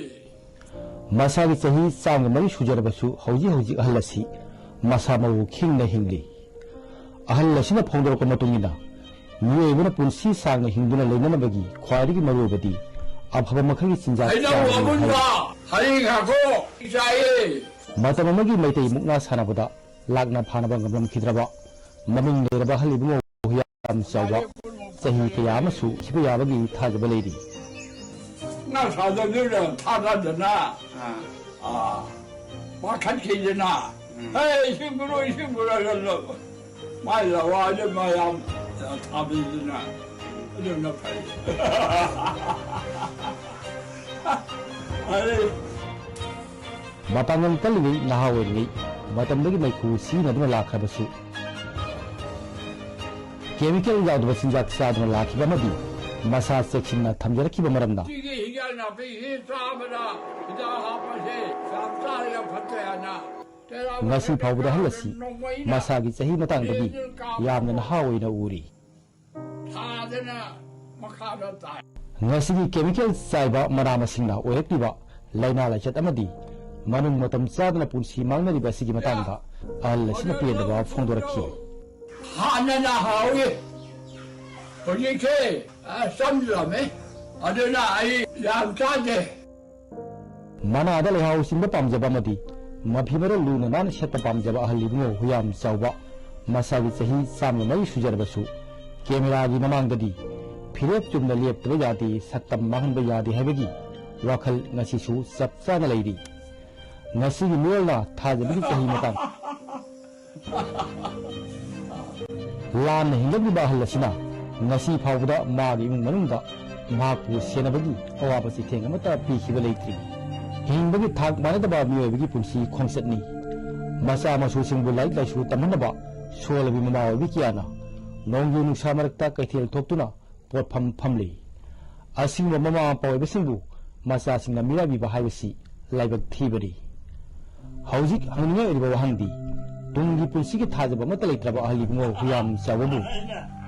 ꯃꯁꯥꯒꯤ ꯆꯍꯤ ꯆꯥꯝꯃꯒ ꯃꯔꯤ ꯁꯨꯖꯔꯕꯁꯨ ꯍꯧꯖꯤꯛ ꯍꯧꯖꯤꯛ ꯑꯍꯜ ꯑꯁꯤ ꯃꯁꯥ ꯃꯎ ꯈꯤꯡꯅ ꯍꯤꯡꯂꯤ꯫ ꯑꯍꯜ ꯑꯁꯤꯅ ꯐꯣꯡꯗꯣꯔꯛꯄ ꯃꯇꯨꯡ ꯏꯟꯅ, ꯃꯤꯑꯣꯏꯕꯅ ꯄꯨꯟꯁꯤ ꯁꯥꯡꯅ ꯍꯤꯡꯗꯨꯅ ꯂꯩꯅꯅꯕꯒꯤ ꯈ꯭ꯋꯥꯏꯗꯒꯤ ꯃꯔꯨꯑꯣꯏꯕꯗꯤ ꯑꯐꯕ ꯃꯈꯜꯒꯤ ꯆꯤꯟꯖꯥꯛ ꯍꯩꯅꯧ ꯆꯥꯕꯅꯤ ꯑꯃꯨꯟꯕ, ꯍꯥꯏꯔꯤ꯫ ꯍꯩ ꯉꯥꯀꯣꯛ ꯆꯥꯏꯌꯦ꯫ ꯃꯇꯝ ꯑꯃꯒꯤ ꯃꯩꯇꯩ ꯃꯨꯛꯅꯥ ꯁꯥꯟꯅꯕꯗ ꯂꯥꯛꯅ ꯐꯥꯅꯕ ꯉꯝꯂꯝꯈꯤꯗ꯭ꯔꯕ ꯃꯃꯤꯡ ꯂꯩꯔꯕ ꯑꯍꯜ ꯏꯕꯨꯡꯉꯣ ꯌꯥꯝ ꯆꯥꯎꯕ, ꯆꯍꯤ ꯀꯌꯥ ꯑꯃꯁꯨ ꯁꯤꯕ ꯌꯥꯕꯒꯤ ꯊꯥꯖꯕ ꯂꯩꯔꯤ꯫ ꯉꯥ ꯁꯥꯗꯕꯗꯨꯗ ꯊꯥꯗꯗꯅ, ꯑꯥ, ꯋꯥꯈꯠꯈꯤꯗꯅ, ꯎꯝ꯫ "ꯍꯦ, ꯏꯁꯤꯡ ꯄꯨꯔꯛꯑꯣ, ꯏꯁꯤꯡ ꯄꯨꯔꯛꯑꯣ" ꯍꯥꯏꯅ ꯃꯥꯏ ꯂꯋꯥꯏꯗ ꯃꯌꯥꯝ ꯊꯥꯕꯤꯗꯅ, ꯑꯗꯨꯅ ꯐꯩ꯫ ꯑꯗꯩ ꯃꯄꯥꯡꯒꯜ ꯀꯜꯂꯤꯉꯩ ꯅꯍꯥ ꯑꯣꯏꯔꯤꯉꯩ ꯃꯇꯝꯗꯒꯤ ꯃꯩꯈꯨ ꯁꯤꯖꯤꯟꯅꯗꯨꯅ ꯂꯥꯛꯈ꯭ꯔꯕꯁꯨ, ꯀꯦꯃꯤꯀꯦꯜ ꯌꯥꯎꯗꯕ ꯆꯤꯟꯖꯥꯛ ꯆꯥꯗꯨꯅ ꯂꯥꯛꯈꯤꯕ ꯑꯃꯗꯤ ꯃꯁꯥ ꯆꯦꯛꯁꯤꯟꯅ ꯊꯝꯖꯔꯛꯈꯤꯕ ꯃꯔꯝꯅ, ꯁꯤꯒꯤ ꯍꯤꯟꯖꯥꯡ ꯅꯥꯄꯤꯁꯤ ꯆꯥꯕꯗ ꯍꯤꯗꯥꯛ ꯍꯥꯞꯄꯁꯦ ꯌꯥꯝ ꯆꯥꯔꯒ ꯐꯠꯇꯦ ꯍꯥꯏꯅ ꯉꯁꯤ ꯐꯥꯎꯕꯗ ꯑꯍꯜ ꯑꯁꯤ ꯃꯁꯥꯒꯤ ꯆꯍꯤ ꯃꯇꯥꯡꯗꯗꯤ ꯌꯥꯝꯅ ꯅꯍꯥ ꯑꯣꯏꯅ ꯎꯔꯤ꯫ ꯊꯥꯗꯅ ꯃꯈꯥꯗ ꯇꯥꯏ꯫ ꯉꯁꯤꯒꯤ ꯀꯦꯃꯤꯀꯦꯜ ꯆꯥꯏꯕ ꯃꯅꯥ ꯃꯁꯤꯡꯅ ꯑꯣꯏꯔꯛꯂꯤꯕ ꯂꯥꯏꯅꯥ ꯂꯥꯏꯆꯠ ꯑꯃꯗꯤ ꯃꯅꯨꯡ ꯃꯇꯝ ꯆꯥꯗꯅ ꯄꯨꯟꯁꯤ ꯃꯥꯡꯅꯔꯤꯕ ꯑꯁꯤꯒꯤ ꯃꯇꯥꯡꯗ ꯑꯍꯜ ꯑꯁꯤꯅ ꯄꯦꯟꯗꯕ ꯐꯣꯡꯗꯣꯔꯛꯈꯤ꯫ ꯍꯥꯟꯅꯅ ꯍꯥꯎꯏ, ꯍꯧꯖꯤꯛꯁꯦ, ꯑ, ꯆꯝꯂꯝꯃꯦ, ꯑꯗꯨꯅ ꯑꯩ ꯌꯥꯝ ꯆꯥꯗꯦ꯫ ꯃꯅꯥꯗ ꯂꯩꯍꯥꯎ ꯆꯤꯟꯕ ꯄꯥꯝꯖꯕ ꯑꯃꯗꯤ ꯃꯐꯤ ꯃꯔꯣꯜ ꯂꯨꯅ ꯅꯥꯟꯅ ꯁꯦꯠꯄ ꯄꯥꯝꯖꯕ ꯑꯍꯜ ꯏꯕꯨꯡꯉꯣ ꯍꯨꯌꯥꯝ ꯆꯥꯎꯕ ꯃꯁꯥꯒꯤ ꯆꯍꯤ ꯆꯥꯝꯃ ꯃꯔꯤ ꯁꯨꯖꯔꯕꯁꯨ ꯀꯦꯃꯦꯔꯥꯒꯤ ꯃꯃꯥꯡꯗꯗꯤ ꯐꯤꯔꯦꯞ ꯆꯨꯝꯅ ꯂꯦꯞꯇꯕ ꯌꯥꯗꯦ, ꯁꯛꯇꯝ ꯃꯥꯡꯍꯟꯕ ꯌꯥꯗꯦ ꯍꯥꯏꯕꯒꯤ ꯋꯥꯈꯜ ꯉꯁꯤꯁꯨ ꯆꯞ ꯆꯥꯅ ꯂꯩꯔꯤ꯫ ꯉꯁꯤꯒꯤ ꯃꯤꯔꯣꯜꯅ ꯊꯥꯖꯕꯒꯤ ꯆꯍꯤ ꯃꯇꯥꯡ ꯂꯥꯟꯅ ꯍꯤꯡꯂꯛꯂꯤꯕ ꯑꯍꯜ ꯑꯁꯤꯅ ꯉꯁꯤ ꯐꯥꯎꯕꯗ ꯃꯥꯒꯤ ꯏꯃꯨꯡ ꯃꯅꯨꯡꯗ ꯃꯍꯥꯛꯄꯨ ꯁꯦꯟꯅꯕꯒꯤ ꯑꯋꯥꯕ ꯆꯩꯊꯦꯡ ꯑꯃꯠꯇ ꯄꯤꯈꯤꯕ ꯂꯩꯇ꯭ꯔꯤ꯫ ꯍꯤꯡꯕꯒꯤ ꯊꯥꯛ ꯃꯥꯟꯅꯗꯕ ꯃꯤꯑꯣꯏꯕꯒꯤ ꯄꯨꯟꯁꯤ ꯈꯣꯡꯆꯠꯅꯤ꯫ ꯃꯆꯥ ꯃꯁꯨꯁꯤꯡꯕꯨ ꯂꯥꯏꯔꯤꯛ ꯂꯥꯏꯁꯨ ꯇꯝꯍꯟꯅꯕ ꯁꯣꯜꯂꯕꯤ ꯃꯃꯥ ꯑꯣꯏꯕꯤ ꯀꯌꯥꯅ ꯅꯣꯡꯖꯨ ꯅꯨꯡꯁꯥ ꯃꯔꯛꯇ ꯀꯩꯊꯦꯜ ꯊꯣꯛꯇꯨꯅ ꯄꯣꯠꯐꯝ ꯐꯝꯂꯤ꯫ ꯑꯁꯤꯒꯨꯝꯕ ꯃꯃꯥ ꯃꯄꯥ ꯑꯣꯏꯕꯁꯤꯡꯕꯨ ꯃꯆꯥꯁꯤꯡꯅ ꯃꯤꯔꯥꯏꯕꯤꯕ ꯍꯥꯏꯕꯁꯤ ꯂꯥꯏꯕꯛ ꯊꯤꯕꯅꯤ꯫ ꯍꯧꯖꯤꯛ ꯍꯪꯅꯤꯡꯉꯥꯏ ꯑꯣꯏꯔꯤꯕ ꯋꯥꯍꯪꯗꯤ, ꯇꯨꯡꯒꯤ ꯄꯨꯟꯁꯤꯒꯤ ꯊꯥꯖꯕ ꯑꯃꯠꯇ ꯂꯩꯇ꯭ꯔꯕ ꯑꯍꯜ ꯏꯕꯨꯡꯉꯣ ꯍꯨꯌꯥꯝ ꯆꯥꯎꯕꯕꯨ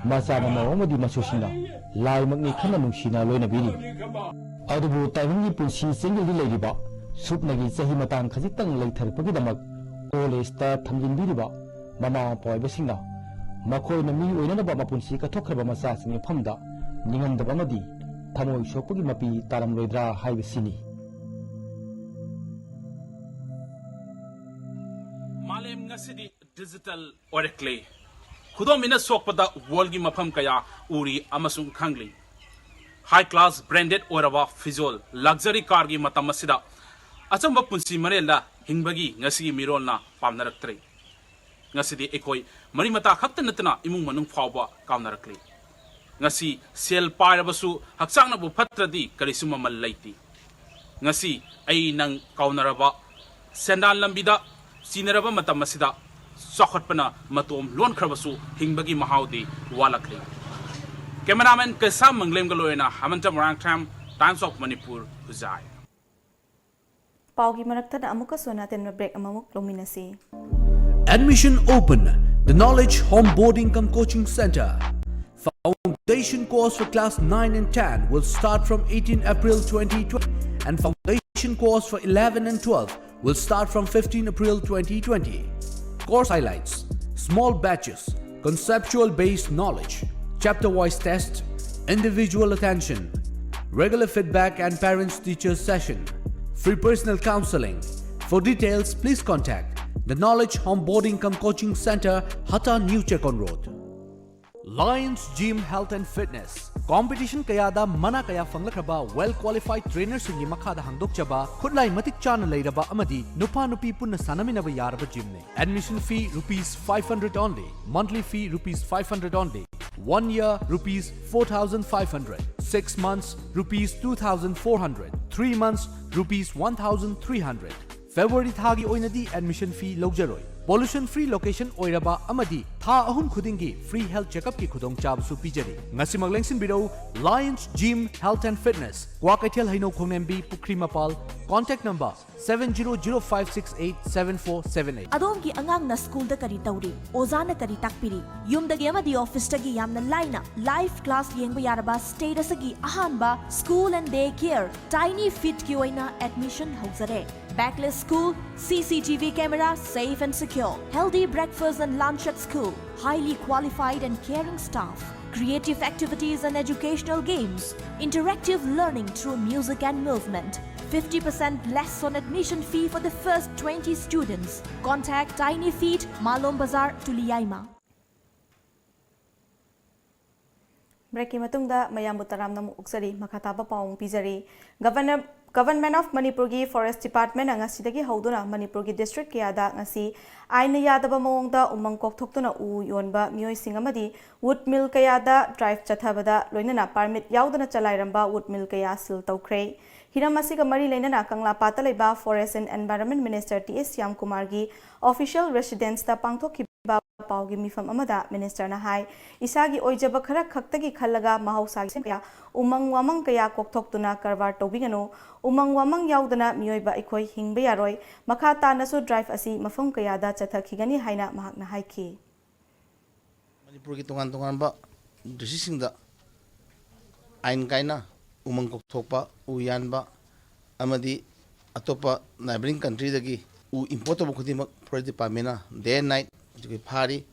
ꯃꯆꯥ ꯃꯃꯧ ꯑꯃꯗꯤ ꯃꯁꯨꯁꯤꯡꯅ ꯂꯥꯏꯃꯛꯅꯤ ꯈꯟꯅ ꯅꯨꯡꯁꯤꯅ ꯂꯣꯏꯅꯕꯤꯔꯤ꯫ ꯑꯗꯨꯕꯨ ꯇꯥꯏꯕꯪꯒꯤ ꯄꯨꯟꯁꯤ ꯆꯦꯡꯖꯦꯜꯗꯤ ꯂꯩꯔꯤꯕ ꯁꯨꯞꯅꯒꯤ ꯆꯍꯤ ꯃꯇꯥꯡ ꯈꯖꯤꯛꯇꯪ ꯂꯩꯊꯔꯛꯄꯒꯤꯗꯃꯛ ꯀꯣꯂꯦꯖꯇ ꯊꯝꯖꯤꯟꯕꯤꯔꯤꯕ ꯃꯃꯥ ꯃꯄꯥ ꯑꯣꯏꯕꯁꯤꯡꯅ ꯃꯈꯣꯏꯅ ꯃꯤ ꯑꯣꯏꯅꯅꯕ ꯃꯄꯨꯟꯁꯤ ꯀꯠꯊꯣꯛꯈ꯭ꯔꯕ ꯃꯆꯥꯁꯤꯡꯒꯤ ꯃꯐꯝꯗ ꯅꯤꯡꯉꯝꯗꯕ ꯑꯃꯗꯤ ꯊꯃꯣꯏ ꯁꯣꯛꯄꯒꯤ ꯃꯄꯤ ꯇꯥꯔꯝꯂꯣꯏꯗ꯭ꯔꯥ ꯍꯥꯏꯕꯁꯤꯅꯤ꯫ ꯃꯥꯂꯦꯝ ꯉꯁꯤꯗꯤ ꯗꯤꯖꯤꯇꯦꯜ ꯑꯣꯏꯔꯛꯂꯦ꯫ ꯈꯨꯗꯣꯝꯕꯤꯅ ꯁꯣꯛꯄꯗ ꯋꯥꯔꯜꯒꯤ ꯃꯐꯝ ꯀꯌꯥ ꯎꯔꯤ ꯑꯃꯁꯨꯡ ꯈꯪꯂꯤ꯫ ꯍꯥꯏ ꯀ꯭ꯂꯥꯁ ꯕ꯭ꯔꯦꯟꯗꯦꯗ ꯑꯣꯏꯔꯕ ꯐꯤꯖꯣꯜ, ꯂꯛꯖꯔꯤ ꯀꯥꯔꯒꯤ ꯃꯇꯝ ꯑꯁꯤꯗ ꯑꯆꯝꯕ ꯄꯨꯟꯁꯤ ꯃꯔꯦꯜꯗ ꯍꯤꯡꯕꯒꯤ ꯉꯁꯤꯒꯤ ꯃꯤꯔꯣꯜꯅ ꯄꯥꯝꯅꯔꯛꯇ꯭ꯔꯦ꯫ ꯉꯁꯤꯗꯤ ꯑꯩꯈꯣꯏ ꯃꯔꯤ ꯃꯇꯥ ꯈꯛꯇ ꯅꯠꯇꯅ ꯏꯃꯨꯡ ꯃꯅꯨꯡ ꯐꯥꯎꯕ ꯀꯥꯎꯅꯔꯛꯂꯤ꯫ ꯉꯁꯤ ꯁꯦꯜ ꯄꯥꯏꯔꯕꯁꯨ ꯍꯛꯆꯥꯡꯅꯕꯨ ꯐꯠꯇ꯭ꯔꯗꯤ ꯀꯔꯤꯁꯨ ꯃꯃꯜ ꯂꯩꯇꯦ꯫ ꯉꯁꯤ ꯑꯩ ꯅꯪ ꯀꯥꯎꯅꯔꯕ, ꯁꯦꯟꯗꯥꯟ ꯂꯝꯕꯤꯗ ꯆꯤꯟꯅꯔꯕ ꯃꯇꯝ ꯑꯁꯤꯗ ꯆꯥꯎꯈꯠꯄꯅ ꯃꯇꯣꯝ ꯂꯣꯟꯈ꯭ꯔꯕꯁꯨ ꯍꯤꯡꯕꯒꯤ ꯃꯍꯥꯎꯗꯤ ꯋꯥꯠꯂꯛꯂꯤ꯫ ꯀꯦꯃꯦꯔꯥꯃꯦꯟ ꯀꯩꯁꯥꯝ ꯃꯪꯂꯦꯝꯒ ꯂꯣꯏꯅꯅ ꯍꯦꯃꯟꯇ ꯃꯣꯏꯔꯥꯡꯊꯦꯝ, Times of Manipur, ꯍꯨꯖꯥꯏ꯫ ꯄꯥꯎꯒꯤ ꯃꯔꯛꯇꯗ ꯑꯃꯨꯛꯀꯁꯨ ꯅꯥꯇꯦꯟꯕ ꯕ꯭ꯔꯦꯛ ꯑꯃꯃꯨꯛ ꯂꯧꯃꯤꯟꯅꯁꯤ꯫ Admission open. The Knowledge Home Board Income Coaching Center. Foundation course for class nine and ten will start from eighteen April twenty twenty, and foundation course for eleven and twelve will start from fifteen April twenty twenty. Course highlights: small batches, conceptual based knowledge, chapter wise test, individual attention, regular feedback and parents teachers session, free personal counseling. For details, please contact the Knowledge Home Board Income Coaching Center, Hata, New Chekon Road. Lions Gym Health and Fitness. Competition ꯀꯌꯥꯗ ꯃꯅꯥ ꯀꯌꯥ ꯐꯪꯂꯛꯈ꯭ꯔꯕ well qualified trainer ꯁꯤꯡꯒꯤ ꯃꯈꯥꯗ ꯍꯥꯡꯗꯣꯛꯆꯕ, ꯈꯨꯠꯂꯥꯏ ꯃꯇꯤꯛ ꯆꯥꯅ ꯂꯩꯔꯕ ꯑꯃꯗꯤ ꯅꯨꯄꯥ ꯅꯨꯄꯤ ꯄꯨꯟꯅ ꯁꯥꯟꯅꯃꯤꯟꯅꯕ ꯌꯥꯔꯕ gym ꯅꯤ꯫ Admission fee rupees five hundred only. Monthly fee rupees five hundred only. One year rupees four thousand five hundred. Six months rupees two thousand four hundred. Three months rupees one thousand three hundred. February ꯊꯥꯒꯤ ꯑꯣꯏꯅꯗꯤ admission fee ꯂꯧꯖꯔꯣꯏ꯫ Pollution free location ꯑꯣꯏꯔꯕ ꯑꯃꯗꯤ ꯊꯥ ꯑꯍꯨꯝ ꯈꯨꯗꯤꯡꯒꯤ free health checkup ꯀꯤ ꯈꯨꯗꯣꯡꯆꯥꯕꯁꯨ ꯄꯤꯖꯔꯤ꯫ ꯉꯁꯤꯃꯛ ꯂꯦꯡꯁꯤꯟꯕꯤꯔꯧ Lions Gym Health and Fitness, Kwakeithel ꯍꯩꯅꯧ ꯈꯣꯡꯅꯥꯝꯕꯤ ꯄꯨꯈ꯭ꯔꯤ ꯃꯄꯥꯜ, contact number seven zero zero five six eight seven four seven eight꯫ ꯑꯗꯣꯝꯒꯤ ꯑꯉꯥꯡꯅ ꯁ꯭ꯀꯨꯜꯗ ꯀꯔꯤ ꯇꯧꯔꯤ? ꯑꯣꯖꯥꯅ ꯀꯔꯤ ꯇꯥꯛꯄꯤꯔꯤ? ꯌꯨꯝꯗꯒꯤ ꯑꯃꯗꯤ ꯑꯣꯐꯤꯁꯇꯒꯤ ꯌꯥꯝꯅ ꯂꯥꯏꯅ live class ꯌꯦꯡꯕ ꯌꯥꯔꯕ state ꯑꯁꯤꯒꯤ ꯑꯍꯥꯟꯕ School and Day Care Tiny Feet ꯀꯤ ꯑꯣꯏꯅ admission ꯍꯧꯖꯔꯦ꯫ Bagless school, C C T V camera, safe and secure, healthy breakfast and lunch at school, highly qualified and caring staff, creative activities and educational games, interactive learning through music and movement. Fifty percent less on admission fee for the first twenty students. Contact Tiny Feet, Malom Bazar, Tuliyaima. Break ꯀꯤ ꯃꯇꯨꯡꯗ ꯃꯌꯥꯝꯕꯨ ꯇꯔꯥꯝꯅ ꯑꯃꯨꯛ ꯑꯣꯛꯆꯔꯤ꯫ ꯃꯈꯥ ꯇꯥꯕ ꯄꯥꯎ ꯑꯃꯨꯛ ꯄꯤꯖꯔꯤ꯫ Governor, Government of Manipur ꯒꯤ Forest Department ꯅ ꯉꯁꯤꯗꯒꯤ ꯍꯧꯗꯨꯅ ꯃꯅꯤꯄꯨꯔꯒꯤ district ꯀꯌꯥꯗ ꯉꯁꯤ ꯑꯥꯏꯟꯅ ꯌꯥꯗꯕ ꯃꯑꯣꯡꯗ ꯎꯃꯪ ꯀꯣꯛꯊꯣꯛꯇꯨꯅ ꯎ ꯌꯣꯟꯕ ꯃꯤꯑꯣꯏꯁꯤꯡ ꯑꯃꯗꯤ wood mill ꯀꯌꯥꯗ drive ꯆꯠꯊꯕꯗ ꯂꯣꯏꯅꯅ permit ꯌꯥꯎꯗꯅ ꯆꯂꯥꯏꯔꯝꯕ wood mill ꯀꯌꯥ seal ꯇꯧꯈ꯭ꯔꯦ꯫ ꯍꯤꯔꯝ ꯑꯁꯤꯒ ꯃꯔꯤ ꯂꯩꯅꯅ ꯀꯪꯂꯥꯄꯥꯠꯇ ꯂꯩꯕ Forest and Environment Minister T S ꯁ꯭ꯌꯥꯝꯀꯨꯃꯥꯔꯒꯤ official residence ꯇ ꯄꯥꯡꯊꯣꯛꯈꯤꯕ ꯄꯥꯎꯒꯤ ꯃꯤꯐꯝ ꯑꯃꯗ minister ꯅ ꯍꯥꯏ, ꯏꯁꯥꯒꯤ ꯑꯣꯏꯖꯕ ꯈꯔ ꯈꯛꯇꯒꯤ ꯈꯜꯂꯒ ꯃꯍꯧꯁꯥꯒꯤ ꯁꯦꯝ ꯀꯌꯥ, ꯎꯃꯪ ꯋꯥꯃꯪ ꯀꯌꯥ ꯀꯣꯛꯊꯣꯛꯇꯨꯅ ꯀꯔꯕꯥꯔ ꯇꯧꯕꯤꯒꯅꯨ꯫ ꯎꯃꯪ ꯋꯥꯃꯪ ꯌꯥꯎꯗꯅ ꯃꯤꯑꯣꯏꯕ ꯑꯩꯈꯣꯏ ꯍꯤꯡꯕ ꯌꯥꯔꯣꯏ꯫ ꯃꯈꯥ ꯇꯥꯅꯁꯨ drive ꯑꯁꯤ ꯃꯐꯝ ꯀꯌꯥꯗ ꯆꯠꯊꯈꯤꯒꯅꯤ ꯍꯥꯏꯅ ꯃꯍꯥꯛꯅ ꯍꯥꯏꯈꯤ꯫ ꯃꯅꯤꯄꯨꯔꯒꯤ ꯇꯣꯉꯥꯟ ꯇꯣꯉꯥꯟꯕ district ꯁꯤꯡꯗ ꯑꯥꯏꯟ ꯀꯥꯏꯅ ꯎꯃꯪ ꯀꯣꯛꯊꯣꯛꯄ, ꯎ ꯌꯥꯟꯕ ꯑꯃꯗꯤ ꯑꯇꯣꯞꯄ neighbouring country ꯗꯒꯤ ꯎ import ꯇꯧꯕ ꯈꯨꯗꯤꯡꯃꯛ Forest Department ꯅ day and night ꯍꯧꯖꯤꯛ ꯐꯥꯔꯤ꯫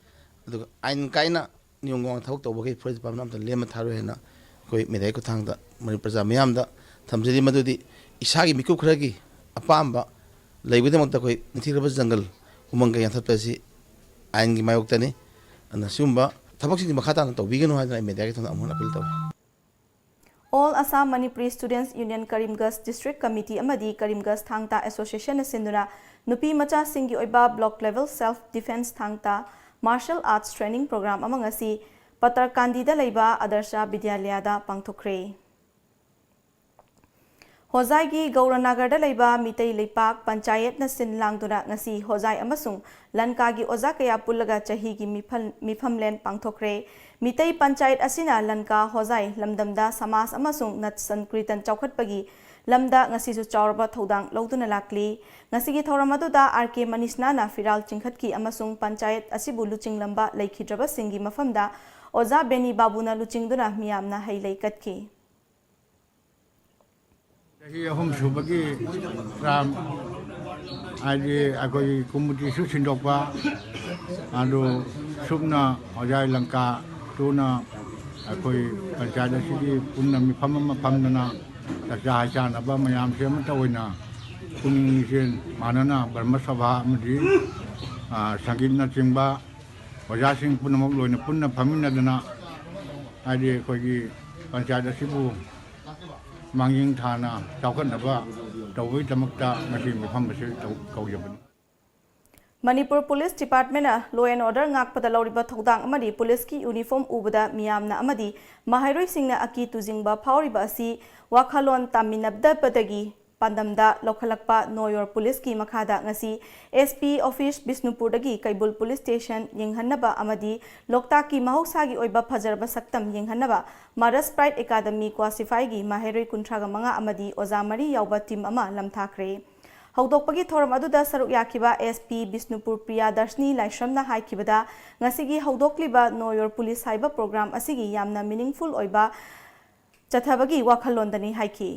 ꯑꯗꯨꯒ ꯑꯥꯏꯟ ꯀꯥꯏꯅ ꯅꯤꯌꯣꯝ ꯀꯥꯏꯅ ꯊꯕꯛ ꯇꯧꯕꯈꯩ Forest Department ꯅ ꯑꯝꯇ ꯂꯦꯝꯅ ꯊꯥꯔꯣꯏ ꯍꯥꯏꯅ ꯑꯩꯈꯣꯏ media ꯒꯤ ꯈꯨꯠꯊꯥꯡꯗ ꯃꯅꯤꯄꯨꯔ ꯄ꯭ꯔꯖꯥ ꯃꯤꯌꯥꯝꯗ ꯊꯝꯖꯔꯤ꯫ ꯃꯗꯨꯗꯤ ꯏꯁꯥꯒꯤ ꯃꯤꯀꯨꯞ ꯈꯔꯒꯤ ꯑꯄꯥꯝꯕ ꯂꯩꯕꯒꯤꯗꯃꯛꯇ ꯑꯩꯈꯣꯏ ꯅꯤꯡꯊꯤꯔꯕ ꯖꯪꯒꯜ ꯎꯃꯪ ꯀꯩ ꯌꯥꯟꯊꯠꯄ ꯑꯁꯤ ꯑꯥꯏꯟꯒꯤ ꯃꯥꯌꯣꯛꯇꯅꯤ꯫ ꯑꯗꯨꯅ ꯁꯤꯒꯨꯝꯕ ꯊꯕꯛꯁꯤꯡꯁꯤ ꯃꯈꯥ ꯇꯥꯅ ꯇꯧꯕꯤꯒꯅꯨ ꯍꯥꯏꯗꯅ ꯑꯩ media ꯒꯤ ꯊꯣꯡꯗ ꯑꯃꯨꯛ ꯍꯟꯅ appeal ꯇꯧꯏ꯫ All Assam Manipuri Students Union Karimganj District Committee ꯑꯃꯗꯤ Karimganj Thang Ta Association ꯅ ꯁꯤꯟꯗꯨꯅ ꯅꯨꯄꯤ ꯃꯆꯥꯁꯤꯡꯒꯤ ꯑꯣꯏꯕ block level self defence ꯊꯥꯡ ꯇꯥ martial arts training program ꯑꯃ ꯉꯁꯤ ꯄꯇꯔꯀꯥꯟꯗꯤꯗ ꯂꯩꯕ ꯑꯗꯔꯁꯥ ꯕꯤꯗ꯭ꯌꯥꯂꯌꯥꯗ ꯄꯥꯡꯊꯣꯛꯈ꯭ꯔꯦ꯫ ꯍꯣꯖꯥꯏꯒꯤ ꯒꯧꯔꯅꯥꯒꯔꯗ ꯂꯩꯕ ꯃꯤꯇꯩ ꯂꯩꯄꯥꯛ ꯄꯟꯆꯥꯌꯠꯅ ꯁꯤꯟ ꯂꯥꯡꯗꯨꯅ ꯉꯁꯤ ꯍꯣꯖꯥꯏ ꯑꯃꯁꯨꯡ ꯂꯟꯀꯥꯒꯤ ꯑꯣꯖꯥ ꯀꯌꯥ ꯄꯨꯜꯂꯒ ꯆꯍꯤꯒꯤ ꯃꯤꯐꯝ-, ꯃꯤꯐꯝꯂꯦꯟ ꯄꯥꯡꯊꯣꯛꯈ꯭ꯔꯦ꯫ ꯃꯤꯇꯩ ꯄꯟꯆꯥꯌꯠ ꯑꯁꯤꯅ ꯂꯟꯀꯥ, ꯍꯣꯖꯥꯏ, ꯂꯝꯗꯝꯗ ꯁꯃꯥꯖ ꯑꯃꯁꯨꯡ ꯅꯠ ꯁꯟꯀ꯭ꯔꯤꯇꯟ ꯆꯥꯎꯈꯠꯄꯒꯤ ꯂꯝꯗ ꯉꯁꯤꯁꯨ ꯆꯥꯎꯔꯕ ꯊꯧꯗꯥꯡ ꯂꯧꯗꯨꯅ ꯂꯥꯛꯂꯤ꯫ ꯉꯁꯤꯒꯤ ꯊꯧꯔꯝ ꯑꯗꯨꯗ ꯑꯥꯔ ꯀꯦ ꯃꯅꯤꯁꯅꯥꯅ ꯐꯤꯔꯥꯜ ꯆꯤꯡꯈꯠꯈꯤ ꯑꯃꯁꯨꯡ ꯄꯟꯆꯥꯌꯠ ꯑꯁꯤꯕꯨ ꯂꯨꯆꯤꯡꯂꯝꯕ ꯂꯩꯈꯤꯗ꯭ꯔꯕꯁꯤꯡꯒꯤ ꯃꯐꯝꯗ ꯑꯣꯖꯥ ꯕꯦꯅꯤ ꯕꯥꯕꯨꯅ ꯂꯨꯆꯤꯡꯗꯨꯅ ꯃꯤꯌꯥꯝꯅ ꯍꯩ ꯂꯩ ꯀꯠꯈꯤ꯫ ꯆꯍꯤ ꯑꯍꯨꯝ ꯁꯨꯕꯒꯤ ꯇꯔꯝ, ꯍꯥꯏꯗꯤ ꯑꯩꯈꯣꯏꯒꯤ ꯀꯨꯝꯃꯨꯇꯤꯁꯨ ꯁꯤꯟꯗꯣꯛꯄ, ꯑꯗꯨ ꯁꯨꯞꯅ ꯍꯣꯖꯥꯏ ꯂꯪꯀꯥ ꯇꯨꯅ ꯑꯩꯈꯣꯏ ꯄꯟꯆꯥꯌꯠ ꯑꯁꯤꯒꯤ ꯄꯨꯟꯅ ꯃꯤꯐꯝ ꯑꯃ ꯐꯝꯗꯅ ꯆꯥꯛꯆꯥ ꯍꯩꯆꯥꯟꯅꯕ ꯃꯌꯥꯝꯁꯦ ꯑꯃꯠꯇ ꯑꯣꯏꯅ ꯄꯨꯛꯅꯤꯡ ꯂꯤꯆꯦꯜ ꯃꯥꯟꯅꯅ ꯕ꯭ꯔꯍ꯭ꯃ ꯁꯚꯥ ꯑꯃꯗꯤ, ꯑ, ꯁꯪꯒꯤꯠꯅꯆꯤꯡꯕ ꯑꯣꯖꯥꯁꯤꯡ ꯄꯨꯝꯅꯃꯛ ꯂꯣꯏꯅ ꯄꯨꯟꯅ ꯐꯝꯃꯤꯟꯅꯗꯅ, ꯍꯥꯏꯗꯤ ꯑꯩꯈꯣꯏꯒꯤ ꯄꯟꯆꯥꯌꯠ ꯑꯁꯤꯕꯨ ꯃꯥꯡꯖꯤꯜ ꯊꯥꯅ ꯆꯥꯎꯈꯠꯅꯕ ꯇꯧꯕꯒꯤꯗꯃꯛꯇ ꯉꯁꯤ ꯃꯤꯐꯝ ꯑꯁꯤ ꯇꯧ-, ꯀꯧꯖꯕꯅꯤ꯫ ꯃꯅꯤꯄꯨꯔ ꯄꯨꯂꯤꯁ ꯗꯤꯄꯥꯔꯠꯃꯦꯟꯅ law and order ꯉꯥꯛꯄꯗ ꯂꯧꯔꯤꯕ ꯊꯧꯗꯥꯡ ꯑꯃꯗꯤ ꯄꯨꯂꯤꯁꯀꯤ ꯌꯨꯅꯤꯐꯣꯔꯝ ꯎꯕꯗ ꯃꯤꯌꯥꯝꯅ ꯑꯃꯗꯤ ꯃꯍꯩꯔꯣꯏꯁꯤꯡꯅ ꯑꯀꯤ ꯇꯨꯖꯤꯡꯕ ꯐꯥꯎꯔꯤꯕ ꯑꯁꯤ ꯋꯥꯈꯜꯂꯣꯟ ꯇꯥꯃꯤꯟꯅꯗꯕꯗꯒꯤ ꯄꯥꯟꯗꯝꯗ ꯂꯧꯈꯠꯂꯛꯄ Know Your Policeꯀꯤ ꯃꯈꯥꯗ ꯉꯁꯤ S P office ꯕꯤꯁꯅꯨꯄꯨꯔꯗꯒꯤ ꯀꯩꯕꯨꯜ ꯄꯨꯂꯤꯁ ꯁ꯭ꯇꯦꯁꯟ ꯌꯦꯡꯍꯟꯅꯕ ꯑꯃꯗꯤ ꯂꯣꯛꯇꯥꯛꯀꯤ ꯃꯍꯧꯁꯥꯒꯤ ꯑꯣꯏꯕ ꯐꯖꯔꯕ ꯁꯛꯇꯝ ꯌꯦꯡꯍꯟꯅꯕ Maras Pride Academy ꯀ꯭ꯋꯥꯁꯤꯐꯥꯏꯒꯤ ꯃꯍꯩꯔꯣꯏ ꯀꯨꯟꯊ꯭ꯔꯥꯒ ꯃꯉꯥ ꯑꯃꯗꯤ ꯑꯣꯖꯥ ꯃꯔꯤ ꯌꯥꯎꯕ ꯇꯤꯝ ꯑꯃ ꯂꯝꯊꯥꯈ꯭ꯔꯦ꯫ ꯍꯧꯗꯣꯛꯄꯒꯤ ꯊꯧꯔꯝ ꯑꯗꯨꯗ ꯁꯔꯨꯛ ꯌꯥꯈꯤꯕ S P ꯕꯤꯁꯅꯨꯄꯨꯔ ꯄ꯭ꯔꯤꯌꯥ ꯗꯔꯁꯅꯤ ꯂꯥꯏꯁ꯭ꯔꯝꯅ ꯍꯥꯏꯈꯤꯕꯗ, ꯉꯁꯤꯒꯤ ꯍꯧꯗꯣꯛꯂꯤꯕ Know Your Police ꯍꯥꯏꯕ ꯄ꯭ꯔꯣꯒ꯭ꯔꯥꯝ ꯑꯁꯤꯒꯤ ꯌꯥꯝꯅ meaningful ꯑꯣꯏꯕ ꯆꯠꯊꯕꯒꯤ ꯋꯥꯈꯜꯂꯣꯟꯗꯅꯤ ꯍꯥꯏꯈꯤ꯫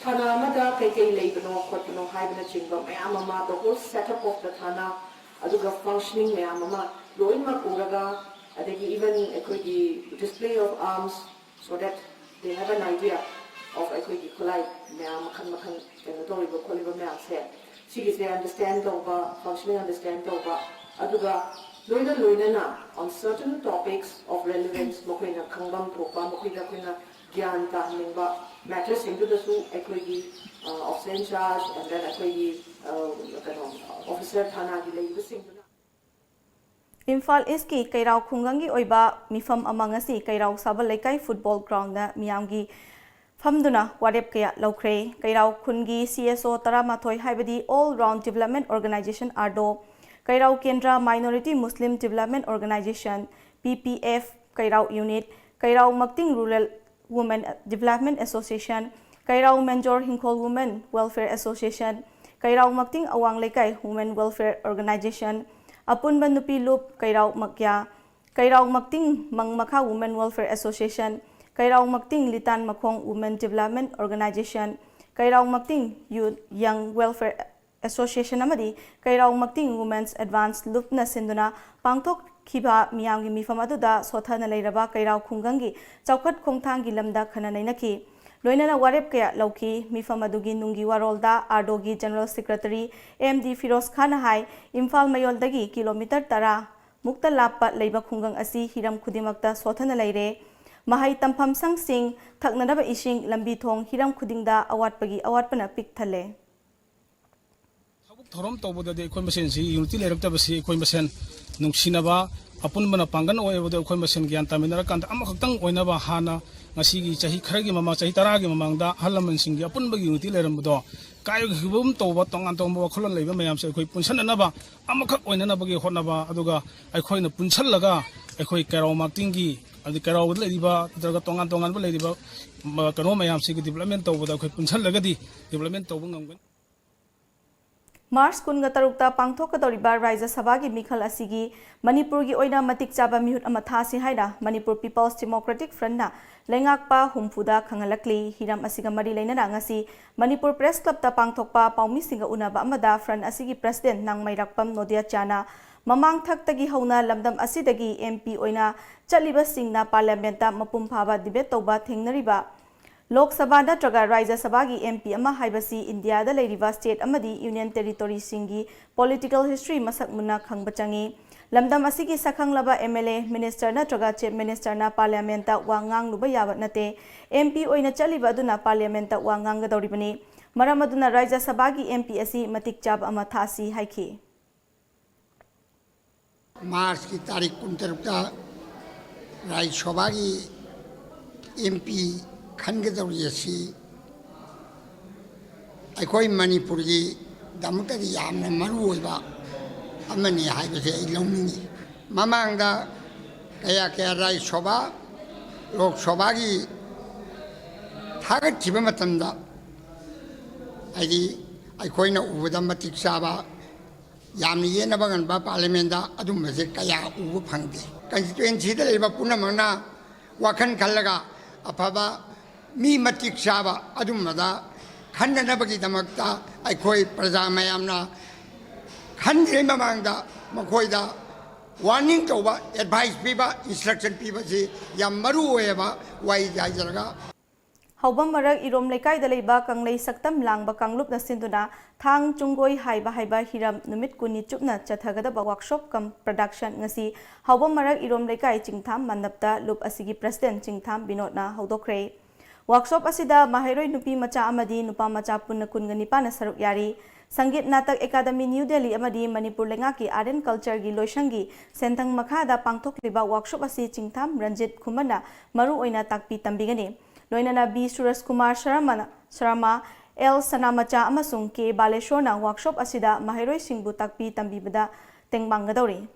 ꯊꯥꯅꯥ ꯑꯃꯗ ꯀꯩꯀꯩ ꯂꯩꯕꯅꯣ ꯈꯣꯠꯄꯅꯣ ꯍꯥꯏꯕꯅꯆꯤꯡꯕ ꯃꯌꯥꯝ ꯑꯃ, the whole setup of the ꯊꯥꯅꯥ, ꯑꯗꯨꯒ functioning ꯃꯌꯥꯝ ꯑꯃ ꯂꯣꯏꯅꯃꯛ ꯎꯔꯒ, ꯑꯗꯒꯤ even ꯑꯩꯈꯣꯏꯒꯤ display of arms, so that they have an idea of ꯑꯩꯈꯣꯏꯒꯤ ꯈꯨꯠꯂꯥꯏ ꯃꯌꯥꯝ ꯃꯈꯜ ꯃꯈꯜ ꯀꯩꯅꯣ ꯇꯧꯔꯤꯕ ꯈꯣꯠꯂꯤꯕ ꯃꯌꯥꯝꯁꯦ, ꯁꯤꯒꯤꯁꯦ understand ꯇꯧꯕ, functioning understand ꯇꯧꯕ, ꯑꯗꯨꯒ ꯂꯣꯏꯅ ꯂꯣꯏꯅꯅ on certain topics of relevance ꯃꯈꯣꯏꯅ ꯈꯪꯐꯝ ꯊꯣꯛꯄ, ꯃꯈꯣꯏꯗ ꯑꯩꯈꯣꯏꯅ ꯒ꯭ꯌꯥꯟ ꯇꯥꯍꯟꯅꯤꯡꯕ matter ꯁꯤꯡꯗꯨꯗꯁꯨ ꯑꯩꯈꯣꯏꯒꯤ, ꯑ, officer in charge and then ꯑꯩꯈꯣꯏꯒꯤ, ꯑ, ꯀꯩꯅꯣ, officer ꯊꯥꯅꯥꯒꯤ ꯂꯩꯔꯤꯕꯁꯤꯡꯗꯨꯅ꯫ ꯏꯝꯐꯥꯜ ꯏꯁꯀꯤ ꯀꯩꯔꯥꯎ ꯈꯨꯡꯒꯪꯒꯤ ꯑꯣꯏꯕ ꯃꯤꯐꯝ ꯑꯃ ꯉꯁꯤ ꯀꯩꯔꯥꯎ ꯁꯥꯕꯜ ꯂꯩꯀꯥꯏ ꯐꯨꯠꯕꯣꯜ ꯒ꯭ꯔꯥꯎꯟꯗ ꯃꯤꯌꯥꯝꯒꯤ ꯐꯝꯗꯨꯅ ꯋꯥꯔꯦꯞ ꯀꯌꯥ ꯂꯧꯈ꯭ꯔꯦ꯫ ꯀꯩꯔꯥꯎ ꯈꯨꯟꯒꯤ C S O ꯇꯔꯥꯃꯥꯊꯣꯏ, ꯍꯥꯏꯕꯗꯤ All Round Development Organization, ꯑꯥꯔꯗꯣ, ꯀꯩꯔꯥꯎ ꯀꯦꯟꯗ꯭ꯔ Minority Muslim Development Organization, P P F, ꯀꯩꯔꯥꯎ Unit, ꯀꯩꯔꯥꯎ ꯃꯛꯇꯤꯡ Rural Women Development Association, ꯀꯩꯔꯥꯎ ꯃꯦꯟꯖꯣꯔ ꯍꯤꯡꯈꯣꯜ Women Welfare Association, ꯀꯩꯔꯥꯎ ꯃꯛꯇꯤꯡ ꯑꯋꯥꯡ ꯂꯩꯀꯥꯏ Women Welfare Organization, ꯑꯄꯨꯟꯕ ꯅꯨꯄꯤ ꯂꯨꯞ ꯀꯩꯔꯥꯎ ꯃꯛꯌꯥ, ꯀꯩꯔꯥꯎ ꯃꯛꯇꯤꯡ ꯃꯪ ꯃꯈꯥ Women Welfare Association, ꯀꯩꯔꯥꯎ ꯃꯛꯇꯤꯡ ꯂꯤꯇꯥꯟ ꯃꯈꯣꯡ Women Development Organization, ꯀꯩꯔꯥꯎ ꯃꯛꯇꯤꯡ Youth Young Welfare Association ꯑꯃꯗꯤ ꯀꯩꯔꯥꯎ ꯃꯛꯇꯤꯡ Women's Advance ꯂꯨꯞꯅ ꯁꯤꯟꯗꯨꯅ ꯄꯥꯡꯊꯣꯛꯈꯤꯕ ꯃꯤꯌꯥꯝꯒꯤ ꯃꯤꯐꯝ ꯑꯗꯨꯗ ꯁꯣꯊꯅ ꯂꯩꯔꯕ ꯀꯩꯔꯥꯎ ꯈꯨꯡꯒꯪꯒꯤ ꯆꯥꯎꯈꯠ ꯈꯣꯡꯊꯥꯡꯒꯤ ꯂꯝꯗ ꯈꯟꯅ ꯅꯩꯅꯈꯤ꯫ ꯂꯣꯏꯅꯅ ꯋꯥꯔꯦꯞ ꯀꯌꯥ ꯂꯧꯈꯤ꯫ ꯃꯤꯐꯝ ꯑꯗꯨꯒꯤ ꯅꯨꯡꯒꯤ ꯋꯥꯔꯣꯜꯗ ꯑꯥꯔꯗꯣꯒꯤ General Secretary M D Firoz ꯈꯥꯟꯅ ꯍꯥꯏ, ꯏꯝꯐꯥꯜ ꯃꯌꯣꯜꯗꯒꯤ ꯀꯤꯂꯣꯃꯤꯇꯔ ꯇꯔꯥ ꯃꯨꯛꯇ ꯂꯥꯞꯄ ꯂꯩꯕ ꯈꯨꯡꯒꯪ ꯑꯁꯤ ꯍꯤꯔꯝ ꯈꯨꯗꯤꯡꯃꯛꯇ ꯁꯣꯊꯅ ꯂꯩꯔꯦ꯫ ꯃꯍꯩ ꯇꯝꯐꯝ ꯁꯪꯁꯤꯡ, ꯊꯛꯅꯅꯕ ꯏꯁꯤꯡ, ꯂꯝꯕꯤ ꯊꯣꯡ, ꯍꯤꯔꯝ ꯈꯨꯗꯤꯡꯗ ꯑꯋꯥꯠꯄꯒꯤ ꯑꯋꯥꯠꯄꯅ ꯄꯤꯛ ꯊꯜꯂꯦ꯫ ꯊꯕꯛ ꯊꯧꯔꯝ ꯇꯧꯕꯗꯗꯤ ꯑꯩꯈꯣꯏ ꯃꯁꯦꯟꯁꯤ unity ꯂꯩꯔꯛꯇꯕꯁꯤ ꯑꯩꯈꯣꯏ ꯃꯁꯦꯟ ꯅꯨꯡꯁꯤꯅꯕ, ꯑꯄꯨꯟꯕꯅ ꯄꯥꯡꯒꯜ ꯑꯣꯏꯕꯗ ꯑꯩꯈꯣꯏ ꯃꯁꯦꯟ ꯒ꯭ꯌꯥꯟ ꯇꯥꯃꯤꯟꯅꯔꯀꯥꯟꯗ ꯑꯃꯈꯛꯇꯪ ꯑꯣꯏꯅꯕ ꯍꯥꯟꯅ ꯉꯁꯤꯒꯤ ꯆꯍꯤ ꯈꯔꯒꯤ ꯃꯃꯥꯡ, ꯆꯍꯤ ꯇꯔꯥꯒꯤ ꯃꯃꯥꯡꯗ ꯑꯍꯜ ꯂꯃꯟꯁꯤꯡꯒꯤ ꯑꯄꯨꯟꯕꯒꯤ unity ꯂꯩꯔꯝꯕꯗꯣ ꯀꯥꯏꯈꯤꯕꯒꯨꯝ ꯇꯧꯕ, ꯇꯣꯉꯥꯟ ꯇꯣꯉꯥꯟꯕ ꯋꯥꯈꯜꯂꯣꯟ ꯂꯩꯕ ꯃꯌꯥꯝꯁꯦ ꯑꯩꯈꯣꯏ ꯄꯨꯟꯁꯟꯅꯅꯕ, ꯑꯃꯈꯛ ꯑꯣꯏꯅꯅꯕꯒꯤ ꯍꯣꯠꯅꯕ, ꯑꯗꯨꯒ ꯑꯩꯈꯣꯏꯅ ꯄꯨꯟꯁꯜꯂꯒ ꯑꯩꯈꯣꯏ ꯀꯩꯔꯥꯎ ꯃꯥꯛꯇꯤꯡꯒꯤ, ꯑꯗꯩ ꯀꯩꯔꯥꯎꯗ ꯂꯩꯔꯤꯕ ꯅꯠꯇ꯭ꯔꯒ ꯇꯣꯉꯥꯟ ꯇꯣꯉꯥꯟꯕ ꯂꯩꯔꯤꯕ, ꯃ-, ꯀꯩꯅꯣ ꯃꯌꯥꯝꯁꯤꯒꯤ development ꯇꯧꯕꯗ ꯑꯩꯈꯣꯏ ꯄꯨꯟꯁꯜꯂꯒꯗꯤ development ꯇꯧꯕ ꯉꯝꯒꯅꯤ꯫ ꯃꯥꯔꯆ ꯀꯨꯟꯒ ꯇꯔꯨꯛꯇ ꯄꯥꯡꯊꯣꯛꯀꯗꯧꯔꯤꯕ ꯔꯥꯖ꯭ꯌ ꯁꯚꯥꯒꯤ ꯃꯤꯈꯜ ꯑꯁꯤꯒꯤ ꯃꯅꯤꯄꯨꯔꯒꯤ ꯑꯣꯏꯅ ꯃꯇꯤꯛ ꯆꯥꯕ ꯃꯤꯍꯨꯠ ꯑꯃ ꯊꯥꯁꯤ ꯍꯥꯏꯅ ꯃꯅꯤꯄꯨꯔ People's Democratic Front ꯅ ꯂꯩꯉꯥꯛꯄ ꯍꯨꯝꯐꯨꯗ ꯈꯪꯍꯜꯂꯛꯂꯤ꯫ ꯍꯤꯔꯝ ꯑꯁꯤꯒ ꯃꯔꯤ ꯂꯩꯅꯅ ꯉꯁꯤ ꯃꯅꯤꯄꯨꯔ Press Club ꯇ ꯄꯥꯡꯊꯣꯛꯄ ꯄꯥꯎꯃꯤꯁꯤꯡꯒ ꯎꯅꯕ ꯑꯃꯗ Front ꯑꯁꯤꯒꯤ President ꯅꯥꯡꯃꯩꯔꯥꯛꯄꯝ ꯅꯣꯗꯤꯌꯥꯆꯥꯅ ꯃꯃꯥꯡ ꯊꯛꯇꯒꯤ ꯍꯧꯅ ꯂꯝꯗꯝ ꯑꯁꯤꯗꯒꯤ M P ꯑꯣꯏꯅ ꯆꯠꯂꯤꯕꯁꯤꯡꯅ Parliament ꯇ ꯃꯄꯨꯡ ꯐꯥꯕ debate ꯇꯧꯕ ꯊꯦꯡꯅꯔꯤꯕ ꯂꯣꯛ ꯁꯚꯥ ꯅꯠꯇ꯭ꯔꯒ ꯔꯥꯖ꯭ꯌ ꯁꯚꯥꯒꯤ M P ꯑꯃ ꯍꯥꯏꯕꯁꯤ ꯏꯟꯗꯤꯌꯥꯗ ꯂꯩꯔꯤꯕ state ꯑꯃꯗꯤ union territory ꯁꯤꯡꯒꯤ political history ꯃꯁꯛ ꯃꯨꯟꯅ ꯈꯪꯕ ꯆꯪꯏ꯫ ꯂꯝꯗꯝ ꯑꯁꯤꯒꯤ ꯁꯛꯈꯪꯂꯕ M L A, minister ꯅꯠꯇ꯭ꯔꯒ Chief Minister ꯅ Parliament ꯇ ꯋꯥ ꯉꯥꯡꯂꯨꯕ ꯌꯥꯕ ꯅꯠꯇꯦ꯫ M P ꯑꯣꯏꯅ ꯆꯠꯂꯤꯕ ꯑꯗꯨꯅ Parliament ꯇ ꯋꯥ ꯉꯥꯡꯒꯗꯧꯔꯤꯕꯅꯤ꯫ ꯃꯔꯝ ꯑꯗꯨꯅ ꯔꯥꯖ꯭ꯌ ꯁꯚꯥꯒꯤ M P ꯑꯁꯤ ꯃꯇꯤꯛ ꯆꯥꯕ ꯑꯃ ꯊꯥꯁꯤ ꯍꯥꯏꯈꯤ꯫ ꯃꯥꯔꯆꯀꯤ ꯇꯥꯔꯤꯛ ꯀꯨꯟꯇꯔꯨꯛꯇ ꯔꯥꯖ꯭ꯌ ꯁꯚꯥꯒꯤ M P ꯈꯟꯒꯗꯧꯔꯤ ꯑꯁꯤ ꯑꯩꯈꯣꯏ ꯃꯅꯤꯄꯨꯔꯒꯤꯗꯃꯛꯇꯗꯤ ꯌꯥꯝꯅ ꯃꯔꯨ ꯑꯣꯏꯕ ꯑꯃꯅꯤ ꯍꯥꯏꯕꯁꯦ ꯑꯩ ꯂꯧꯅꯤꯡꯏ꯫ ꯃꯃꯥꯡꯗ ꯀꯌꯥ ꯀꯌꯥ ꯔꯥꯖ꯭ꯌ ꯁꯚꯥ, ꯂꯣꯛ ꯁꯚꯥꯒꯤ ꯊꯥꯒꯠꯈꯤꯕ ꯃꯇꯝꯗ, ꯍꯥꯏꯗꯤ, ꯑꯩꯈꯣꯏꯅ ꯎꯕꯗ ꯃꯇꯤꯛ ꯆꯥꯕ, ꯌꯥꯝꯅ ꯌꯦꯠꯅꯕ ꯉꯝꯕ ꯄꯥꯔꯂꯤꯌꯥꯃꯦꯟꯗ ꯑꯗꯨꯝꯕꯁꯦ ꯀꯌꯥ ꯎꯕ ꯐꯪꯗꯦ꯫ ꯀꯟꯁꯇꯤꯇ꯭ꯋꯦꯟꯁꯤꯗ ꯂꯩꯕ ꯄꯨꯝꯅꯃꯛꯅ ꯋꯥꯈꯜ ꯈꯜꯂꯒ ꯑꯐꯕ, ꯃꯤ ꯃꯇꯤꯛ ꯆꯥꯕ ꯑꯗꯨꯝꯕꯗ ꯈꯟꯅꯅꯕꯒꯤꯗꯃꯛꯇ ꯑꯩꯈꯣꯏ ꯄ꯭ꯔꯖꯥ ꯃꯌꯥꯝꯅ ꯈꯟꯗ꯭ꯔꯤꯉꯩ ꯃꯃꯥꯡꯗ ꯃꯈꯣꯏꯗ ꯋꯥꯔꯅꯤꯡ ꯇꯧꯕ, ꯑꯦꯗꯚꯥꯏꯁ ꯄꯤꯕ, ꯏꯟꯁꯇ꯭ꯔꯛꯁꯟ ꯄꯤꯕꯁꯤ ꯌꯥꯝ ꯃꯔꯨ ꯑꯣꯏꯌꯦꯕ꯫ ꯋꯥꯍꯩꯁꯦ ꯍꯥꯏꯖꯔꯒ, ꯍꯥꯎꯕꯝ ꯃꯔꯛ ꯏꯔꯣꯝ ꯂꯩꯀꯥꯏꯗ ꯂꯩꯕ ꯀꯪꯂꯩ ꯁꯛꯇꯝ ꯂꯥꯡꯕ ꯀꯥꯡꯂꯨꯞꯅ ꯁꯤꯟꯗꯨꯅ ꯊꯥꯡ ꯆꯨꯡꯒꯣꯏ ꯍꯥꯏꯕ ꯍꯥꯏꯕ ꯍꯤꯔꯝ ꯅꯨꯃꯤꯠ ꯀꯨꯟꯅꯤ ꯆꯨꯞꯅ ꯆꯠꯊꯒꯗꯕ ꯋꯥꯛꯁꯣꯞ ꯀꯝ ꯄ꯭ꯔꯗꯛꯁꯟ ꯉꯁꯤ ꯍꯥꯎꯕꯝ ꯃꯔꯛ ꯏꯔꯣꯝ ꯂꯩꯀꯥꯏ ꯆꯤꯡꯊꯥꯝ ꯃꯟꯗꯞꯇ ꯂꯨꯞ ꯑꯁꯤꯒꯤ ꯄ꯭ꯔꯁꯤꯗꯦꯟ ꯆꯤꯡꯊꯥꯝ ꯕꯤꯅꯣꯗꯅ ꯍꯧꯗꯣꯛꯈ꯭ꯔꯦ꯫ ꯋꯥꯛꯁꯣꯞ ꯑꯁꯤꯗ ꯃꯍꯩꯔꯣꯏ ꯅꯨꯄꯤ ꯃꯆꯥ ꯑꯃꯗꯤ ꯅꯨꯄꯥ ꯃꯆꯥ ꯄꯨꯟꯅ ꯀꯨꯟꯒ ꯅꯤꯄꯥꯟꯅ ꯁꯔꯨꯛ ꯌꯥꯔꯤ꯫ ꯁꯪꯒꯤꯠ ꯅꯥꯇꯛ ꯑꯦꯀꯥꯗꯃꯤ ꯅ꯭ꯌꯨ ꯗꯦꯜꯂꯤ ꯑꯃꯗꯤ ꯃꯅꯤꯄꯨꯔ ꯂꯩꯉꯥꯛꯀꯤ ꯑꯥꯔꯠ ꯑꯦꯟ ꯀꯜꯆꯔꯒꯤ ꯂꯣꯏꯁꯪꯒꯤ ꯁꯦꯟꯊꯪ ꯃꯈꯥꯗ ꯄꯥꯡꯊꯣꯛꯂꯤꯕ ꯋꯥꯛꯁꯣꯞ ꯑꯁꯤ ꯆꯤꯡꯊꯥꯝ ꯔꯟꯖꯤꯠ ꯈꯨꯃꯟꯅ ꯃꯔꯨꯑꯣꯏꯅ ꯇꯥꯛꯄꯤ ꯇꯝꯕꯤꯒꯅꯤ꯫ ꯂꯣꯏꯅꯅ ꯕꯤ ꯁꯨꯔꯖ ꯀꯨꯃꯥꯔ ꯁꯔꯃꯅ, ꯁꯔꯃ, ꯑꯦꯜ ꯁꯅꯥꯃꯆꯥ ꯑꯃꯁꯨꯡ ꯀꯦ ꯕꯥꯂꯦꯁꯣꯔꯅ ꯋꯥꯛꯁꯣꯞ ꯑꯁꯤꯗ ꯃꯍꯩꯔꯣꯏꯁꯤꯡꯕꯨ ꯇꯥꯛꯄꯤ ꯇꯝꯕꯤꯕꯗ ꯇꯦꯡꯕꯥꯡꯒꯗꯧꯔꯤ꯫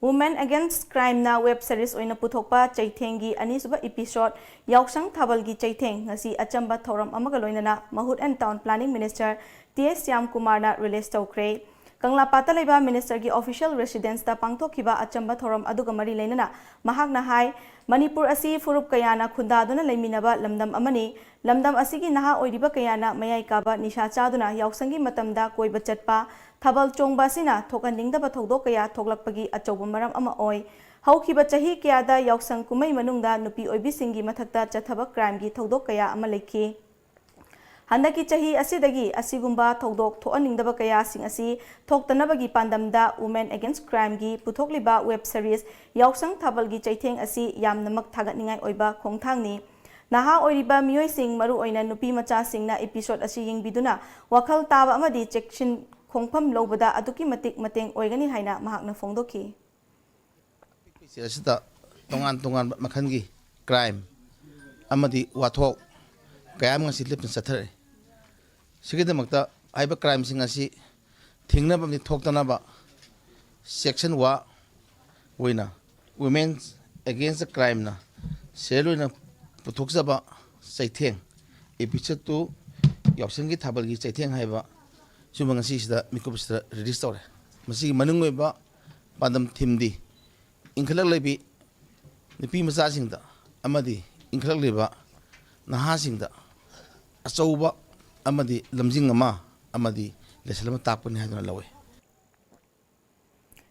Women Against Crimeꯅ ꯋꯦꯕ ꯁꯤꯔꯤꯖ ꯑꯣꯏꯅ ꯄꯨꯊꯣꯛꯄ ꯆꯩꯊꯦꯡꯒꯤ ꯑꯅꯤꯁꯨꯕ ꯏꯄꯤꯁꯣꯗ ꯌꯥꯎꯁꯪ ꯊꯥꯕꯜꯒꯤ ꯆꯩꯊꯦꯡ ꯉꯁꯤ ꯑꯆꯝꯕ ꯊꯧꯔꯝ ꯑꯃꯒ ꯂꯣꯏꯅꯅ ꯃꯍꯨꯠ and town planning minister T S ꯁ꯭ꯌꯥꯝꯀꯨꯃꯥꯔꯅ ꯔꯤꯂꯤꯖ ꯇꯧꯈ꯭ꯔꯦ꯫ ꯀꯪꯂꯥꯄꯥꯠꯇ ꯂꯩꯕ ꯃꯤꯅꯤꯁꯇꯔꯒꯤ ꯑꯣꯐꯤꯁꯤꯌꯦꯜ ꯔꯦꯁꯤꯗꯦꯟꯁꯇ ꯄꯥꯡꯊꯣꯛꯈꯤꯕ ꯑꯆꯝꯕ ꯊꯧꯔꯝ ꯑꯗꯨꯒ ꯃꯔꯤ ꯂꯩꯅꯅ ꯃꯍꯥꯛꯅ ꯍꯥꯏ, ꯃꯅꯤꯄꯨꯔ ꯑꯁꯤ ꯐꯨꯔꯨꯞ ꯀꯌꯥꯅ ꯈꯨꯟꯗꯥꯗꯨꯅ ꯂꯩꯃꯤꯟꯅꯕ ꯂꯝꯗꯝ ꯑꯃꯅꯤ꯫ ꯂꯝꯗꯝ ꯑꯁꯤꯒꯤ ꯅꯍꯥ ꯑꯣꯏꯔꯤꯕ ꯀꯌꯥꯅ ꯃꯌꯥꯏ ꯀꯥꯕ ꯅꯤꯁꯥ ꯆꯥꯗꯨꯅ ꯌꯥꯎꯁꯪꯒꯤ ꯃꯇꯝꯗ ꯀꯣꯏꯕ ꯆꯠꯄ, ꯊꯥꯕꯜ ꯆꯣꯡꯕ ꯑꯁꯤꯅ ꯊꯣꯛꯍꯟꯅꯤꯡꯗꯕ ꯊꯧꯗꯣꯛ ꯀꯌꯥ ꯊꯣꯛꯂꯛꯄꯒꯤ ꯑꯆꯧꯕ ꯃꯔꯝ ꯑꯃ ꯑꯣꯏ꯫ ꯍꯧꯈꯤꯕ ꯆꯍꯤ ꯀꯌꯥꯗ ꯌꯥꯎꯁꯪ ꯀꯨꯝꯍꯩ ꯃꯅꯨꯡꯗ ꯅꯨꯄꯤ ꯑꯣꯏꯕꯤꯁꯤꯡꯒꯤ ꯃꯊꯛꯇ ꯆꯠꯊꯕ ꯀ꯭ꯔꯥꯏꯝꯒꯤ ꯊꯧꯗꯣꯛ ꯀꯌꯥ ꯑꯃ ꯂꯩꯈꯤ꯫ ꯍꯟꯗꯛꯀꯤ ꯆꯍꯤ ꯑꯁꯤꯗꯒꯤ ꯑꯁꯤꯒꯨꯝꯕ ꯊꯧꯗꯣꯛ ꯊꯣꯛꯍꯟꯅꯤꯡꯗꯕ ꯀꯌꯥꯁꯤꯡ ꯑꯁꯤ ꯊꯣꯛꯇꯅꯕꯒꯤ ꯄꯥꯟꯗꯝꯗ Women Against Crimeꯒꯤ ꯄꯨꯊꯣꯛꯂꯤꯕ ꯋꯦꯕ ꯁꯤꯔꯤꯖ ꯌꯥꯎꯁꯪ ꯊꯥꯕꯜꯒꯤ ꯆꯩꯊꯦꯡ ꯑꯁꯤ ꯌꯥꯝꯅꯃꯛ ꯊꯥꯒꯠꯅꯤꯡꯉꯥꯏ ꯑꯣꯏꯕ ꯈꯣꯡꯊꯥꯡꯅꯤ꯫ ꯅꯍꯥ ꯑꯣꯏꯔꯤꯕ ꯃꯤꯑꯣꯏꯁꯤꯡ, ꯃꯔꯨꯑꯣꯏꯅ ꯅꯨꯄꯤ ꯃꯆꯥꯁꯤꯡꯅ ꯏꯄꯤꯁꯣꯗ ꯑꯁꯤ ꯌꯦꯡꯕꯤꯗꯨꯅ ꯋꯥꯈꯜ ꯇꯥꯕ ꯑꯃꯗꯤ ꯆꯦꯛꯁꯤꯟ ꯈꯣꯡꯐꯝ ꯂꯧꯕꯗ ꯑꯗꯨꯛꯀꯤ ꯃꯇꯤꯛ ꯃꯇꯦꯡ ꯑꯣꯏꯒꯅꯤ ꯍꯥꯏꯅ ꯃꯍꯥꯛꯅ ꯐꯣꯡꯗꯣꯛꯈꯤ꯫ ꯄꯤꯛꯄꯤꯁꯦ ꯑꯁꯤꯗ ꯇꯣꯉꯥꯟ ꯇꯣꯉꯥꯟꯕ ꯃꯈꯜꯒꯤ ꯀ꯭ꯔꯥꯏꯝ ꯑꯃꯗꯤ ꯋꯥꯊꯣꯛ ꯀꯌꯥ ꯑꯃ ꯉꯁꯤ ꯂꯦꯞꯇꯅ ꯆꯠꯊꯔꯛꯏ꯫ ꯁꯤꯒꯤꯗꯃꯛꯇ ꯍꯥꯏꯔꯤꯕ ꯀ꯭ꯔꯥꯏꯝꯁꯤꯡ ꯑꯁꯤ ꯊꯤꯡꯅꯕ ꯑꯃꯗꯤ ꯊꯣꯛꯇꯅꯕ ꯁꯦꯛꯁꯟ ꯋꯥ ꯑꯣꯏꯅ Women Against Crime ꯅ ꯁꯦꯜ ꯑꯣꯏꯅ ꯄꯨꯊꯣꯛꯆꯕ ꯆꯩꯊꯦꯡ episode two ꯌꯥꯎꯁꯪꯒꯤ ꯊꯥꯕꯜꯒꯤ ꯆꯩꯊꯦꯡ ꯍꯥꯏꯕ ꯁꯤꯒꯨꯝꯕ ꯉꯁꯤꯁꯤꯗ ꯃꯤꯀꯨꯞꯁꯤꯗ ꯔꯤꯂꯤꯁ ꯇꯧꯔꯦ꯫ ꯃꯁꯤꯒꯤ ꯃꯅꯨꯡ ꯑꯣꯏꯕ ꯄꯥꯟꯗꯝ ꯊꯤꯝꯗꯤ ꯏꯟꯈꯠꯂꯛꯂꯤꯕꯤ ꯅꯨꯄꯤ ꯃꯆꯥꯁꯤꯡꯗ ꯑꯃꯗꯤ ꯏꯟꯈꯠꯂꯛꯂꯤꯕ ꯅꯍꯥꯁꯤꯡꯗ ꯑꯆꯧꯕ ꯑꯃꯗꯤ ꯂꯝꯖꯤꯡ ꯑꯃ ꯑꯃꯗꯤ ꯂꯦꯁꯟ ꯑꯃ ꯇꯥꯛꯄꯅꯤ ꯍꯥꯏꯗꯨꯅ ꯂꯧꯏ꯫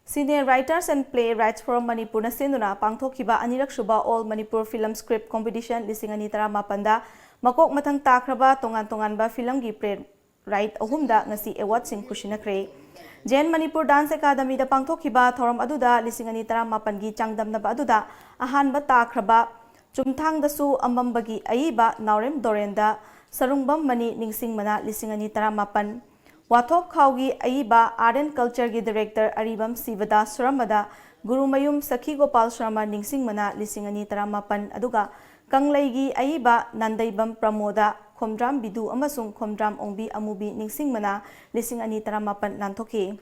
Senior Writers and Playwrights Forum ꯃꯅꯤꯄꯨꯔꯅ ꯁꯤꯟꯗꯨꯅ ꯄꯥꯡꯊꯣꯛꯈꯤꯕ ꯑꯅꯤꯔꯛꯁꯨꯕ All Manipur Film Script Competition ꯂꯤꯁꯤꯡ ꯑꯅꯤ ꯇꯔꯥꯃꯥꯄꯟꯗ ꯃꯀꯣꯛ ꯃꯊꯪ ꯇꯥꯈ꯭ꯔꯕ ꯇꯣꯉꯥꯟ ꯇꯣꯉꯥꯟꯕ ꯐꯤꯂꯝꯒꯤ ꯄ꯭ꯂꯦ ꯔꯥꯏꯠ ꯑꯍꯨꯝꯗ ꯉꯁꯤ ꯑꯦꯋꯥꯔꯗꯁꯤꯡ ꯈꯨꯠꯁꯤꯟꯅꯈ꯭ꯔꯦ꯫ ꯖꯦꯟ ꯃꯅꯤꯄꯨꯔ ꯗꯥꯟꯁ ꯑꯦꯀꯥꯗꯃꯤꯗ ꯄꯥꯡꯊꯣꯛꯈꯤꯕ ꯊꯧꯔꯝ ꯑꯗꯨꯗ ꯂꯤꯁꯤꯡ ꯑꯅꯤ ꯇꯔꯥꯃꯥꯄꯟꯒꯤ ꯆꯥꯡꯗꯝꯅꯕ ꯑꯗꯨꯗ ꯑꯍꯥꯟꯕ ꯇꯥꯈ꯭ꯔꯕ ꯆꯨꯝꯊꯥꯡꯗꯁꯨ ꯑꯃꯝꯕꯒꯤ ꯑꯏꯕ ꯅꯥꯎꯔꯦꯝ ꯗꯣꯔꯦꯟꯗ ꯁꯔꯨꯡꯕꯝ ꯃꯅꯤ ꯅꯤꯡꯁꯤꯡꯕꯅ ꯂꯤꯁꯤꯡ ꯑꯅꯤ ꯇꯔꯥꯃꯥꯄꯟ, ꯋꯥꯊꯣꯛ ꯈꯥꯎꯒꯤ ꯑꯏꯕ Art and Culture ꯒꯤ Director ꯑꯔꯤꯕꯝ ꯁꯤꯕꯗꯥꯁ ꯁꯨꯔꯝꯕꯗ ꯒꯨꯔꯨꯃꯌꯨꯝ ꯁꯈꯤ ꯒꯣꯄꯥꯜ ꯁꯨꯔꯝꯕ ꯅꯤꯡꯁꯤꯡꯕꯅ ꯂꯤꯁꯤꯡ ꯑꯅꯤ ꯇꯔꯥꯃꯥꯄꯟ, ꯑꯗꯨꯒ ꯀꯪꯂꯩꯒꯤ ꯑꯏꯕ ꯅꯥꯟꯗꯩꯕꯝ ꯄ꯭ꯔꯃꯣꯗ, ꯈꯣꯝꯗ꯭ꯔꯥꯝ ꯕꯤꯗꯨ ꯑꯃꯁꯨꯡ ꯈꯣꯝꯗ꯭ꯔꯥꯝ ꯑꯣꯡꯕꯤ ꯑꯃꯨꯕꯤ ꯅꯤꯡꯁꯤꯡꯕꯅ ꯂꯤꯁꯤꯡ ꯑꯅꯤ ꯇꯔꯥꯃꯥꯄꯟ ꯂꯥꯟꯊꯣꯛꯈꯤ꯫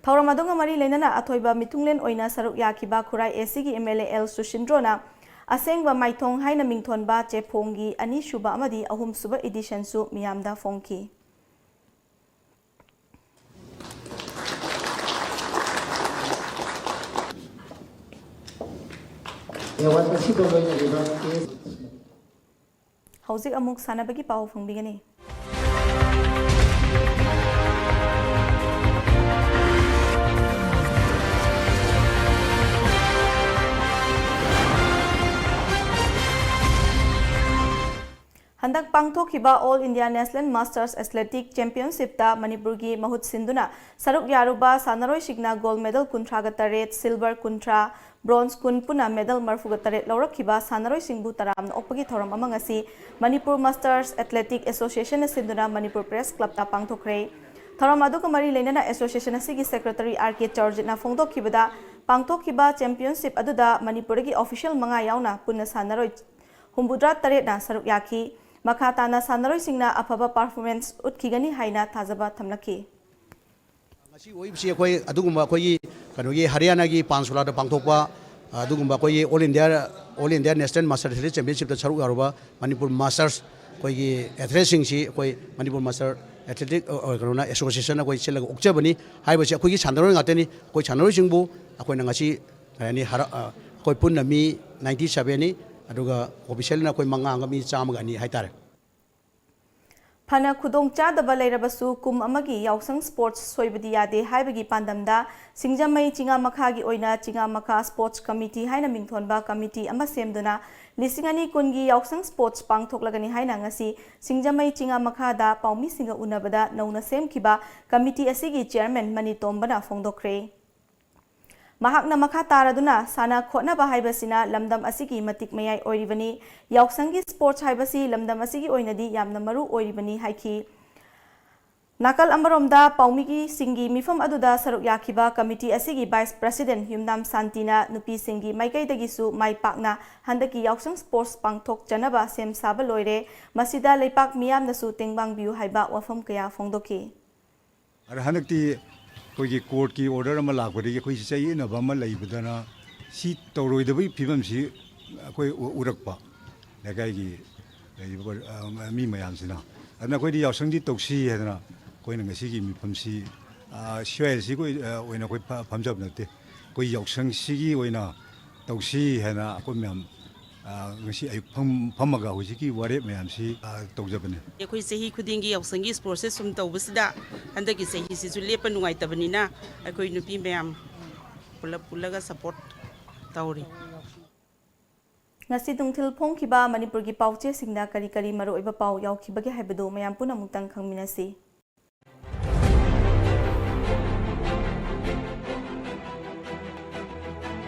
ꯊꯧꯔꯝ ꯑꯗꯨꯒ ꯃꯔꯤ ꯂꯩꯅꯅ ꯑꯊꯣꯏꯕ ꯃꯤꯊꯨꯡꯂꯦꯟ ꯑꯣꯏꯅ ꯁꯔꯨꯛ ꯌꯥꯈꯤꯕ ꯈꯨꯔꯥꯏ AC ꯒꯤ MLA ꯑꯦꯜ ꯁꯨꯁꯤꯟꯗ꯭ꯔꯣꯅ ꯑꯁꯦꯡꯕ ꯃꯥꯏꯊꯣꯡ ꯍꯥꯏꯅ ꯃꯤꯡꯊꯣꯟꯕ ꯆꯦꯐꯣꯡꯒꯤ ꯑꯅꯤꯁꯨꯕ ꯑꯃꯗꯤ ꯑꯍꯨꯝꯁꯨꯕ edition ꯁꯨ ꯃꯤꯌꯥꯝꯗ ꯐꯣꯡꯈꯤ꯫ ꯑꯦꯋꯥꯔꯗ ꯑꯁꯤꯒ ꯂꯣꯏꯅꯔꯤꯕ ꯀꯦ ꯍꯧꯖꯤꯛ ꯑꯃꯨꯛ ꯁꯥꯟꯅꯕꯒꯤ ꯄꯥꯎ ꯐꯪꯕꯤꯒꯅꯤ꯫ ꯍꯟꯗꯛ ꯄꯥꯡꯊꯣꯛꯈꯤꯕ All India National Masters Athletic Championship ꯇ ꯃꯅꯤꯄꯨꯔꯒꯤ ꯃꯍꯨꯠ ꯁꯤꯟꯗꯨꯅ ꯁꯔꯨꯛ ꯌꯥꯔꯨꯕ ꯁꯥꯟꯅꯔꯣꯏꯁꯤꯡꯅ gold medal ꯀꯨꯟꯊ꯭ꯔꯥꯒ ꯇꯔꯦꯠ, silver ꯀꯨꯟꯊ꯭ꯔꯥ, bronze ꯀꯨꯟ ꯄꯨꯟꯅ medal ꯃꯔꯐꯨꯒ ꯇꯔꯦꯠ ꯂꯧꯔꯛꯈꯤꯕ ꯁꯥꯟꯅꯔꯣꯏꯁꯤꯡꯕꯨ ꯇꯔꯥꯝꯅ ꯑꯣꯛꯄꯒꯤ ꯊꯧꯔꯝ ꯑꯃ ꯉꯁꯤ ꯃꯅꯤꯄꯨꯔ Masters Athletic Association ꯅ ꯁꯤꯟꯗꯨꯅ ꯃꯅꯤꯄꯨꯔ Press Club ꯇ ꯄꯥꯡꯊꯣꯛꯈ꯭ꯔꯦ꯫ ꯊꯧꯔꯝ ꯑꯗꯨꯒ ꯃꯔꯤ ꯂꯩꯅꯅ association ꯑꯁꯤꯒꯤ secretary ꯑꯥꯔ ꯀꯦ ꯆꯧꯔꯖꯤꯠꯅ ꯐꯣꯡꯗꯣꯛꯈꯤꯕꯗ, ꯄꯥꯡꯊꯣꯛꯈꯤꯕ ꯆꯦꯝꯄꯤꯌꯟꯁꯤꯞ ꯑꯗꯨꯗ ꯃꯅꯤꯄꯨꯔꯗꯒꯤ ꯑꯣꯐꯤꯁꯤꯌꯦꯜ ꯃꯉꯥ ꯌꯥꯎꯅ ꯄꯨꯟꯅ ꯁꯥꯟꯅꯔꯣꯏ ꯍꯨꯝꯐꯨꯇꯔꯥ ꯇꯔꯦꯠꯅ ꯁꯔꯨꯛ ꯌꯥꯈꯤ꯫ ꯃꯈꯥ ꯇꯥꯅ ꯁꯥꯟꯅꯔꯣꯏꯁꯤꯡꯅ ꯑꯐꯕ ꯄꯔꯐꯣꯔꯃꯦꯟꯁ ꯎꯠꯈꯤꯒꯅꯤ ꯍꯥꯏꯅ ꯊꯥꯖꯕ ꯊꯝꯂꯛꯈꯤ꯫ ꯉꯁꯤ ꯑꯣꯏꯕꯁꯤ ꯑꯩꯈꯣꯏ ꯑꯗꯨꯒꯨꯝꯕ ꯑꯩꯈꯣꯏꯒꯤ ꯀꯩꯅꯣꯒꯤ ꯍꯔꯤꯌꯥꯅꯥꯒꯤ ꯄꯥꯟꯁꯣꯂꯥꯗ ꯄꯥꯡꯊꯣꯛꯄ, ꯑꯗꯨꯒꯨꯝꯕ ꯑꯩꯈꯣꯏꯒꯤ All India, All India National Master Athletics Championshipꯇ ꯁꯔꯨꯛ ꯌꯥꯔꯨꯕ ꯃꯅꯤꯄꯨꯔ ꯃꯥꯁꯇꯔꯁ ꯑꯩꯈꯣꯏꯒꯤ ꯑꯦꯊꯂꯦꯠꯁꯤꯡꯁꯤ ꯑꯩꯈꯣꯏ ꯃꯅꯤꯄꯨꯔ ꯃꯥꯁꯇꯔ ꯑꯦꯊꯂꯦꯇꯤꯛ, ꯑ, ꯑ, ꯀꯩꯅꯣꯅ, ꯑꯦꯁꯣꯁꯤꯌꯦꯁꯟ ꯑꯩꯈꯣꯏ ꯁꯤꯜꯂꯒ ꯑꯣꯛꯆꯕꯅꯤ꯫ ꯍꯥꯏꯕꯁꯤ ꯑꯩꯈꯣꯏꯒꯤ ꯁꯥꯟꯅꯔꯣꯏ ꯉꯥꯛꯇꯅꯤ꯫ ꯑꯩꯈꯣꯏ ꯁꯥꯟꯅꯔꯣꯏꯁꯤꯡꯕꯨ ꯑꯩꯈꯣꯏꯅ ꯉꯁꯤ, ꯀꯩ ꯍꯥꯏꯅꯤ, ꯍꯔꯥ-, ꯑ, ꯑꯩꯈꯣꯏ ꯄꯨꯟꯅ ꯃꯤ ninety sevenꯅꯤ, ꯑꯗꯨꯒ ꯑꯣꯐꯤꯁꯤꯌꯦꯜꯅ ꯑꯩꯈꯣꯏ ꯃꯉꯥ ꯑꯃꯒ ꯃꯤ ꯆꯥꯝꯃꯒ ꯑꯅꯤ ꯍꯥꯏꯇꯥꯔꯦ꯫ ꯐꯅ ꯈꯨꯗꯣꯡꯆꯥꯗꯕ ꯂꯩꯔꯕꯁꯨ ꯀꯨꯝ ꯑꯃꯒꯤ ꯌꯥꯎꯁꯪ ꯁ꯭ꯄꯣꯔꯠꯁ ꯁꯣꯏꯕꯗꯤ ꯌꯥꯗꯦ ꯍꯥꯏꯕꯒꯤ ꯄꯥꯟꯗꯝꯗ ꯁꯤꯡꯖꯃꯩ ꯆꯤꯉꯥꯃꯈꯥꯒꯤ ꯑꯣꯏꯅ ꯆꯤꯉꯥꯃꯈꯥ ꯁ꯭ꯄꯣꯔꯠꯁ ꯀꯃꯤꯇꯤ ꯍꯥꯏꯅ ꯃꯤꯡꯊꯣꯟꯕ ꯀꯃꯤꯇꯤ ꯑꯃ ꯁꯦꯝꯗꯨꯅ ꯂꯤꯁꯤꯡ ꯑꯅꯤ ꯀꯨꯟꯒꯤ ꯌꯥꯎꯁꯪ ꯁ꯭ꯄꯣꯔꯠꯁ ꯄꯥꯡꯊꯣꯛꯂꯒꯅꯤ ꯍꯥꯏꯅ ꯉꯁꯤ ꯁꯤꯡꯖꯃꯩ ꯆꯤꯉꯥꯃꯈꯥꯗ ꯄꯥꯎꯃꯤꯁꯤꯡꯒ ꯎꯅꯕꯗ ꯅꯧꯅ ꯁꯦꯝꯈꯤꯕ ꯀꯃꯤꯇꯤ ꯑꯁꯤꯒꯤ ꯆꯤꯌꯔꯃꯦꯟ ꯃꯅꯤ ꯇꯣꯝꯕꯅ ꯐꯣꯡꯗꯣꯛꯈ꯭ꯔꯦ꯫ ꯃꯍꯥꯛꯅ ꯃꯈꯥ ꯇꯥꯔꯗꯨꯅ, "ꯁꯥꯟꯅ ꯈꯣꯠꯅꯕ ꯍꯥꯏꯕꯁꯤꯅ ꯂꯝꯗꯝ ꯑꯁꯤꯒꯤ ꯃꯇꯤꯛ ꯃꯌꯥꯏ ꯑꯣꯏꯔꯤꯕꯅꯤ꯫ ꯌꯥꯎꯁꯪꯒꯤ ꯁ꯭ꯄꯣꯔꯠꯁ ꯍꯥꯏꯕꯁꯤ ꯂꯝꯗꯝ ꯑꯁꯤꯒꯤ ꯑꯣꯏꯅꯗꯤ ꯌꯥꯝꯅ ꯃꯔꯨ ꯑꯣꯏꯔꯤꯕꯅꯤ" ꯍꯥꯏꯈꯤ꯫ ꯅꯥꯀꯜ ꯑꯃꯔꯣꯝꯗ, ꯄꯥꯎꯃꯤꯒꯤꯁꯤꯡꯒꯤ ꯃꯤꯐꯝ ꯑꯗꯨꯗ ꯁꯔꯨꯛ ꯌꯥꯈꯤꯕ ꯀꯃꯤꯇꯤ ꯑꯁꯤꯒꯤ ꯚꯥꯏꯁ ꯄ꯭ꯔꯁꯤꯗꯦꯟꯠ ꯌꯨꯝꯅꯥꯝ ꯁꯥꯟꯇꯤꯅ ꯅꯨꯄꯤꯁꯤꯡꯒꯤ ꯃꯥꯏꯀꯩꯗꯒꯤꯁꯨ ꯃꯥꯏ ꯄꯥꯛꯅ ꯍꯟꯗꯛꯀꯤ ꯌꯥꯎꯁꯪ ꯁ꯭ꯄꯣꯔꯠꯁ ꯄꯥꯡꯊꯣꯛꯆꯅꯕ ꯁꯦꯝ ꯁꯥꯕ ꯂꯣꯏꯔꯦ, ꯃꯁꯤꯗ ꯂꯩꯄꯥꯛ ꯃꯤꯌꯥꯝꯅꯁꯨ ꯇꯦꯡꯕꯥꯡꯕꯤꯌꯨ ꯍꯥꯏꯕ ꯋꯥꯐꯝ ꯀꯌꯥ ꯐꯣꯡꯗꯣꯛꯈꯤ꯫ ꯑꯗ ꯍꯟꯗꯛꯇꯤ ꯑꯩꯈꯣꯏꯒꯤ ꯀꯣꯔꯠꯀꯤ ꯑꯣꯔꯗꯔ ꯑꯃ ꯂꯥꯛꯄꯗꯒꯤ ꯑꯩꯈꯣꯏꯁꯤ ꯆꯌꯦꯠꯅꯕ ꯑꯃ ꯂꯩꯕꯗꯅ ꯁꯤ ꯇꯧꯔꯣꯏꯗꯕꯒꯤ ꯐꯤꯕꯝꯁꯤ ꯑꯩꯈꯣꯏ ꯎ-, ꯎꯔꯛꯄ ꯂꯩꯀꯥꯏꯒꯤ ꯂꯩꯔꯤꯕ, ꯑ, ꯃꯤ ꯃꯌꯥꯝꯁꯤꯅ꯫ ꯑꯗꯨꯅ ꯑꯩꯈꯣꯏꯗꯤ ꯌꯥꯎꯁꯪꯗꯤ ꯇꯧꯁꯤ ꯍꯥꯏꯗꯅ ꯑꯩꯈꯣꯏꯅ ꯉꯁꯤꯒꯤ ꯃꯤꯐꯝꯁꯤ, ꯑ, ꯁꯤ ꯑꯥꯏ ꯑꯦꯜ ꯁꯤꯒꯤ ꯑꯣꯏ-, ꯑ, ꯑꯣꯏꯅ ꯑꯩꯈꯣꯏ ꯐ-, ꯐꯝꯖꯕ ꯅꯠꯇꯦ꯫ ꯑꯩꯈꯣꯏ ꯌꯥꯎꯁꯪꯁꯤꯒꯤ ꯑꯣꯏꯅ ꯇꯧꯁꯤ ꯍꯥꯏꯅ ꯑꯩꯈꯣꯏ ꯃꯌꯥꯝ, ꯑ, ꯉꯁꯤ ꯑꯌꯨꯛ ꯐꯝ-, ꯐꯝꯃꯒ ꯍꯧꯖꯤꯛꯀꯤ ꯋꯥꯔꯦꯞ ꯃꯌꯥꯝꯁꯤ, ꯑ, ꯇꯧꯖꯕꯅꯤ꯫ ꯑꯩꯈꯣꯏ ꯆꯍꯤ ꯈꯨꯗꯤꯡꯒꯤ ꯌꯥꯎꯁꯪꯒꯤ ꯁ꯭ꯄꯣꯔꯠꯁꯦ ꯁꯨꯝ ꯇꯧꯕꯁꯤꯗ ꯍꯟꯗꯛꯀꯤ ꯆꯍꯤꯁꯤꯁꯨ ꯂꯦꯞꯄ ꯅꯨꯡꯉꯥꯏꯇꯕꯅꯤꯅ ꯑꯩꯈꯣꯏ ꯅꯨꯄꯤ ꯃꯌꯥꯝ ꯄꯨꯂꯞ ꯄꯨꯜꯂꯒ ꯁꯄꯣꯔꯠ ꯇꯧꯔꯤ꯫ ꯉꯁꯤ ꯅꯨꯡꯊꯤꯜ ꯐꯣꯡꯈꯤꯕ ꯃꯅꯤꯄꯨꯔꯒꯤ ꯄꯥꯎꯆꯦꯁꯤꯡꯗ ꯀꯔꯤ ꯀꯔꯤ ꯃꯔꯨꯑꯣꯏꯕ ꯄꯥꯎ ꯌꯥꯎꯈꯤꯕꯒꯦ ꯍꯥꯏꯕꯗꯨ ꯃꯌꯥꯝ ꯄꯨꯟꯅ ꯑꯃꯨꯛꯇꯪ ꯈꯪꯃꯤꯟꯅꯁꯤ꯫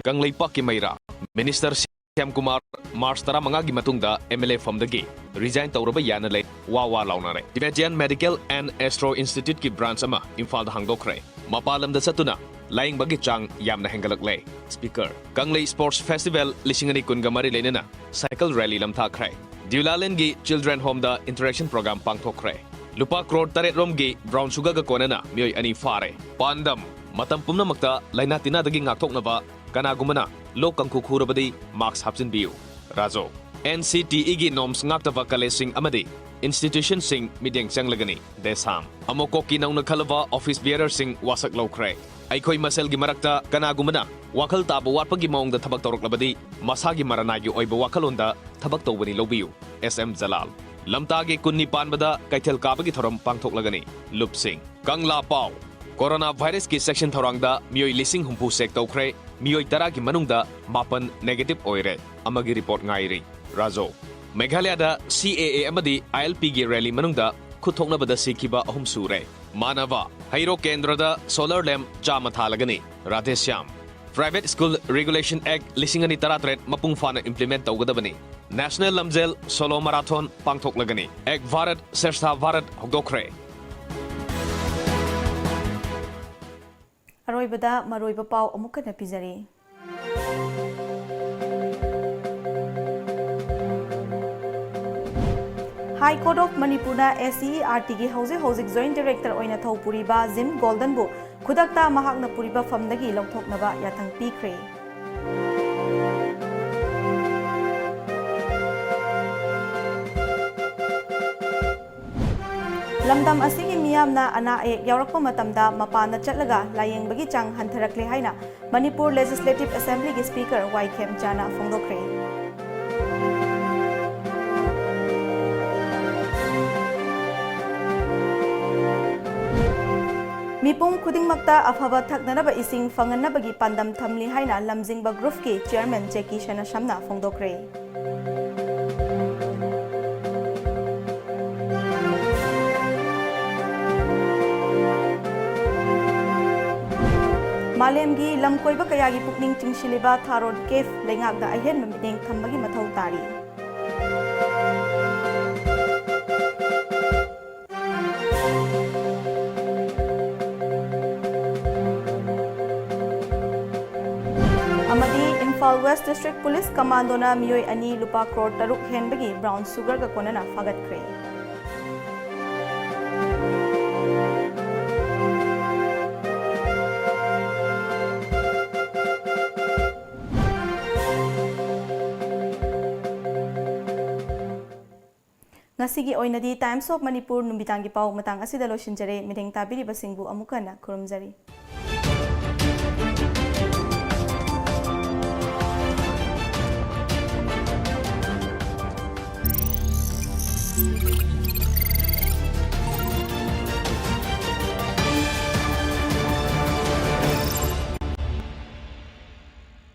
ꯀꯪꯂꯩꯄꯥꯛꯀꯤ ꯃꯩꯔꯥ ꯃꯤꯅꯤꯁꯇꯔ ꯁ꯭ꯌꯥꯝ ꯀꯨꯃꯥꯔ ꯃꯥꯔꯆ ꯇꯔꯥꯃꯉꯥꯒꯤ ꯃꯇꯨꯡꯗ ꯑꯦꯝ ꯑꯦꯜ ꯑꯦ ꯐꯝꯗꯒꯤ ꯔꯤꯖꯥꯏꯟ ꯇꯧꯔꯕ ꯌꯥꯅ ꯂꯩ꯫ ꯋꯥ ꯋꯥ ꯂꯥꯎꯅꯔꯦ꯫ ꯇꯤꯕꯦꯇꯤꯌꯥꯟ ꯃꯦꯗꯤꯀꯦꯜ ꯑꯦꯟ ꯑꯦꯁꯇ꯭ꯔꯣ ꯏꯟꯁꯇꯤꯇ꯭ꯌꯨꯠꯀꯤ ꯕ꯭ꯔꯥꯟꯆ ꯑꯃ ꯏꯝꯐꯥꯜꯗ ꯍꯥꯡꯗꯣꯛꯈ꯭ꯔꯦ꯫ ꯃꯄꯥꯟ ꯂꯝꯗ ꯆꯠꯇꯨꯅ ꯂꯥꯌꯦꯡꯕꯒꯤ ꯆꯥꯡ ꯌꯥꯝꯅ ꯍꯦꯟꯒꯠꯂꯛꯂꯦ꯫ Speaker, ꯀꯪꯂꯩ Sports Festival ꯂꯤꯁꯤꯡ ꯑꯅꯤ ꯀꯨꯟꯒ ꯃꯔꯤ ꯂꯩꯅꯅ cycle rally ꯂꯝꯊꯥꯈ꯭ꯔꯦ꯫ ꯗ꯭ꯌꯨꯂꯥꯂꯦꯟꯒꯤ Children Homeꯗ interaction program ꯄꯥꯡꯊꯣꯛꯈ꯭ꯔꯦ꯫ ꯂꯨꯄꯥ ꯀ꯭ꯔꯣꯔ ꯇꯔꯦꯠ ꯔꯣꯝꯒꯤ brown sugarꯒ ꯀꯣꯟꯅꯅ ꯃꯤꯑꯣꯏ ꯑꯅꯤ ꯐꯥꯔꯦ꯫ ꯄꯥꯟꯗꯝ, ꯃꯇꯝ ꯄꯨꯝꯅꯃꯛꯇ ꯂꯥꯏꯅꯥ ꯇꯤꯟꯅꯗꯒꯤ ꯉꯥꯛꯊꯣꯛꯅꯕ ꯀꯅꯥꯒꯨꯝꯕꯅ ꯂꯣꯛ ꯀꯥꯡꯈꯨ ꯈꯨꯔꯕꯗꯤ mask ꯍꯥꯞꯆꯤꯟꯕꯤꯌꯨ꯫ ꯔꯥꯖꯣ, NCTEꯒꯤ norms ꯉꯥꯛꯇꯕ collegeꯁꯤꯡ ꯑꯃꯗꯤ institutionꯁꯤꯡ ꯃꯤꯠꯌꯦꯡ ꯆꯪꯂꯒꯅꯤ꯫ ꯗꯦꯁꯥꯝ, ꯑꯃꯣꯀꯣꯛꯀꯤ ꯅꯧꯅ ꯈꯜꯂꯕ office bearerꯁꯤꯡ ꯋꯥꯁꯛ ꯂꯧꯈ꯭ꯔꯦ꯫ ꯑꯩꯈꯣꯏ ꯃꯁꯦꯜꯒꯤ ꯃꯔꯛꯇ ꯀꯅꯥꯒꯨꯝꯕꯅ ꯋꯥꯈꯜ ꯇꯥꯕ ꯋꯥꯠꯄꯒꯤ ꯃꯑꯣꯡꯗ ꯊꯕꯛ ꯇꯧꯔꯛꯂꯕꯗꯤ ꯃꯁꯥꯒꯤ ꯃꯔꯅꯥꯏꯒꯤ ꯑꯣꯏꯕ ꯋꯥꯈꯜꯂꯣꯟꯗ ꯊꯕꯛ ꯇꯧꯕꯅꯤ ꯂꯧꯕꯤꯌꯨ꯫ S M Jalal. ꯂꯝꯇꯥꯒꯤ ꯀꯨꯟꯅꯤ ꯄꯥꯟꯕꯗ ꯀꯩꯊꯦꯜ ꯀꯥꯕꯒꯤ ꯊꯧꯔꯝ ꯄꯥꯡꯊꯣꯛꯂꯒꯅꯤ꯫ ꯂꯨꯞꯁꯤꯡ꯫ ꯀꯪꯂꯥ ꯄꯥꯎ꯫ Corona virusꯀꯤ ꯆꯦꯛꯁꯤꯟ ꯊꯧꯔꯥꯡꯗ ꯃꯤꯑꯣꯏ ꯂꯤꯁꯤꯡ ꯍꯨꯝꯐꯨ check ꯇꯧꯈ꯭ꯔꯦ, ꯃꯤꯑꯣꯏ ꯇꯔꯥꯒꯤ ꯃꯅꯨꯡꯗ ꯃꯥꯄꯟ negative ꯑꯣꯏꯔꯦ꯫ ꯑꯃꯒꯤ report ꯉꯥꯏꯔꯤ꯫ ꯔꯥꯖꯣ꯫ ꯃꯦꯘꯥꯂꯌꯥꯗ CAA ꯑꯃꯗꯤ ILPꯒꯤ rally ꯃꯅꯨꯡꯗ ꯈꯨꯠ ꯊꯣꯛꯅꯕꯗ ꯁꯤꯈꯤꯕ ꯑꯍꯨꯝ ꯁꯨꯔꯦ꯫ ꯃꯥꯅꯚ꯫ ꯍꯩꯔꯣꯛ ꯀꯦꯟꯗ꯭ꯔꯗ solar lamp ꯆꯥꯝꯃ ꯊꯥꯜꯂꯒꯅꯤ꯫ Radheshyam. Private School Regulation Act ꯂꯤꯁꯤꯡ ꯑꯅꯤ ꯇꯔꯥꯇꯔꯦꯠ ꯃꯄꯨꯡ ꯐꯥꯅ implement ꯇꯧꯒꯗꯕꯅꯤ꯫ National ꯂꯝꯖꯦꯜ Solo Marathon ꯄꯥꯡꯊꯣꯛꯂꯒꯅꯤ꯫ Ek Bharat Shreshtha Bharat ꯍꯧꯗꯣꯛꯈ꯭ꯔꯦ꯫ ꯑꯔꯣꯏꯕꯗ ꯃꯔꯨꯑꯣꯏꯕ ꯄꯥꯎ ꯑꯃꯨꯛ ꯍꯟꯅ ꯄꯤꯖꯔꯤ꯫ High Court of ꯃꯅꯤꯄꯨꯔꯅ SCERTꯒꯤ ꯍꯧꯖꯤꯛ ꯍꯧꯖꯤꯛ Joint Director ꯑꯣꯏꯅ ꯊꯧ ꯄꯨꯔꯤꯕ ꯖꯤꯝ ꯒꯣꯜꯗꯟꯕꯨ ꯈꯨꯗꯛꯇ ꯃꯍꯥꯛꯅ ꯄꯨꯔꯤꯕ ꯐꯝꯗꯒꯤ ꯂꯧꯊꯣꯛꯅꯕ ꯌꯥꯊꯪ ꯄꯤꯈ꯭ꯔꯦ꯫ ꯂꯝꯗꯝ ꯑꯁꯤꯒꯤ ꯃꯤꯌꯥꯝꯅ ꯑꯅꯥ ꯑꯌꯦꯛ ꯌꯥꯎꯔꯛꯄ ꯃꯇꯝꯗ ꯃꯄꯥꯟꯗ ꯆꯠꯂꯒ ꯂꯥꯌꯦꯡꯕꯒꯤ ꯆꯥꯡ ꯍꯟꯊꯔꯛꯂꯦ ꯍꯥꯏꯅ ꯃꯅꯤꯄꯨꯔ Legislative Assemblyꯒꯤ Speaker ꯋꯥꯏ ꯈꯦꯝꯆꯥꯅ ꯐꯣꯡꯗꯣꯛꯈ꯭ꯔꯦ꯫ ꯃꯤꯄꯨꯝ ꯈꯨꯗꯤꯡꯃꯛꯇ ꯑꯐꯕ ꯊꯛꯅꯅꯕ ꯏꯁꯤꯡ ꯐꯪꯍꯟꯅꯕꯒꯤ ꯄꯥꯟꯗꯝ ꯊꯝꯂꯤ ꯍꯥꯏꯅ ꯂꯝꯖꯤꯡꯕ Groupꯀꯤ Chairman ꯖꯦꯀꯤ ꯁꯅꯥꯁꯝꯅ ꯐꯣꯡꯗꯣꯛꯈ꯭ꯔꯦ꯫ ꯃꯥꯂꯦꯝꯒꯤ ꯂꯝꯀꯣꯏꯕ ꯀꯌꯥꯒꯤ ꯄꯨꯛꯅꯤꯡ ꯆꯤꯡꯁꯤꯜꯂꯤꯕ ꯊꯥꯔꯣꯟ Cave ꯂꯩꯉꯥꯛꯅ ꯑꯍꯦꯟꯕ ꯃꯤꯠꯌꯦꯡ ꯊꯝꯕꯒꯤ ꯃꯊꯧ ꯇꯥꯔꯤ꯫ ꯏꯝꯐꯥꯜ ꯋꯦꯁ ꯗꯤꯁꯇ꯭ꯔꯤꯛ ꯄꯨꯂꯤꯁ ꯀꯃꯥꯟꯗꯣꯅ ꯃꯤꯑꯣꯏ ꯑꯅꯤ ꯂꯨꯄꯥ ꯀ꯭ꯔꯣꯔ ꯇꯔꯨꯛ ꯍꯦꯟꯕꯒꯤ ꯕ꯭ꯔꯥꯎꯟ ꯁꯨꯒꯔꯒ ꯀꯣꯟꯅꯅ ꯐꯥꯒꯠꯈ꯭ꯔꯦ꯫ ꯉꯁꯤꯒꯤ ꯑꯣꯏꯅꯗꯤ Times of Manipur ꯅꯨꯃꯤꯗꯥꯡꯒꯤ ꯄꯥꯎ ꯃꯇꯥꯡ ꯑꯁꯤꯗ ꯂꯣꯏꯁꯤꯟꯖꯔꯦ꯫ ꯃꯤꯠꯌꯦꯡ ꯇꯥꯕꯤꯔꯤꯕꯁꯤꯡꯕꯨ ꯑꯃꯨꯛ ꯍꯟꯅ ꯈꯨꯔꯨꯝꯖꯔꯤ꯫